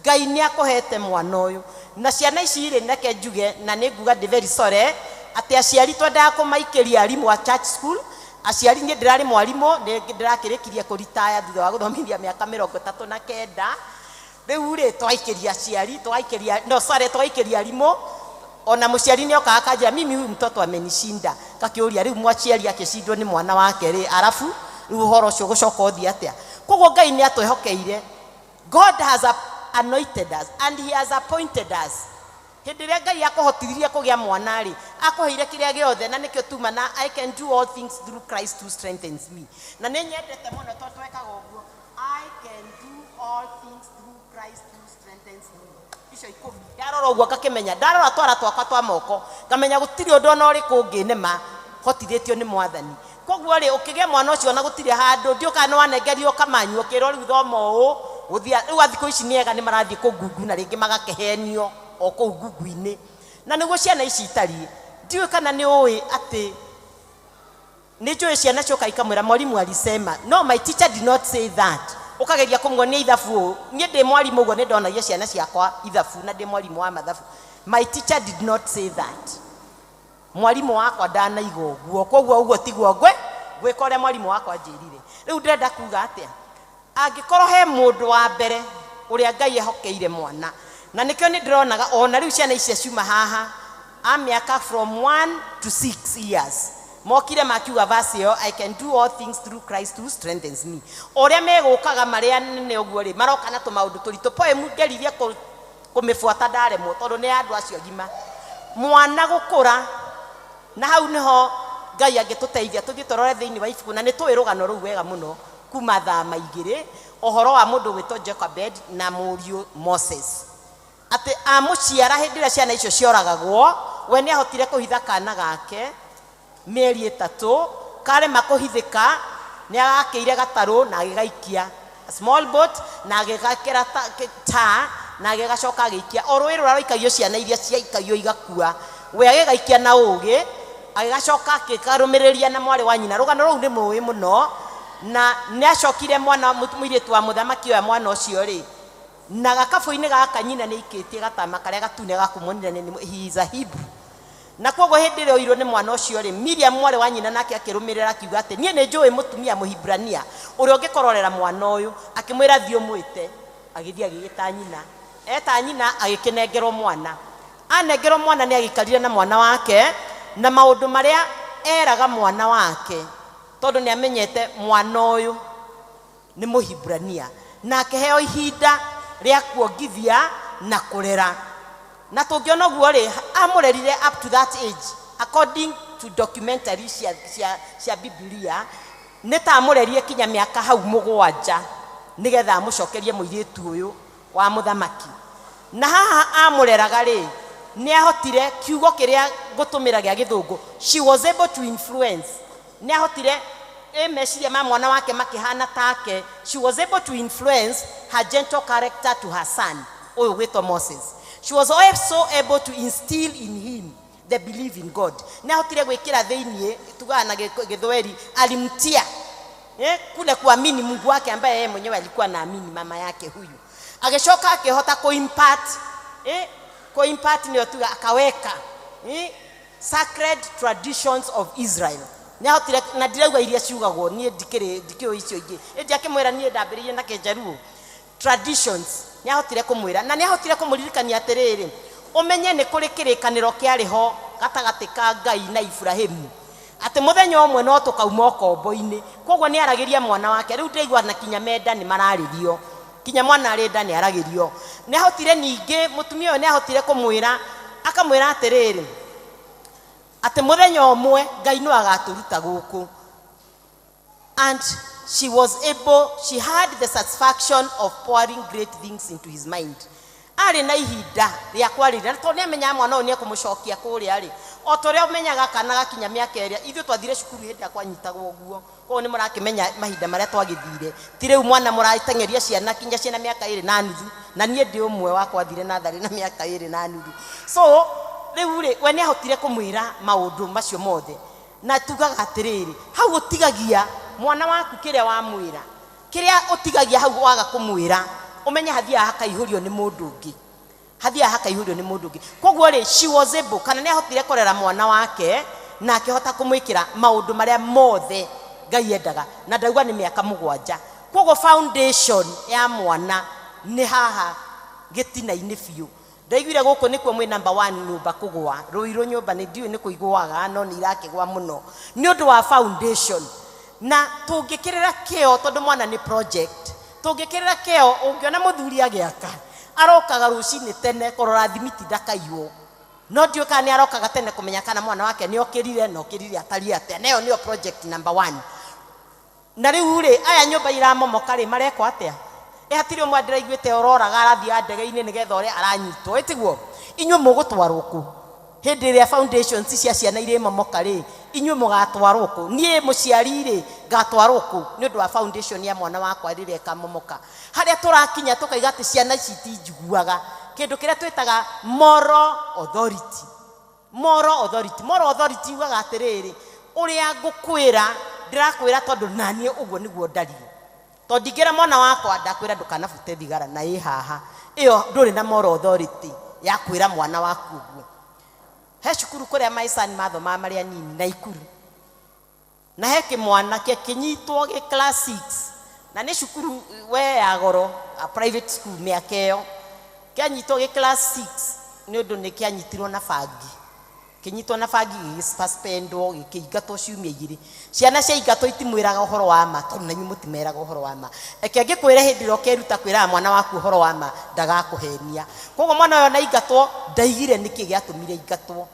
Ngai nĩ akũhete mwana ũyũ na ciana ici rĩ, reke njuge na nĩ nguga ndĩ very sorry atĩ aciari twendaga kũmaikĩria arimũ a church school. Aciari niĩ ndĩrarĩ mwarimũ, nĩ ndĩrakĩrĩkirie kũritaya thutha wa gũthomithia mĩaka 39. Rĩu rĩ twaikĩria aciari, twaikĩria no sorry, twaikĩria arimũ. Ona mũciari nĩ okaga akanjĩra mimi huyu mtoto amenishinda, ngakĩũria rĩu mwaciari akĩcindwo nĩ mwana wake rĩ, arabu rĩu ũhoro ũcio ũgũcoka ũthiĩ atĩa? Koguo Ngai nĩ atwĩhokeire. God has anointed us and he has appointed us. Hĩndĩ ĩrĩa Ngai akũhotithirie kũgĩa mwana rĩ, akũheire kĩrĩa gĩothe, na nĩkĩo tuma na I can do all things through Christ who strengthens me. Na nĩ nyendete mũno tondũ twekaga ũguo, I can do all things through Christ who strengthens me. Icio 10 ndarora ũguo ngakĩmenya, ndarora twara twakwa twa moko ngamenya gũtirĩ ũndũ ona ũrĩkũ ũngĩnema, Hotithĩtio nĩ Mwathani. Koguo rĩ, ũkĩgĩa mwana ũcio na gũtirĩ handũ ndiũ kana nĩ wanengerio kamanyu ũkĩrwo rĩu thoma ũũ gũthia. Rĩu a thikũ ici nĩ ega, nĩ marathiĩ kũ Google na rĩngĩ magakĩhenio o kũu Google-inĩ, na nĩguo ciana ici itariĩ. Ndiũĩ kana nĩ ũĩ atĩ nĩ njũĩ ciana cioka ikamwĩra, "Mwalimu alisema." "No, my teacher did not say that." Ũkageria kũmuonia ithabu ũũ. Niĩ ndĩ mwarimũ, ũguo nĩ ndonagia ciana ciakwa ithabu, na ndĩ mwarimũ wa mathabu. "My teacher did not say that." Mwarimũ wakwa ndanaiga ũguo, koguo ũguo tiguo ngwĩka ũrĩa mwarimũ wakwa anjĩrire. Rĩu ndĩrenda kuga atĩa? Angĩkorwo he mũndũ wa mbere ũrĩa Ngai ehokeire mwana, na nĩkĩo nĩ ndĩronaga ona rĩu ciana icio ciuma haha a mĩaka from 1 to 6 years mokire makiuga verse ĩyo, "I can do all things through Christ who strengthens me." Ũrĩa megũkaga marĩa nene ũguo rĩ, maroka na tũmaũndũ tũritũ. Poem ngeririe kũmĩbuata ndaremwo, tondũ nĩ ya andũ acio agima. Mwana gũkũra na hau nĩho Ngai angĩtũteithia tũthiĩ tũrore thĩinĩ wa ibuku, na nĩ tũĩ rũgano rũu wega mũno kuma thama 2, ũhoro wa mũndũ gwĩtwo Jochebed na mũriũ Moses, atĩ amũciara hĩndĩ ĩrĩa ciana icio cioragagwo, we nĩ ahotire kũhitha kana gake mĩeri 3. Karema kũhithĩka, nĩ agakĩire gatarũ na agĩgaikia, a small boat, na agĩgakĩra taa na agĩgacoka agĩikia o rũĩ rũrĩa rwaikagio ciana iria ciaikagio igakua. We agĩgaikia na ũgĩ, agĩgacoka akĩkarũmĩrĩria na mwarĩ wa nyina. Rũgano rũu nĩ mũĩ mũno. Na nĩ acokire mwana mũirĩtu wa mũthamaki oya mwana ũcio rĩ, na gakabũ-inĩ gaka nyina nĩ aikĩtie gatama karĩa gatune gakumonire he is a Hebrew. Na koguo hĩndĩ ĩrĩa oirwo nĩ mwana ũcio rĩ, Miriam mwarĩ wa nyina nake akĩrũmĩrĩra, akiuga atĩ niĩ nĩ njũĩ mũtumia Mũhibrania ũrĩa ũngĩkororera mwana ũyũ. Akĩmwĩra, "Thiĩ ũmwĩte." Agĩthiĩ agĩgĩta nyina, eta nyina, agĩkĩnengerwo mwana. Anengerwo mwana, nĩ agĩikarire na mwana wake na maũndũ marĩa eraga mwana wake, tondũ nĩ amenyete mwana ũyũ nĩ Mũhibrania, na akĩheo ihinda rĩa kuongithia na kũrera. Na tũngĩona ũguo rĩ, amũrerire up to that age, according to documentary cia Bibilia, nĩ ta amũrerie kinya mĩaka hau 7, nĩgetha amũcokerie mũirĩtu ũyũ wa mũthamaki. Na haha amũreraga rĩ, nĩ ahotire kiugo kĩrĩa ngũtũmĩra gĩa Gĩthũngũ, she was able to influence, nĩ ahotire ĩ meciria ma mwana wake makĩhana take. She was able to influence her gentle character to her son ũyũ gwĩtwo Moses. She was also able to instill in him the belief in God. Nĩ ahotire gwĩkĩra thĩiniĩ, tugaga na Gĩthweri alimtia kule kuamini Mungu wake ambaye yeye mwenyewe alikuwa naamini, mama yake huyu. Agĩcoka akĩhota kuimpart, kuimpart nĩyo tuga akaweka sacred traditions of Israel. Nĩ ahotire, na ndirauga iria ciugagwo, niĩ ndikĩrĩ ndikĩũĩ icio ingĩ, ĩndĩ akĩmwĩra niĩ ndambĩrĩirie na Kĩnjaruo traditions. Nĩ ahotire kũmwĩra na nĩ ahotire kũmũririkania atĩrĩrĩ, ũmenye nĩ kũrĩ kĩrĩkanĩro kĩarĩ ho gatagatĩ ka Ngai na Iburahĩmu, atĩ mũthenya ũmwe no tũkauma ũkombo-inĩ. Koguo nĩ aragĩria mwana wake. Rĩu ndĩraigua na kinya menda nĩ mararĩrio, kinya mwana arĩ nda nĩ aragĩrio. Nĩ ahotire ningĩ, mũtumia ũyũ nĩ ahotire kũmwĩra, akamwĩra atĩrĩrĩ, atĩ mũthenya ũmwe Ngai no agatũruta gũkũ. And she was able, she had the satisfaction of pouring great things into his mind. Arĩ na ihinda rĩa kwarĩria, na tondũ nĩ amenyaga mwana ũyũ nĩ ekũmũcokia kũrĩa rĩ, o ta ũrĩa ũmenyaga kana gakinya mĩaka ĩrĩa ithuĩ twathire cukuru hĩndĩ ĩrĩa kwanyitagwo ũguo. Koguo nĩ mũrakĩmenya mahinda marĩa twagĩthire, ti rĩu mwana mũrateng'eria ciana kinya ciĩna mĩaka 2.5, na niĩ ndĩ ũmwe wakwa athire natharĩ na mĩaka 2.5. So rĩu rĩ, we nĩ ahotire kũmwĩra maũndũ macio mothe. Na tugaga atĩrĩrĩ, hau ũtigagia mwana waku kĩrĩa wamwĩra, kĩrĩa ũtigagia hau waga kũmwĩra, ũmenye hathiaga hakaihũrio nĩ mũndũ ũngĩ, hathiaga hakaihũrio nĩ mũndũ ũngĩ. Koguo rĩ, she was able, kana nĩ ahotire kũrera mwana wake na akĩhota kũmwĩkĩra maũndũ marĩa mothe Ngai endaga, na ndauga nĩ mĩaka 7. Koguo foundation ya mwana nĩ haha gĩtina-inĩ biũ. Ndaiguire gũkũ nĩkuo mwĩ number one nyũmba kũgũa Rũirũ. Nyũmba nĩ ndiũĩ nĩ kũigũaga, no nĩ irakĩgwa mũno nĩ ũndũ wa foundation. Na tũngĩkĩrĩra kĩo, tondũ mwana nĩ project, tũngĩkĩrĩra kĩo, ũngĩona mũthuri agĩaka arokaga rũcinĩ tene kũrora thimiti ndakaiywo, no ndiũĩ kana nĩ arokaga tene kũmenya kana mwana wake nĩ okĩrire na okĩrire atariĩ atĩa. Na ĩyo nĩyo project number one. Na rĩu rĩ, aya nyũmba iramomoka rĩ, marekwo atĩa? Ĩ hatirĩ ũmwe ndĩraiguĩte ũroraga arathiaga ndege-inĩ nĩgetha ũrĩa aranyitwo, ĩtiguo? Inyuĩ mũgũtwarwo kũ hĩndĩ ĩrĩa foundations cia ciana irĩmomoka rĩ? Inyuĩ mũgatwarwo kũ? Niĩ mũciari rĩ, ngatwarwo kũ nĩ ũndũ wa foundation ya mwana wakwa rĩrĩa ĩkamomoka? Harĩa tũrakinya tũkaiga atĩ ciana ici itinjiguaga, kĩndũ kĩrĩa twĩtaga moral authority. Moral authority, moral authority yugaga atĩrĩrĩ, ũrĩa ngũkwĩra ndĩrakwĩra tondũ naniĩ ũguo nĩguo ndariĩ. Tondũ ndingĩra mwana wakwa ndakwĩra ndũkanabute thigara na ĩ haha, ĩyo ndũrĩ na moral authority ya kwĩra mwana waku ũguo. He cukuru kũrĩa my son mathomaga marĩ anini Naikuru, na he kĩmwana kĩnyitwo gĩ class 6, na nĩ cukuru we ya goro, a private school mĩaka ĩyo. Kĩanyitwo gĩ class 6 nĩ ũndũ nĩ kĩanyitirwo na bangi. Kĩnyitwo na bangi gĩgĩsuspendwo, gĩkĩingatwo ciumia igĩrĩ. Ciana ciaingatwo itimwĩraga ũhoro wa ma, tondũ na inyuĩ mũtimeraga ũhoro wa ma. Reke ngĩkwĩre hĩndĩ ĩrĩa ũkeruta kwĩraga mwana waku ũhoro wa ma, ndagakũhenia. Koguo mwana ũyũ ona aingatwo, ndaigire nĩkĩ gĩatũmire aingatwo.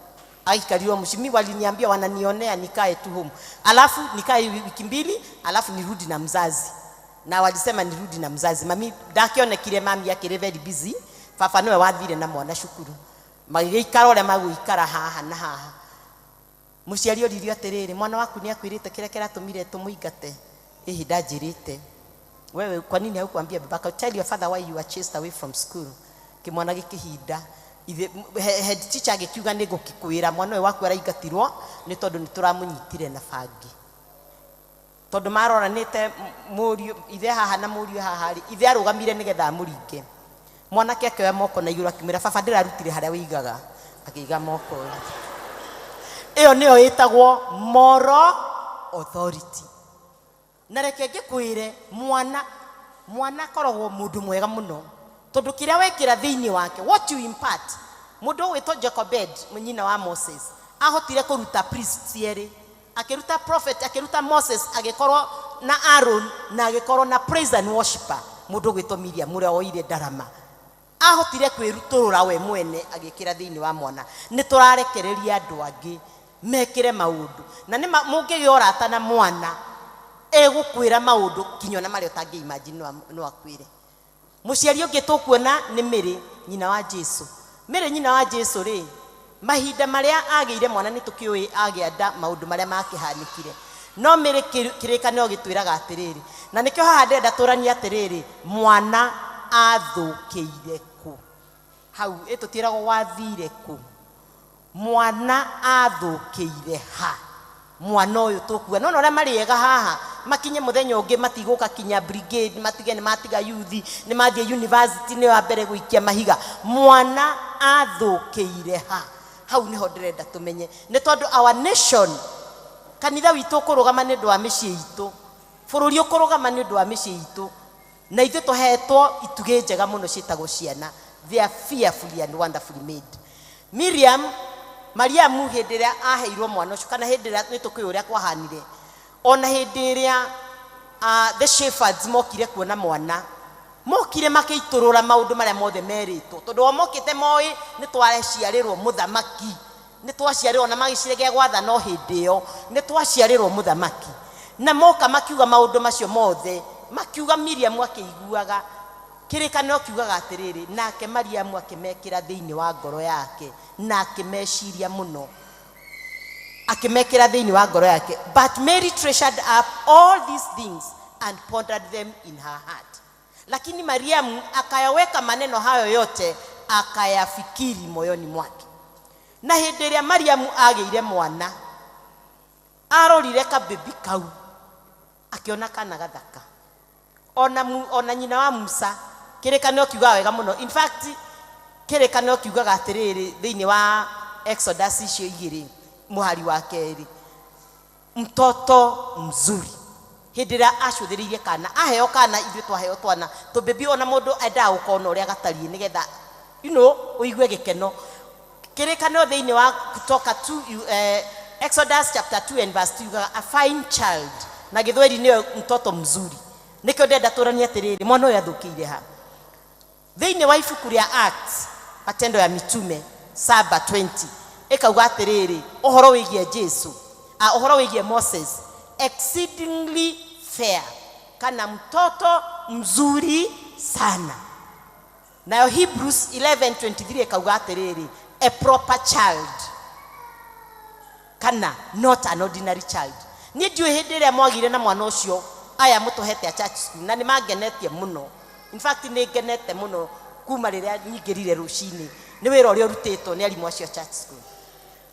Aikarirwo mũciĩ, mi waliniambia wananionea nikae tu home. Alafu nikae wiki mbili, alafu nirudi na mzazi. Na walisema nirudi na mzazi. Mami ndakĩonekire, mami akĩrĩ very busy. Baba nĩwe wathire na mwana cukuru. Magĩgĩikara ũrĩa magũikara haha na haha. Mũciari oririo atĩrĩrĩ, mwana waku nĩ akwĩrĩte kĩrĩa kĩratũmire tũmũingate? Ĩhĩ, ndanjĩrĩte. Wewe kwa nini haukuambia babako? Tell your father why you were chased away from school. Kĩmwana gĩkĩhinda. Ithe, head teacher agĩkiuga nĩ ngũkĩkwĩra mwana ũyũ waku araingatirwo nĩ tondũ nĩ tũramũnyitire na bangi. Tondũ maroranĩte mũriũ ithe haha na mũriũ haha rĩ, ithe arũgamire nĩgetha amũringe. Mwanake akĩoya moko na igũrũ akĩmwĩra, baba ndĩrarutire harĩa wĩigaga. Akĩiga moko. Ĩyo nĩyo ĩtagwo moral authority. Na reke ngĩkwĩre, mwana mwana akoragwo mũndũ mwega mũno, tondũ kĩrĩa wekĩra thĩinĩ wake, what you impart. Mũndũ ũgwĩtwo Jochebed, nyina wa Moses, ahotire kũruta priests erĩ, akĩruta prophet, akĩruta Moses, agĩkorwo na Aaron, na agĩkorwo na praise and worshiper, mũndũ ũgwĩtwo Miriam ũrĩa woire ndarama. Ahotire kwĩrutũrũra we mwene agĩkĩra thĩinĩ wa mwana. Nĩ tũrarekereria andũ angĩ mekĩre maũndũ, na nĩ mũngĩgĩa ũrata na mwana, egũkwĩra maũndũ kinya ona marĩa ũtangĩ imagine no akwĩre. Mũciari ũngĩ tũkuona nĩ Mary, nyina wa Jesu. Mary nyina wa Jesu rĩ, mahinda marĩa agĩire mwana nĩ tũkĩũĩ agĩa nda maũndũ marĩa makĩhanĩkire. No Mary kĩrĩkanĩro gĩtwĩraga atĩrĩrĩ, na nĩkĩo haha ndĩrenda tũranie atĩrĩrĩ, mwana athũkĩire kũ? Hau ĩtũtiĩragwo wathire kũ? Mwana athũkĩire ha? Mwana ũyũ tũkuona nona ũrĩa marĩ ega haha, makinye mũthenya ũngĩ matigũka kinya brigade, matige nĩ matiga youth, nĩ mathiĩ university, nĩ wa mbere gũikia mahiga. Mwana athũkĩire ha? Hau nĩho ndĩrenda tũmenye, nĩ tondũ our nation, kanitha witũ ũkũrũgama nĩ ũndũ wa mĩciĩ itũ, bũrũri ũkũrũgama nĩ ũndũ wa mĩciĩ itũ, na ithuĩ tũhetwo itugĩ njega mũno ciĩtagwo ciana. They are fearfully and wonderfully made. Miriam, Mariamu hĩndĩ ĩrĩa aheirwo mwana ũcio, kana hĩndĩ ĩrĩa nĩ tũkĩũĩ ũrĩa kwahanire, ona hĩndĩ ĩrĩa the shepherds mokire kuona mwana, mokire makĩitũrũra maũndũ marĩa mothe merĩtwo, tondũ o mokĩte moĩ nĩ twaciarĩrwo mũthamaki, nĩ twaciarĩrwo, na magĩciregea gwathana o hĩndĩ ĩyo, nĩ twaciarĩrwo mũthamaki. Na moka makiuga maũndũ macio mothe, makiuga Miriamu akĩiguaga. Kĩrĩkanĩro kiugaga atĩrĩrĩ, nake Mariamu akĩmekĩra thĩinĩ wa ngoro yake, na akĩmeciria mũno, akĩmekĩra thĩinĩ wa ngoro yake. But Mary treasured up all these things and pondered them in her heart. Lakini Mariamu akayaweka maneno hayo yote, akayafikiri moyoni mwake. Na hĩndĩ ĩrĩa Mariamu agĩire mwana, arorire kabebi kau, akĩona kana gathaka. Ona nyina wa Musa, kĩrĩkanĩro kiugaga wega mũno. In fact, kĩrĩkanĩro kiugaga atĩrĩrĩ thĩinĩ wa Exodus icio igĩrĩ mũhari wa kerĩ, mtoto mzuri. Hĩndĩ ĩrĩa acũthĩrĩirie kana, aheo kana, ithuĩ twaheo twana tũbebi, ona mũndũ endaga gũkona ũrĩa gatariĩ nĩgetha ũigue gĩkeno. Kĩrĩkanĩro thĩinĩ wa Kutoka 2, Exodus chapter 2 and verse 2 yugaga a fine child, na gĩthweri nĩyo mtoto mzuri. Nĩkĩo ndĩrenda tũranie atĩrĩrĩ, mwana ũyũ athũkĩire ha? Thĩinĩ wa ibuku rĩa Acts, Matendo ya Mitume 7:20, ĩkauga atĩrĩrĩ, ũhoro wĩgiĩ Jesu, ũhoro wĩgiĩ Moses, exceedingly fair, kana mtoto mzuri sana. Nayo Hebrews 11:23 ĩkauga atĩrĩrĩ, a proper child. Kana not an ordinary child. Niĩ ndiũĩ hĩndĩ ĩrĩa mwagire na mwana ũcio aya mũtũhete a church school na nĩ mangenetie mũno. In fact nĩ ngenete mũno kuma rĩrĩa nyingĩrire rũcinĩ nĩ wĩra ũrĩa ũrutĩtwo nĩ arimũ acio a church school.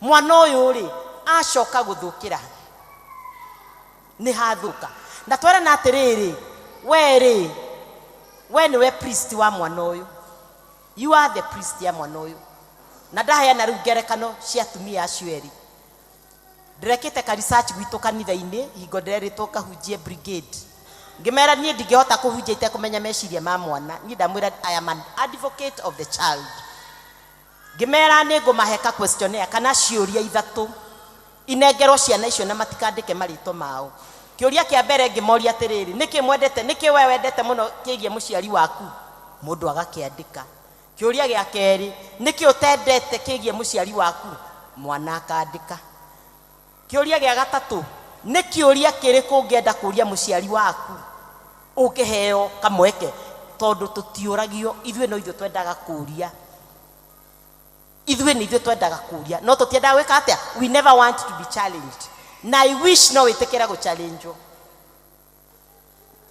Mwana ũyũ rĩ acoka gũthũkĩra nĩ hathũka na twerana atĩrĩrĩ, we rĩ, we nĩwe priest wa mwana ũyũ, you are the priest ya mwana ũyũ. Na ndaheana rĩu ngerekano cia atumia acio erĩ. Ndĩrekĩte ka research gwitũ kanitha-inĩ hingo ndĩrerĩtwo kahunjie brigade, ngĩmera niĩ ndingĩhota kũhunjia itekũmenya meciria ma mwana. Niĩ ndamwĩra I am an advocate of the child. Ngĩmera nĩ ngũmahe ka questionnaire kana ciũria ithatũ inengerwo ciana icio na matikandĩke marĩtwa mao. Kĩũria kĩa mbere ngĩmoria atĩrĩrĩ, nĩkĩ mwendete, nĩkĩ we wendete mũno kĩgiĩ mũciari waku? Mũndũ agakĩandĩka. Kĩũria gĩa kerĩ, nĩkĩ ũtendete kĩgiĩ mũciari waku? Mwana akandĩka. Kĩũria gĩa gatatũ, nĩ kĩũria kĩrĩkũ ũngĩenda kũria mũciari waku ũngĩheo kamweke? Tondũ tũtiũragio, ithuĩ no ithuĩ twendaga kũria. Ithuĩ nĩ ithuĩ twendaga kũria, no tũtiendaga gwĩka atĩa? We never want to be challenged. Na I wish no wĩtĩkĩre gũchallengewo.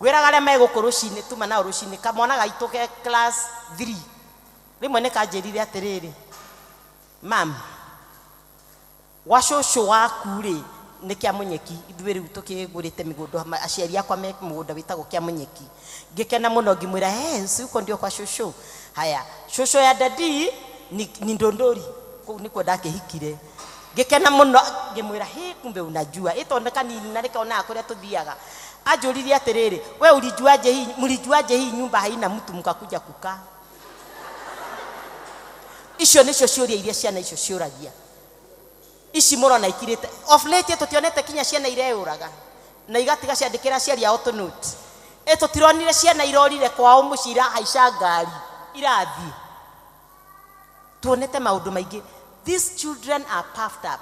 Ngwĩraga arĩa me gũkũ rũcinĩ, tuma nao rũcinĩ, kamwana gaitũ ke class 3 rĩmwe nĩ kanjĩrire atĩrĩrĩ, mam, gwa cũcũ waku rĩ nĩ kĩa mũnyeki, ithuĩ rĩu tũkĩgũrĩte mĩgũnda, aciari akwa me mũgũnda wĩtagwo kĩa mũnyeki. Ngĩkena mũno ngĩmwĩra, hey, si huko ndio kwa cũcũ. Haya, cũcũ ya dadi ni ndondori, kũu nĩkuo ndakĩhikire. Ngĩkena mũno ngĩmwĩra, hey, kumbe unajua. Ĩtondũ kanini na nĩkonaga kũrĩa tũthiaga. Anjũririe atĩrĩrĩ, we ulijuaje hii, mlijuaje hii nyumba haina mtu mkakuja kukaa? Icio nĩcio ciũria iria ciana icio ciũragia. Ici mũrona ikirĩte. Of late tũtionete kinya ciana ireyũraga na igatiga ciandĩkĩra aciari ao tũnote. Tũtironire ciana irorire kwao mũciĩ irahaica ngari irathiĩ. Tuonete maũndũ maingĩ. These children are puffed up.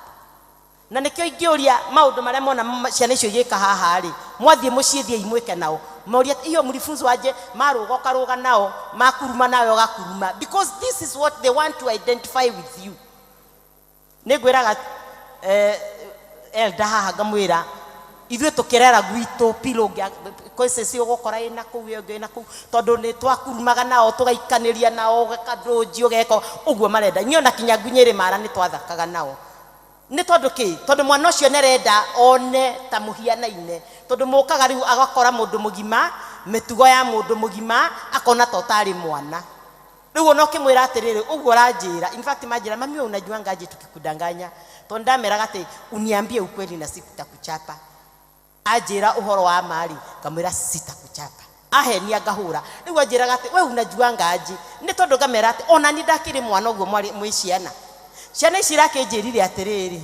Na nĩkĩo ingĩũria maũndũ marĩa mona ciana icio igĩka haha rĩ, mwathiĩ mũciĩ thiĩi mwĩke nao. Moria iyo mlifunzwa aje, marũga ũkarũga nao, makuruma nawe ũgakuruma, because this is what they want to identify with you. Nĩ ngwĩraga elder haha ngamwĩra ithuĩ tũkĩrera gwitũ pillow kwĩceci ũgũkora ĩna kũu ĩyo ĩngĩ ĩna kũu, tondũ nĩ twakurumaga nao tũgaikanĩria nao ũgakandũnji ũgeka ũguo marenda. Niĩ ona kinya ngunyĩrĩ mara nĩ twathakaga nao. Nĩ tondũ kĩ? Tondũ mwana ũcio nĩarenda one ta mũhianaine, tondũ mũkaga rĩu agakora mũndũ mũgima, mĩtugo ya mũndũ mũgima, akona ta ũtarĩ mwana. Rĩu ona ũkĩmwĩra atĩrĩrĩ, ũguo ũranjĩra, in fact manjĩra, mami wewe unajuanga aje tukikudanganya? Tondũ ndameraga atĩ uniambie ukweli na sitakuchapa. Anjĩra ũhoro wa ma rĩ, ngamwĩra sitakuchapa. Ahenia ngahũra. Rĩu anjĩraga atĩ we unajuanga aje? Nĩ tondũ ngamera atĩ ona niĩ ndakĩrĩ mwana ũguo mwarĩ mwĩ ciana. Ciana ici irakĩnjĩrire atĩrĩrĩ,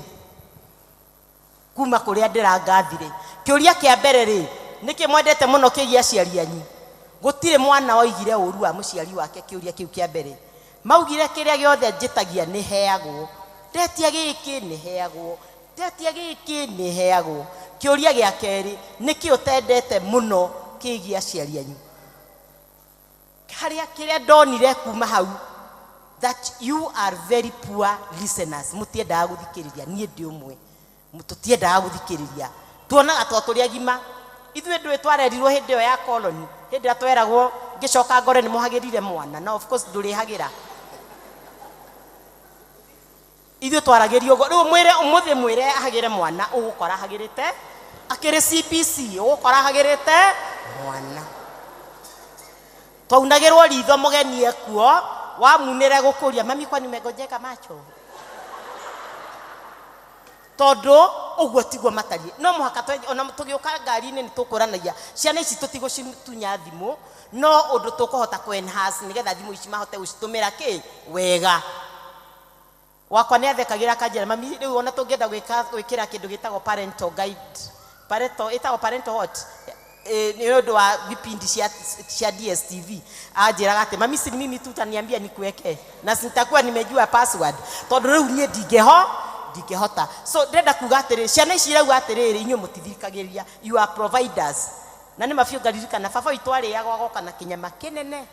kuma kũrĩa ndĩrangathire. Kĩũria kĩa mbere rĩ, nĩkĩ mwendete mũno kĩgiĩ aciari anyu? Gũtirĩ mwana oigire ũru wa mũciari wake kĩũria kĩu kĩa mbere. Maugire kĩrĩa gĩothe njĩtagia nĩ heagwo. Ndetia gĩkĩ nĩ heagwo. Ndetia gĩkĩ nĩ heagwo. Kĩũria gĩa kerĩ, nĩkĩ ũtendete mũno kĩgiĩ aciari anyu? Harĩa kĩrĩa ndonire kuma hau, that you are very poor listeners. Mũtiendaga gũthikĩrĩria, niĩ ndĩ ũmwe. Tũtiendaga gũthikĩrĩria. Tuonaga to tũrĩ agima. Ithuĩ ndũĩ twarerirwo hĩndĩ ĩyo ya colony, hĩndĩ ĩrĩa tweragwo ngĩcoka ngore nĩ mũhagĩrire mwana, na of course ndũrĩhagĩra. Ithuĩ twaragĩrio ũguo. Rĩu mwĩre ũmũthĩ mwĩre ahagĩre mwana, ũgũkora ahagĩrĩte akĩrĩ CBC, ũgũkora ahagĩrĩte mwana. Twaunagĩrwo ritho mũgeni ekuo, wamunĩre gũkũria, mami kwani umengojeka macho? Tondũ ũguo tiguo matariĩ. No mũhaka ona tũgĩũka ngari-inĩ nĩ tũkũranagia. Ciana ici tũtigũcitunya thimũ, no ũndũ tũkũhota kũ enhance nĩgetha thimũ ici mahote gũcitũmĩra kĩ wega. Wakwa nĩ athekagĩra akanjĩra, mami rĩu ona tũngĩenda gwĩkĩra kĩndũ gĩtagwo parental guide. Parental, ĩtagwo parental what? Nĩ ũndũ wa vipindi cia DSTV. Anjĩraga atĩ mami si mimi tu utaniambia nikuweke na sitakuwa nimejua password, tondũ rĩu niĩ ndingĩhota. So ndĩrenda kuga atĩrĩrĩ, ciana ici irauga atĩrĩrĩ, inyuĩ mũtithikagĩrĩria, you are providers. Na nĩ mabiũ ngaririkana baba witũ arĩaga agoka na kĩnyama kĩnene.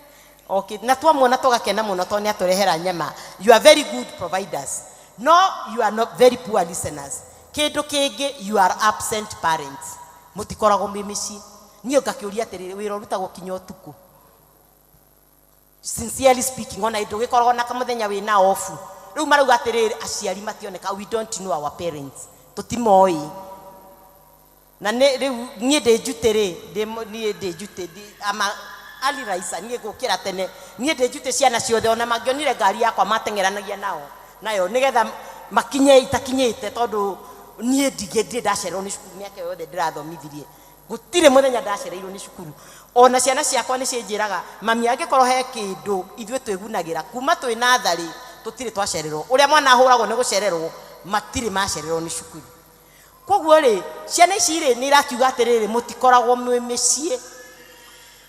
Okay, na twamuona tũgakena mũno tondũ nĩ atũrehera nyama. You are very good providers. No, you are not very poor listeners. Kindu kingi, you are absent parents, mutikoragwo mwi mĩciĩ. Niĩ ngakĩũria atĩrĩrĩ, wĩra ũrutagwo kinya ũtukũ? Sincerely speaking, ona ndũgĩkoragwo na kamũthenya wĩna ofu. Rĩu marauga atĩrĩrĩ, aciari mationeka, we don't know our parents, tũtimoĩ. Na nĩ rĩu niĩ ndĩ njutĩ rĩ, niĩ ndĩ njutĩ, ama ali raisa, niĩ ngũkĩra tene, niĩ ndĩ njutĩ ciana ciothe, ona mangĩonire ngari yakwa mateng'eranagia nao nayo nĩgetha makinye itakinyĩte, tondũ niĩ ndirĩ ndacererwo nĩ cukuru mĩaka yothe ndĩrathomithirie. Gũtirĩ mũthenya ndacereirwo nĩ cukuru. Ona ciana ciakwa nĩ cinjĩraga, mami, angĩkorwo he kĩndũ ithuĩ twĩgunagĩra kuma twĩ natharĩ, tũtirĩ twacererwo. Ũrĩa mwana ahũragwo nĩ gũcererwo, matirĩ macererwo nĩ cukuru. Koguo rĩ, ciana ici rĩ, nĩ irakiuga atĩrĩrĩ, mũtikoragwo mwĩ mĩciĩ.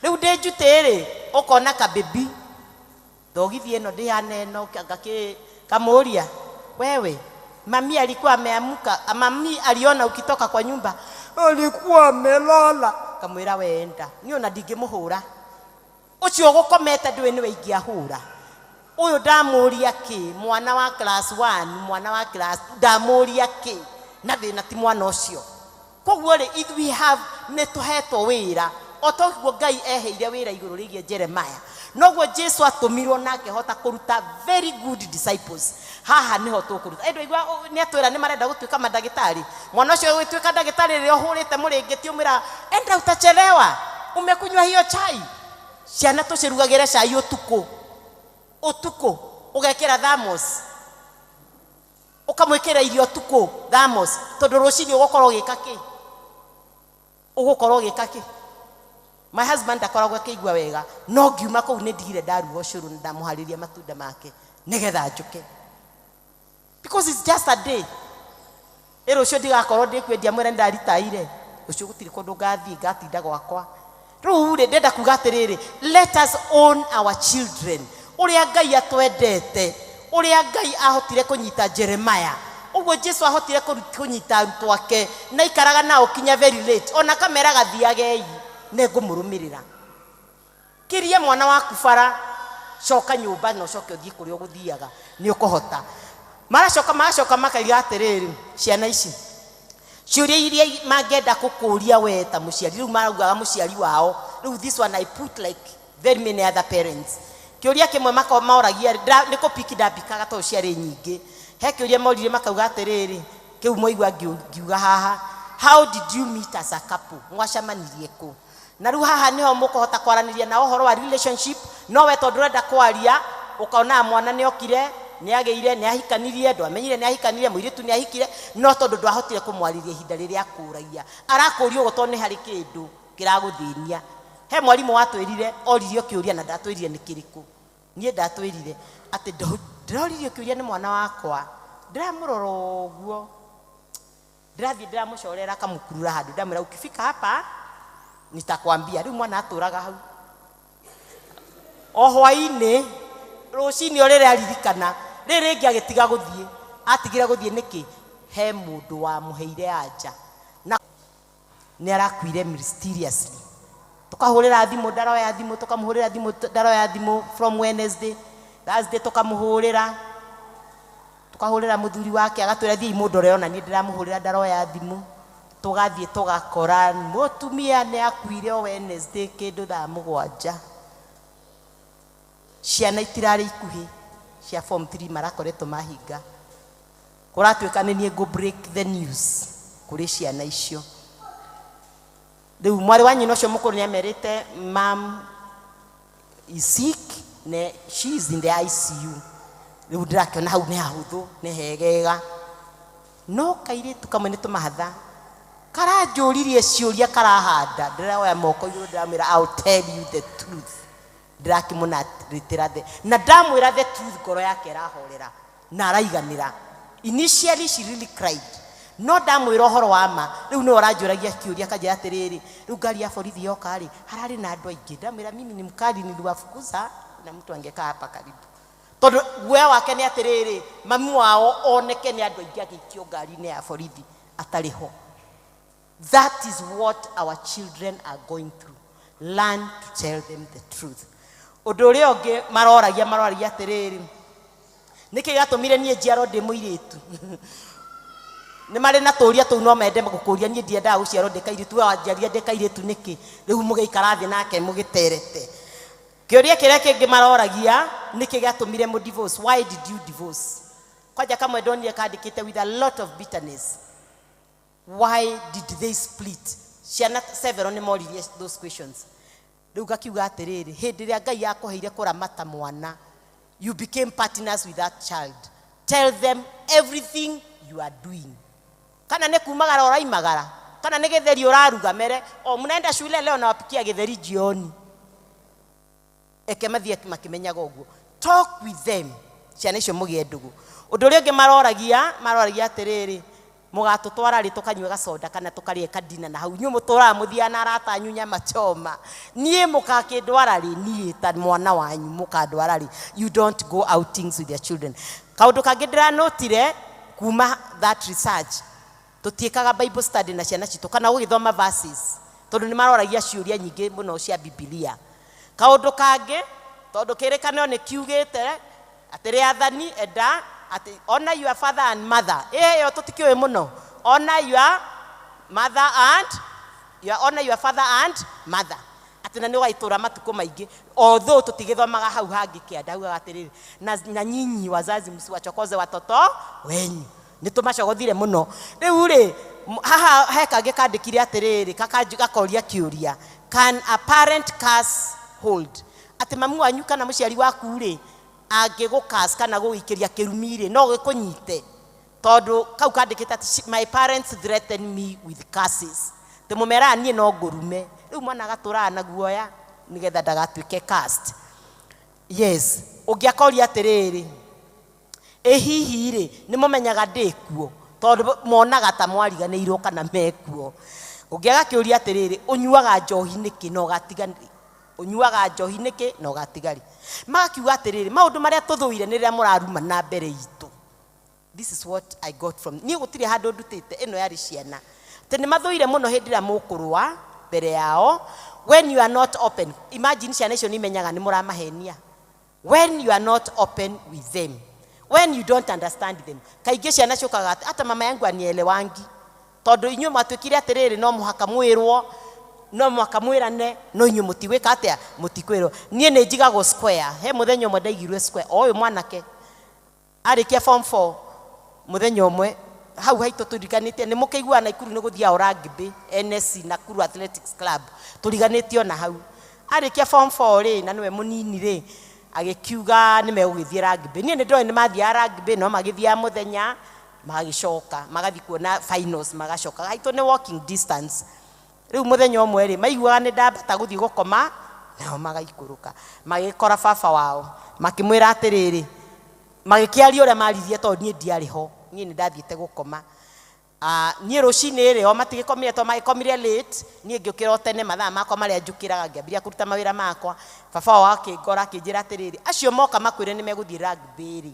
Rĩu ndĩ njutĩ rĩ, ũkona kabebi thogithi ĩno ndĩhana ĩno, ngakĩ kamũria, wewe mami alikuwa ameamuka, mami aliona ukitoka kwa nyumba, alikuwa amelala. Kamwĩra wenda, niĩ ona ndingĩmũhũra ũcio ũgũkomete, ndũĩ nĩwe ingĩahũra. Ũyũ ndamũria kĩ, mwana wa class 1, mwana wa class 2, ndamũria kĩ, na thĩna ti mwana ũcio. Koguo rĩ, we have, nĩ tũhetwo wĩra o toguo Ngai eheire wĩra igũrũ rĩgiĩ Jeremiah, noguo Jesu atũmirwo na akĩhota kũruta very good disciples. Haha nĩho tũkũruta. Ĩ ndwaigua nĩ atwĩra nĩ marenda gũtuĩka mandagĩtarĩ. Mwana ũcio ũgĩtuĩka ndagĩtarĩ, rĩrĩa ũhũrĩte mũrĩngĩti ũmwĩra enda utachelewa, umekunywa hiyo chai. Ciana tũcirugagĩre cai ũtukũ ũtukũ, ũgekĩra thermos, ũkamwĩkĩra irio ũtukũ thermos, tondũ rũcinĩ ũgũkorwo ũgĩka kĩ, ũgũkorwo ũgĩka kĩ. My husband akoragwo akĩigua wega, no ngiuma kũu nĩ ndigire ndaruga ũcũrũ na ndamũharĩria matunda make nĩgetha njũke, because it's just a day. Ĩ rũciũ ndigakorwo ndĩkwendia, mwĩra nĩndaritaire, rũciũ gũtirĩ kũndũ ngathiĩ, ngatinda gwakwa. Rĩu rĩ, ndĩrenda kuga atĩrĩrĩ, let us own our children. Ũrĩa Ngai atwendete, ũrĩa Ngai ahotire kũnyita Jeremiah, ũguo Jesu ahotire kũnyita arutwo ake na ikaraga nao kinya very late, ona kameraga thiagei, nĩngũmũrũmĩrĩra. Kirie mwana waku bara, coka nyũmba na ũcoke ũthiĩ kũrĩa ũgũthiaga, nĩ ũkũhota. Maracoka magacoka makaiga atĩrĩrĩ, ciana ici ciũria iria mangĩenda gũkũria we ta mũciari, rĩu maraugaga mũciari wao. Rĩu this one I put like very many other parents. Kĩũria kĩmwe maoragia, nĩ kũpiki ndambikaga tondũ ciarĩ nyingĩ. He kĩũria moririe makauga atĩrĩrĩ, kĩu mwaigua ngiuga haha, how did you meet as a couple, mwacemanirie kũ? Na rĩu haha nĩho mũkũhota kwaranĩria na ũhoro wa relationship. No we tondũ ũrenda kwaria, ũkona mwana nĩ okire, nĩ agĩire, nĩ ahikanirie, ndwamenyire nĩ ahikanirie, mũirĩtu nĩ ahikire, no tondũ ndwahotire kũmwarĩria ihinda rĩrĩa akũragia, arakũria ũguo tondũ nĩ harĩ kĩndũ kĩragũthĩnia. He mwarimũ watwĩrire, oririo kĩũria na ndatwĩrire nĩ kĩrĩkũ. Niĩ ndatwĩrire atĩ ndĩroririo kĩũria nĩ mwana wakwa, ndĩramũrora ũguo, ndĩrathiĩ ndĩramũcorera akamũkurura handũ, ndamwĩra ukifika hapa nitakwambia. Rĩu mwana atũraga hau o hwainĩ, rũcinĩ o rĩrĩa aririkana rĩrĩ rĩngĩ agĩtiga gũthiĩ. Atigire gũthiĩ nĩkĩ? He mũndũ wamũheire anja na nĩ arakuire mysteriously. Tukahũrĩra thimũ, ndaroya thimũ, tukamũhũrĩra thimũ, ndaroya thimũ from Wednesday, Thursday tukamũhũrĩra, tukahũrĩra mũthuri wake agatwĩra thiĩi mũndore, ona niĩ ndĩramũhũrĩra ndaroya thimũ. Tũgathiĩ tũgakora mũtumia nĩ akuire o Wednesday kĩndũ thaa 7. Ciana itirarĩ ikuhĩ cia form 3 marakoretwo mahinga. Kũratuĩka nĩ niĩ ngũ break the news kũrĩ ciana icio. Rĩu mwarĩ wa nyina ũcio mũkũrũ nĩ amerite mam is sick, ne she is in the ICU. Rĩu ndĩrakĩona hau nĩ hahũthũ, nĩ hegega. No kairĩtu kamwe nĩ tũmahatha karanjũririe ciũria, karahanda, ndĩroya moko igũrũ, ndĩramwĩra I'll tell you the truth. Ndĩrakĩmũnarĩtĩra the na ndamwĩra the truth, ngoro yake ĩrahorera na araiganĩra. Initially she really cried, no ndamwĩra ũhoro wa ma, rĩu nĩwe ũranjũragia kĩũria, akanjĩra atĩrĩrĩ, rĩu ngari ya borithi yoka rĩ, hararĩ na andũ aingĩ. Ndamwĩra mimi ni mkali, niliwafukuza na mtu angekaa hapa karibu, tondũ guoya wake nĩ atĩrĩrĩ, mami wao oneke nĩ andũ aingĩ agĩikio ngari-inĩ ya borithi atarĩ ho. That is what our children are going through. Learn to tell them the truth. Ũndũ ũrĩa ũngĩ maroragia atĩrĩrĩ, nĩkĩ gĩatũmire niĩ njiarwo ndĩ mũirĩtu? Nĩ marĩ na tũũria tũu no mende gũkũria, niĩ ndiendaga gũciarwo ndĩ kairĩtu, we wanjiarire ndĩ kairĩtu nĩkĩ? Rĩu mũgĩikara thĩ nake mũgĩterete. Kĩũria kĩrĩa kĩngĩ maroragia, nĩkĩ gĩatũmire mũ divorce? Why did you divorce? Kwanja kamwe ndonire kandĩkĩte with a lot of bitterness, why did they split? Ciana several nĩ moririe those questions. Rĩu ngakiuga atĩrĩrĩ, hĩndĩ ĩrĩa Ngai akũheire kũramata mwana, you became partners with that child. Tell them everything you are doing, kana nĩ kumagara ũraimagara, kana nĩ gĩtheri ũraruga, mere o mnaenda shule leo, nawapikia gĩtheri jioni. Eke mathiĩ makĩmenyaga ũguo. Talk with them, ciana icio mũgĩe ndũgũ. Ũndũ ũrĩa ũngĩ maroragia atĩrĩrĩ, mũgatũtwara rĩ tũkanyue gacoda kana tũkarĩe kadina? Na hau inyuĩ mũtũraga mũthiaga na arata anyu nyama choma, niĩ mũgakĩndwara rĩ? Niĩ ta mwana wanyu mũkandwara rĩ? You don't go outings with your children. Kaũndũ kangĩ ndĩranotire kuma that research, tũtiĩkaga Bible study na ciana citũ kana gũgĩthoma verses, tondũ nĩ maroragia ciũria nyingĩ mũno cia Bibilia. Kaũndũ kangĩ, tondũ kĩrĩkanĩro nĩ kiugĩte atĩ rĩathani enda atĩ honor your father and mother, ĩyo tũtikĩũĩ mũno. Honor your mother and your, honor your father and mother, atĩ na nĩ ũgaitũra matukũ maingĩ. Although tũtigĩthomaga hau hangĩ kĩanda haugaga atĩrĩrĩ, na nyinyi wazazi msiwachokoze watoto wenyu. Nĩ tũmacogothire mũno. Rĩu rĩ, haha he kangĩ kandĩkire atĩrĩrĩ, gakoria kĩũria, can a parent curse hold? Atĩ mamu wanyu kana mũciari waku rĩ, angĩgũcurse kana gũgĩikĩria kĩrumi rĩ, no gĩkũnyite? Tondũ kau kandĩkĩte atĩ, "My parents threaten me with curses." Tĩ mũmeraga niĩ no ngũrume. Rĩu mwana agatũraga na guoya nĩgetha ndagatuĩke cursed. Yes, ũngĩ akoria atĩrĩrĩ, ĩ hihi rĩ, nĩ mũmenyaga ndĩ kuo? Tondũ monaga ta mwariganĩirwo kana mekuo. Ũngĩ agakĩũria atĩrĩrĩ, ũnyuaga njohi nĩkĩ na ũgatiga? Ũnyuaga njohi nĩkĩ na ũgatiga rĩ? Magakiuga atĩrĩrĩ, maũndũ marĩa tũthũire nĩ rĩrĩa mũrarumana mbere itũ. This is what I got from, niĩ gũtirĩ handũ ndutĩte ĩno, yarĩ ciana, atĩ nĩ mathũire mũno hĩndĩ ĩrĩa mũkũrũa mbere yao, when you are not open. Imagine, ciana icio nĩ imenyaga nĩ mũramahenia when you are not open with them, when you don't understand them. Kaingĩ ciana ciũkaga atĩ hata mama yangu anielewangi, tondũ inyuĩ mwatuĩkire atĩrĩrĩ, no mũhaka mwĩrwo, no mũhaka mwĩrane, no inyuĩ mũtigwĩka atĩa? Mũtikwĩrwo. Niĩ nĩ njigagwo square. He mũthenya ũmwe ndaigirwe square, o ũyũ mwanake arĩkia form 4, mũthenya ũmwe hau haitũ tũriganĩtie, nĩ mũkĩiguaga Naikuru nĩ gũthiaga rugby, NSC, Nakuru Athletics Club, tũriganĩtie ona hau. Arĩkia form 4 rĩ, na nĩwe mũnini rĩ, agĩkiuga nĩ megũgĩthiĩ rugby. Niĩ nĩ ndoĩ nĩ mathiaga rugby, no magĩthiaga mũthenya magagĩcoka, magathiĩ kuona finals, magacoka. Haitũ nĩ walking distance. Rĩu mũthenya ũmwe rĩ, maiguaga nĩ ndambata gũthiĩ gũkoma, nao magaikũrũka, magĩkora baba wao, makĩmwĩra atĩrĩrĩ, magĩkĩaria ũrĩa maririe, tondũ niĩ ndiarĩ ho, niĩ nĩ ndathiĩte gũkoma. Niĩ rũcinĩ rĩ, o matigĩkomire, tondũ magĩkomire late, niĩ ngĩũkĩra o tene mathaa makwa marĩa njũkĩraga, ngĩambĩrĩria kũruta mawĩra makwa. Baba wao akĩngora, akĩnjĩra atĩrĩrĩ, acio moka makwĩre nĩ megũthiĩ rugby rĩ,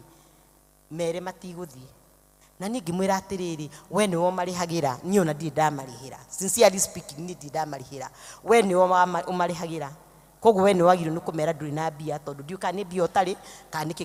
mere matigũthiĩ. Na niĩ ngĩmwĩra atĩrĩrĩ, we nĩwe ũmarĩhagĩra, niĩ ona ndirĩ ndamarĩhĩra. Sincerely speaking, niĩ ndirĩ ndamarĩhĩra, we nĩwe ũmarĩhagĩra, koguo we nĩwe wagĩrĩirwo nĩ kũmera ndũrĩ na mbia, tondũ ndiũĩ kana nĩ mbia ũtarĩ kana nĩkĩ.